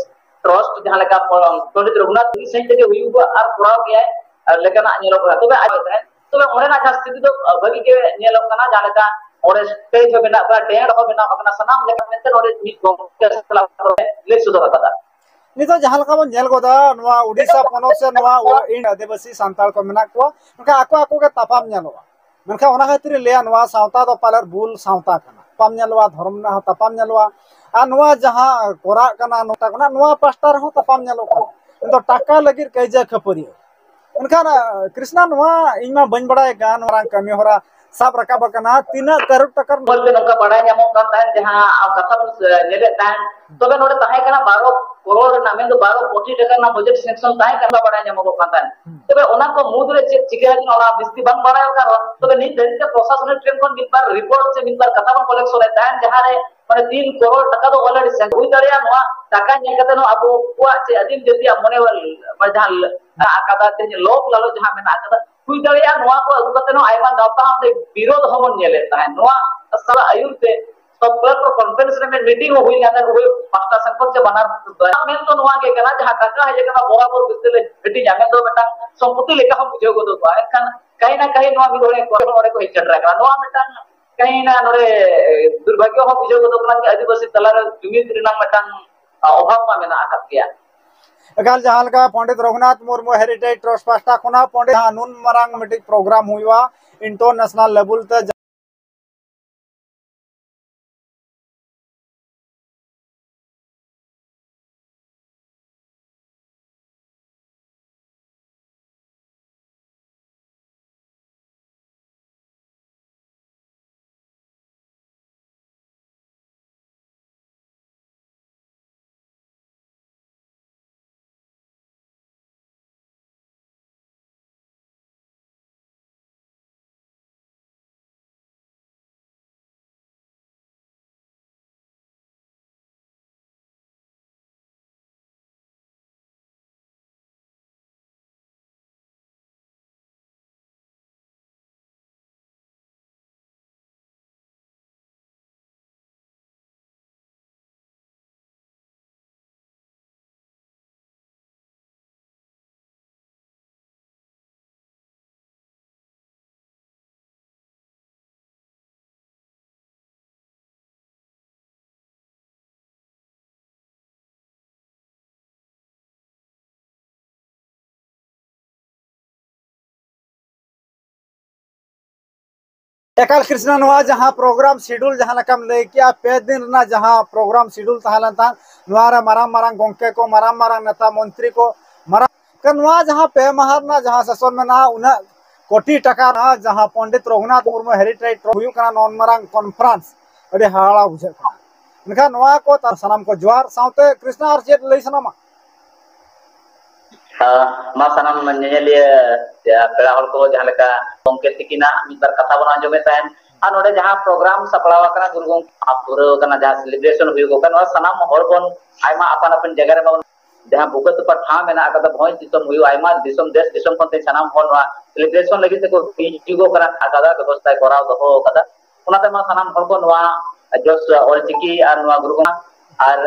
ᱴᱨᱟᱥᱴ, ᱡᱟᱦᱟᱸ ᱞᱮᱠᱟ ᱯᱚᱱᱰᱤᱛ ᱨᱚᱜᱷᱩᱱᱟᱛᱷ ᱢᱩᱨᱢᱩ ᱥᱟᱹᱦᱤᱡ ᱛᱮᱜᱮ ᱦᱩᱭᱩᱜᱼᱟ ᱟᱨ ᱠᱚᱨᱟᱣ ᱜᱮᱭᱟᱭ, ᱟᱨ ᱞᱮᱠᱟᱱᱟᱜ ᱧᱮᱞᱚᱜ ᱠᱟᱱᱟ᱾ ᱛᱚᱵᱮ ᱟᱡ ᱛᱚᱵᱮ ᱚᱸᱰᱮᱱᱟᱜ ᱡᱟᱦᱟᱸ ᱥᱛᱷᱤᱛᱤ ᱫᱚ ᱵᱷᱟᱹᱜᱤ ᱜᱮ ᱧᱮᱞᱚᱜ ᱠᱟᱱᱟ, ᱡᱟᱦᱟᱸ ᱞᱮᱠᱟ ᱚᱸᱰᱮ ᱥᱴᱮᱡᱽ ᱦᱚᱸ ᱢᱮᱱᱟᱜ ᱠᱟᱫᱟ, ᱴᱮᱱᱴ ᱦᱚᱸ ᱢᱮᱱᱟᱜ ᱠᱟᱫᱟ, ᱥᱟᱱᱟᱢ ᱞᱮᱠᱟ ᱢᱮᱱᱛᱮ ᱱᱚᱰᱮ ᱢᱤᱫ ᱜᱚᱢᱠᱮ ᱥᱟᱞᱟᱜ ᱞᱟᱹᱭ ᱥᱚᱫᱚᱨ ᱟᱠᱟᱫᱟ᱾ ᱱᱤᱛᱚᱜ ᱡᱟᱦᱟᱸ ᱞᱮᱠᱟ ᱵᱚᱱ ᱧᱮᱞ ᱜᱚᱫᱟ, ᱱᱚᱣᱟ ᱩᱰᱤᱥᱟ ᱯᱚᱱᱚᱛ ᱥᱮ ᱱᱚᱣᱟ ᱤᱱ ᱟᱹᱫᱤᱵᱟᱹᱥᱤ ᱥᱟᱱᱛᱟᱲ ᱠᱚ ᱢᱮᱱᱟᱜ ᱠᱚᱣᱟ, ᱢᱮᱱᱠᱷᱟᱱ ᱟᱠᱚ ᱟᱠᱚ ᱜᱮ ᱛᱟᱯᱟᱢ ᱧᱮᱞᱚᱜᱼᱟ᱾ ᱢᱮᱱᱠᱷᱟᱱ ᱚᱱᱟ ᱠᱷᱟᱹᱛᱤᱨ ᱤᱧ ᱞᱟᱹᱭᱟ, ᱱᱚᱣᱟ ᱥᱟᱶᱛᱟ ᱫᱚ ᱯᱟᱞᱮᱫ ᱵᱷᱩᱞ ᱥᱟᱶᱛᱟ ᱠᱟᱱᱟ᱾ ᱛᱟᱯᱟᱢ ᱧᱮᱞᱚᱜᱼᱟ, ᱫᱷᱚᱨᱚᱢ ᱨᱮᱱᱟᱜ ᱦᱚᱸ ᱛᱟᱯᱟᱢ ᱧᱮᱞᱚᱜᱼᱟ, ᱟᱨ ᱱᱚᱣᱟ ᱡᱟᱦᱟᱸ ᱠᱚᱨᱟᱜ ᱠᱟᱱᱟ ᱱᱚᱝᱠᱟ ᱠᱟᱱᱟ, ᱱᱚᱣᱟ ᱯᱟᱥᱴᱟ ᱨᱮᱦᱚᱸ ᱛᱟᱯᱟᱢ ᱧᱮᱞᱚᱜ ᱠᱟᱱᱟ᱾ ᱢᱮᱱᱫᱚ ᱴᱟᱠᱟ ᱞᱟᱹᱜᱤᱫ ᱠᱟᱹᱭᱡᱟᱹ ᱠᱷᱟᱹᱯᱟᱹᱨᱤ᱾ ᱢᱮᱱᱠᱷᱟᱱ, ᱟᱸ, ᱠᱨᱤᱥᱱᱟ, ᱱᱚᱣᱟ ᱤᱧ ᱢᱟ ᱵᱟᱹᱧ ᱵᱟᱲᱟᱭ ᱠᱟᱱ, ᱱᱚᱣᱟ ᱠᱟᱹᱢᱤ ᱦᱚᱨᱟ ᱥᱟᱵ ᱨᱟᱠᱟᱵ ᱟᱠᱟᱱᱟ, ᱛᱤᱱᱟᱹᱜ ᱠᱟᱨᱳᱲ ᱴᱟᱠᱟ ᱨᱮᱱᱟᱜ ᱵᱚᱞᱛᱮ ᱱᱚᱝᱠᱟ ᱵᱟᱲᱟᱭ ᱧᱟᱢᱚᱜ ᱠᱟᱱ ᱛᱟᱦᱮᱸᱫ, ᱡᱟᱦᱟᱸ ᱟᱢ ᱠᱟᱛᱷᱟ ᱵᱚᱱ, ᱮ, ᱧᱮᱞᱮᱫ ᱛᱟᱦᱮᱸᱫ, ᱛᱚᱵᱮ ᱱᱚᱰᱮ ᱛᱟᱦᱮᱸ ᱠᱟᱱᱟ ᱵᱟᱨᱚ ᱠᱟᱨᱳᱲ ᱨᱮᱱᱟᱜ, ᱢᱮᱱᱫᱚ ᱵᱟᱨᱚ ᱠᱳᱴᱤ ᱴᱟᱠᱟ ᱨᱮᱱᱟᱜ ᱵᱟᱡᱮᱴ ᱥᱮᱝᱥᱚᱱ ᱛᱟᱦᱮᱸ ᱠᱟᱱᱟ, ᱵᱟᱲᱟᱭ ᱧᱟᱢᱚᱜᱚᱜ ᱠᱟᱱ ᱛᱟᱦᱮᱸᱫ᱾ ᱦᱩᱸ᱾ ᱛᱚᱵᱮ ᱚᱱᱟ ᱠᱚ ᱢᱩᱫᱽᱨᱮ ᱪᱮᱫ ᱪᱤᱠᱟᱹ ᱟᱠᱟᱱᱟ, ᱚᱱᱟ ᱵᱤᱥᱛᱤ ᱵᱟᱝ ᱵᱟᱲᱟᱭᱚᱜ ᱠᱟᱱ ᱨᱮᱦᱚᱸ, ᱛᱚᱵᱮ ᱱᱤᱛ ᱫᱷᱟᱹᱵᱤᱡ ᱛᱮ ᱯᱨᱚᱥᱟᱥᱚᱱᱤᱠ ᱴᱷᱮᱱ ᱠᱷᱚᱱ ᱢᱤᱫ ᱵᱟᱨ ᱨᱤᱯᱳᱨᱴ ᱥᱮ ᱢᱤᱫ ᱵᱟᱨ ᱠᱟᱛᱷᱟ ᱵᱚᱱ ᱠᱚᱞᱮᱠᱥᱚᱱ ᱮᱫ ᱛᱟᱦᱮᱸᱫ, ᱡᱟᱦᱟᱸ ᱨᱮ ᱢᱟᱱᱮ ᱛᱤᱱ ᱠᱟᱨᱳᱲ ᱴᱟᱠᱟ ᱫᱚ already ᱥᱮᱱ ᱦᱩᱭ ᱫᱟᱲᱮᱭᱟᱜᱼᱟ᱾ ᱱᱚᱣᱟ ᱴᱟᱠᱟ ᱧᱮᱞ ᱠᱟᱛᱮ ᱦᱚᱸ ᱟᱵᱚ ᱠᱚᱣᱟᱜ ᱪᱮᱫ ᱟᱹᱫᱤᱢ ᱡᱟᱹᱛᱤᱭᱟᱜ ᱢᱚᱱᱮ ᱡᱟᱦᱟᱸ ᱢᱮᱱᱟᱜ ᱟᱠᱟᱫᱟ, ᱛᱮᱦᱮᱧ ᱞᱳᱵᱷ ᱞᱟᱞᱚᱪ ᱡᱟᱦᱟᱸ ᱢᱮᱱᱟᱜ ᱟᱠᱟᱫᱟ, ᱦᱩᱭ ᱫᱟᱲᱮᱭᱟᱜᱼᱟ ᱱᱚᱣᱟ ᱠᱚ ᱟᱹᱜᱩ ᱠᱟᱛᱮ ᱦᱚᱸ ᱟᱭᱢᱟ ᱜᱟᱶᱛᱟ ᱦᱚᱸ ᱚᱸᱰᱮ ᱵᱤᱨᱳᱫᱷ ᱦᱚᱸᱵᱚᱱ ᱧᱮᱞᱮᱫ ᱛᱟᱦᱮᱸᱫ᱾ ᱱᱚᱣᱟ ᱥᱟᱞᱟᱜ ᱟᱹᱭᱩᱨ ᱛᱮ ᱥᱚᱵ ᱠᱞᱟᱵᱽ ᱠᱚ ᱠᱚᱱᱯᱷᱟᱨᱮᱱᱥ ᱨᱮ ᱢᱤᱫ ᱢᱤᱴᱤᱝ ᱦᱚᱸ ᱦᱩᱭ ᱞᱮᱱᱟ, ᱩᱵᱷᱚᱭ ᱯᱟᱦᱴᱟ ᱥᱮᱱ ᱠᱷᱚᱱ ᱡᱮ ᱵᱟᱱᱟᱨ ᱢᱮᱱ ᱫᱚ ᱱᱚᱣᱟ ᱜᱮ ᱠᱟᱱᱟ, ᱡᱟᱦᱟᱸ ᱴᱟᱠᱟ ᱦᱮᱡ ᱟᱠᱟᱱᱟ ᱵᱚᱨᱟᱵᱚᱨ ᱵᱤᱥᱛᱟᱹᱨ ᱞᱮ ᱦᱟᱹᱴᱤᱧᱟ, ᱢᱮᱱ ᱫᱚ ᱢᱤᱫᱴᱟᱝ ᱥᱚᱢᱯᱚᱛᱤ ᱞᱮᱠᱟ ᱦᱚᱸ ᱵᱩᱡᱷᱟᱹᱣ ᱜᱚᱫᱚᱜᱼᱟ᱾ ᱮᱱᱠᱷᱟᱱ ᱠᱟᱹᱦᱤ ᱱᱟ ᱠᱟᱹᱦᱤ ᱱᱚᱣᱟ ᱢᱤᱫ ᱦᱚᱲ ᱠᱚ ᱚᱸᱰᱮ ᱠᱚ ᱦᱮᱡ ᱥᱮᱴᱮᱨ ᱟᱠᱟᱱᱟ᱾ ᱱᱚᱣᱟ ᱢᱤᱫᱴᱟᱝ ᱠᱟᱹᱦᱤ ᱱᱟ ᱱᱚᱰᱮ ᱫᱩᱨᱵᱷᱟᱜᱽᱭᱚ ᱦᱚᱸ ᱵᱩᱡᱷᱟᱹᱣ ᱜᱚᱫᱚᱜ ᱠᱟᱱᱟ ᱡᱮ ᱟᱹᱫᱤᱵᱟᱹᱥᱤ ᱛᱟᱞᱟᱨᱮ ᱡᱩᱢᱤᱫ ᱨᱮᱱᱟᱜ ᱢᱤᱫᱴᱟᱝ ᱚᱵᱷᱟᱵᱽ ᱢᱟ ᱢᱮᱱᱟᱜ ᱟᱠᱟᱫ ᱜᱮᱭᱟ᱾ ᱮᱠᱟᱞ, ᱡᱟᱦᱟᱸ ᱞᱮᱠᱟ ᱯᱚᱱᱰᱤᱛ ᱨᱚᱜᱷᱩᱱᱟᱛᱷ ᱢᱩᱨᱢᱩ ᱦᱮᱨᱤᱴᱮᱡᱽ ᱴᱨᱟᱥᱴ ᱯᱟᱦᱴᱟ ᱠᱷᱚᱱᱟᱜ ᱯᱚᱱᱰᱤᱛ ᱱᱩᱱ ᱢᱟᱨᱟᱝ ᱢᱤᱫᱴᱤᱡ ᱯᱨᱳᱜᱨᱟᱢ ᱦᱩᱭᱩᱜᱼᱟ, ᱤᱱᱴᱟᱨᱱᱮᱥᱱᱟᱞ ᱞᱮᱵᱮᱞ ᱛᱮ ᱮᱠᱟᱞ ᱠᱨᱤᱥᱱᱟ, ᱱᱚᱣᱟ ᱡᱟᱦᱟᱸ ᱯᱨᱳᱜᱨᱟᱢ ᱥᱤᱰᱩᱞ ᱡᱟᱦᱟᱸ ᱞᱮᱠᱟᱢ ᱞᱟᱹᱭ ᱠᱮᱜᱼᱟ, ᱯᱮ ᱫᱤᱱ ᱨᱮᱱᱟᱜ ᱡᱟᱦᱟᱸ ᱯᱨᱳᱜᱨᱟᱢ ᱥᱤᱰᱩᱞ ᱛᱟᱦᱮᱸ ᱞᱮᱱ ᱛᱟᱦᱮᱸᱫ, ᱱᱚᱣᱟ ᱨᱮ ᱢᱟᱨᱟᱝ ᱢᱟᱨᱟᱝ ᱜᱚᱢᱠᱮ ᱠᱚ, ᱢᱟᱨᱟᱝ ᱢᱟᱨᱟᱝ ᱱᱮᱛᱟ ᱢᱚᱱᱛᱨᱤ ᱠᱚ, ᱢᱟᱨᱟᱝ, ᱱᱚᱣᱟ ᱡᱟᱦᱟᱸ ᱯᱮ ᱢᱟᱦᱟ ᱨᱮᱱᱟᱜ ᱡᱟᱦᱟᱸ ᱥᱮᱥᱚᱱ ᱢᱮᱱᱟᱜᱼᱟ, ᱩᱱᱟᱹᱜ ᱠᱳᱴᱤ ᱴᱟᱠᱟ ᱨᱮᱱᱟᱜ ᱡᱟᱦᱟᱸ ᱯᱚᱱᱰᱤᱛ ᱨᱚᱜᱷᱩᱱᱟᱛᱷ ᱢᱩᱨᱢᱩ ᱦᱮᱨᱤᱴᱮᱡᱽ ᱦᱩᱭᱩᱜ ᱠᱟᱱᱟ, ᱱᱚᱣᱟ ᱢᱟᱨᱟᱝ ᱠᱚᱱᱯᱷᱟᱨᱮᱱᱥ, ᱟᱹᱰᱤ ᱦᱟᱦᱟᱲᱟ ᱵᱩᱡᱷᱟᱹᱜ ᱠᱟᱱᱟ᱾ ᱢᱮᱱᱠᱷᱟᱱ ᱱᱚᱣᱟ ᱠᱚ ᱛᱟ-, ᱥᱟᱱᱟᱢ ᱠᱚ ᱡᱚᱦᱟᱨ᱾ ᱥᱟᱶᱛᱮ ᱠᱨᱤᱥᱱᱟ, ᱟᱨ ᱪᱮᱫ ᱞᱟᱹᱭ ᱥᱟᱱᱟᱢᱟ? ᱟᱨ ᱢᱟ ᱥᱟᱱᱟᱢ ᱧᱮᱧᱮᱞᱤᱭᱟᱹ ᱯᱮᱲᱟ ᱦᱚᱲ ᱠᱚ, ᱡᱟᱦᱟᱸ ᱞᱮᱠᱟ ᱜᱚᱢᱠᱮ ᱛᱤᱠᱤᱱᱟᱜ ᱢᱤᱫ ᱵᱟᱨ ᱠᱟᱛᱷᱟ ᱵᱚᱱ ᱟᱸᱡᱚᱢᱮᱫ ᱛᱟᱦᱮᱸᱫ, ᱟᱨ ᱱᱚᱰᱮ ᱡᱟᱦᱟᱸ ᱯᱨᱳᱜᱨᱟᱢ ᱥᱟᱯᱲᱟᱣ ᱟᱠᱟᱱᱟ ᱜᱩᱨᱩ ᱜᱚᱢᱠᱮ ᱯᱩᱨᱟᱹᱣ ᱟᱠᱟᱱᱟ, ᱡᱟᱦᱟᱸ ᱥᱮᱞᱤᱵᱨᱮᱥᱚᱱ ᱦᱩᱭᱩᱜᱚᱜ ᱠᱟᱱᱟ, ᱱᱚᱣᱟ ᱥᱟᱱᱟᱢ ᱦᱚᱲ ᱵᱚᱱ ᱟᱭᱢᱟ ᱟᱯᱟᱱ ᱟᱹᱯᱤᱱ ᱡᱟᱭᱜᱟ ᱨᱮ ᱵᱚᱱ ᱡᱟᱦᱟᱸ ᱵᱩᱠᱟᱹ ᱛᱚᱯᱟ ᱴᱷᱟᱶ ᱢᱮᱱᱟᱜ ᱟᱠᱟᱫᱟ, ᱵᱷᱚᱸᱡᱽ ᱫᱤᱥᱚᱢ ᱦᱩᱭᱩᱜ, ᱟᱭᱢᱟ ᱫᱤᱥᱚᱢ ᱫᱮᱥ ᱫᱤᱥᱚᱢ ᱠᱷᱚᱱ ᱛᱮ ᱥᱟᱱᱟᱢ ᱦᱚᱲ ᱱᱚᱣᱟ ᱥᱮᱞᱤᱵᱨᱮᱥᱚᱱ ᱞᱟᱹᱜᱤᱫ ᱛᱮᱠᱚ ᱦᱤᱡᱩᱜᱚᱜ ᱠᱟᱱᱟ, ᱟᱠᱟᱫᱟ ᱵᱮᱵᱚᱥᱛᱷᱟᱭ ᱠᱚᱨᱟᱣ ᱫᱚᱦᱚ ᱟᱠᱟᱫᱟ᱾ ᱚᱱᱟᱛᱮ ᱢᱟ ᱥᱟᱱᱟᱢ ᱦᱚᱲ ᱠᱚ ᱱᱚᱣᱟ ᱡᱚᱥ ᱚᱞᱪᱤᱠᱤ ᱟᱨ ᱱᱚᱣᱟ ᱜᱩᱨᱩ ᱜᱚᱢᱠᱮ ᱟᱨ,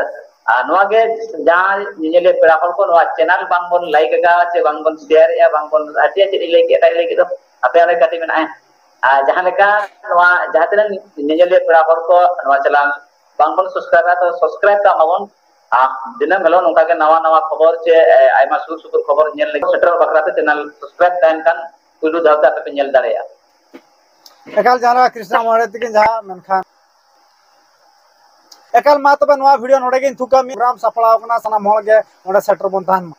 ᱟᱨ ᱱᱚᱣᱟ ᱜᱮ ᱡᱟᱦᱟᱸ ᱧᱮᱧᱮᱞᱤᱭᱟᱹ ᱯᱮᱲᱟ ᱦᱚᱲ ᱠᱚ ᱱᱚᱣᱟ ᱪᱮᱱᱮᱞ ᱵᱟᱝ ᱵᱚᱱ ᱞᱟᱭᱤᱠ ᱟᱠᱟᱫᱼᱟ ᱥᱮ ᱵᱟᱝ ᱵᱚᱱ ᱥᱮᱭᱟᱨᱮᱜᱼᱟ, ᱵᱟᱝ ᱵᱚᱱ, ᱟᱨ ᱪᱮᱫ ᱪᱮᱫ ᱤᱧ ᱞᱟᱹᱭ ᱠᱮᱫ, ᱮᱴᱟᱜ ᱤᱧ ᱞᱟᱹᱭ ᱠᱮᱫ ᱫᱚ, ᱟᱯᱮ ᱚᱸᱰᱮ ᱠᱟᱹᱴᱤᱡ ᱢᱮᱱᱟᱜᱼᱟ᱾ ᱟᱨ ᱡᱟᱦᱟᱸ ᱞᱮᱠᱟ ᱱᱚᱣᱟ ᱡᱟᱦᱟᱸ ᱛᱤᱱᱟᱹᱜ ᱧᱮᱧᱮᱞᱤᱭᱟᱹ ᱯᱮᱲᱟ ᱦᱚᱲ ᱠᱚ ᱱᱚᱣᱟ ᱪᱮᱱᱮᱞ ᱵᱟᱝ ᱵᱚᱱ ᱥᱟᱵᱥᱠᱨᱟᱭᱤᱵᱟ, ᱛᱚ ᱥᱟᱵᱥᱠᱨᱟᱭᱤᱵ ᱠᱟᱜ ᱢᱟᱵᱚᱱ᱾ ᱟᱨ ᱫᱤᱱᱟᱹᱢ ᱦᱤᱞᱳᱜ ᱱᱚᱝᱠᱟ ᱜᱮ ᱱᱟᱣᱟ ᱱᱟᱣᱟ ᱠᱷᱚᱵᱚᱨ ᱪᱮ, ᱮ, ᱟᱭᱢᱟ ᱥᱩᱨ ᱥᱩᱯᱩᱨ ᱠᱷᱚᱵᱚᱨ ᱧᱮᱞ ᱞᱟᱹᱜᱤᱫ ᱥᱮᱴᱮᱨᱚᱜ ᱵᱟᱠᱷᱨᱟ ᱛᱮ ᱪᱮᱱᱮᱞ ᱥᱟᱵᱥᱠᱨᱟᱭᱤᱵ ᱛᱟᱦᱮᱱ ᱠᱷᱟᱱ ᱯᱩᱭᱞᱩ ᱫᱷᱟᱣ ᱛᱮ ᱟᱯᱮ ᱯᱮ ᱧᱮᱞ ᱫᱟᱲᱮᱭᱟᱜᱼᱟ᱾ ᱮᱠᱟᱞ ᱡᱟᱦᱟᱸ ᱞᱮᱠᱟ ᱠᱨᱤᱥᱱᱟ ᱢᱚᱬᱮ ᱛᱤᱠᱤᱱ ᱡᱟᱦᱟᱸ ᱢᱮᱱᱠᱷᱟᱱ ᱮᱠᱟᱞ ᱢᱟ ᱛᱚᱵᱮ ᱱᱚᱣᱟ ᱵᱷᱤᱰᱤᱭᱳ ᱱᱚᱰᱮ ᱜᱤᱧ ᱛᱷᱩᱠᱟᱹᱢ᱾ ᱯᱨᱳᱜᱨᱟᱢ ᱥᱟᱯᱲᱟᱣ ᱠᱟᱱᱟ, ᱥᱟᱱᱟᱢ ᱦᱚᱲ ᱜᱮ ᱱᱚᱰᱮ ᱥᱮᱴᱮᱨ ᱵᱚᱱ ᱛᱟᱦᱮᱱ ᱢᱟ᱾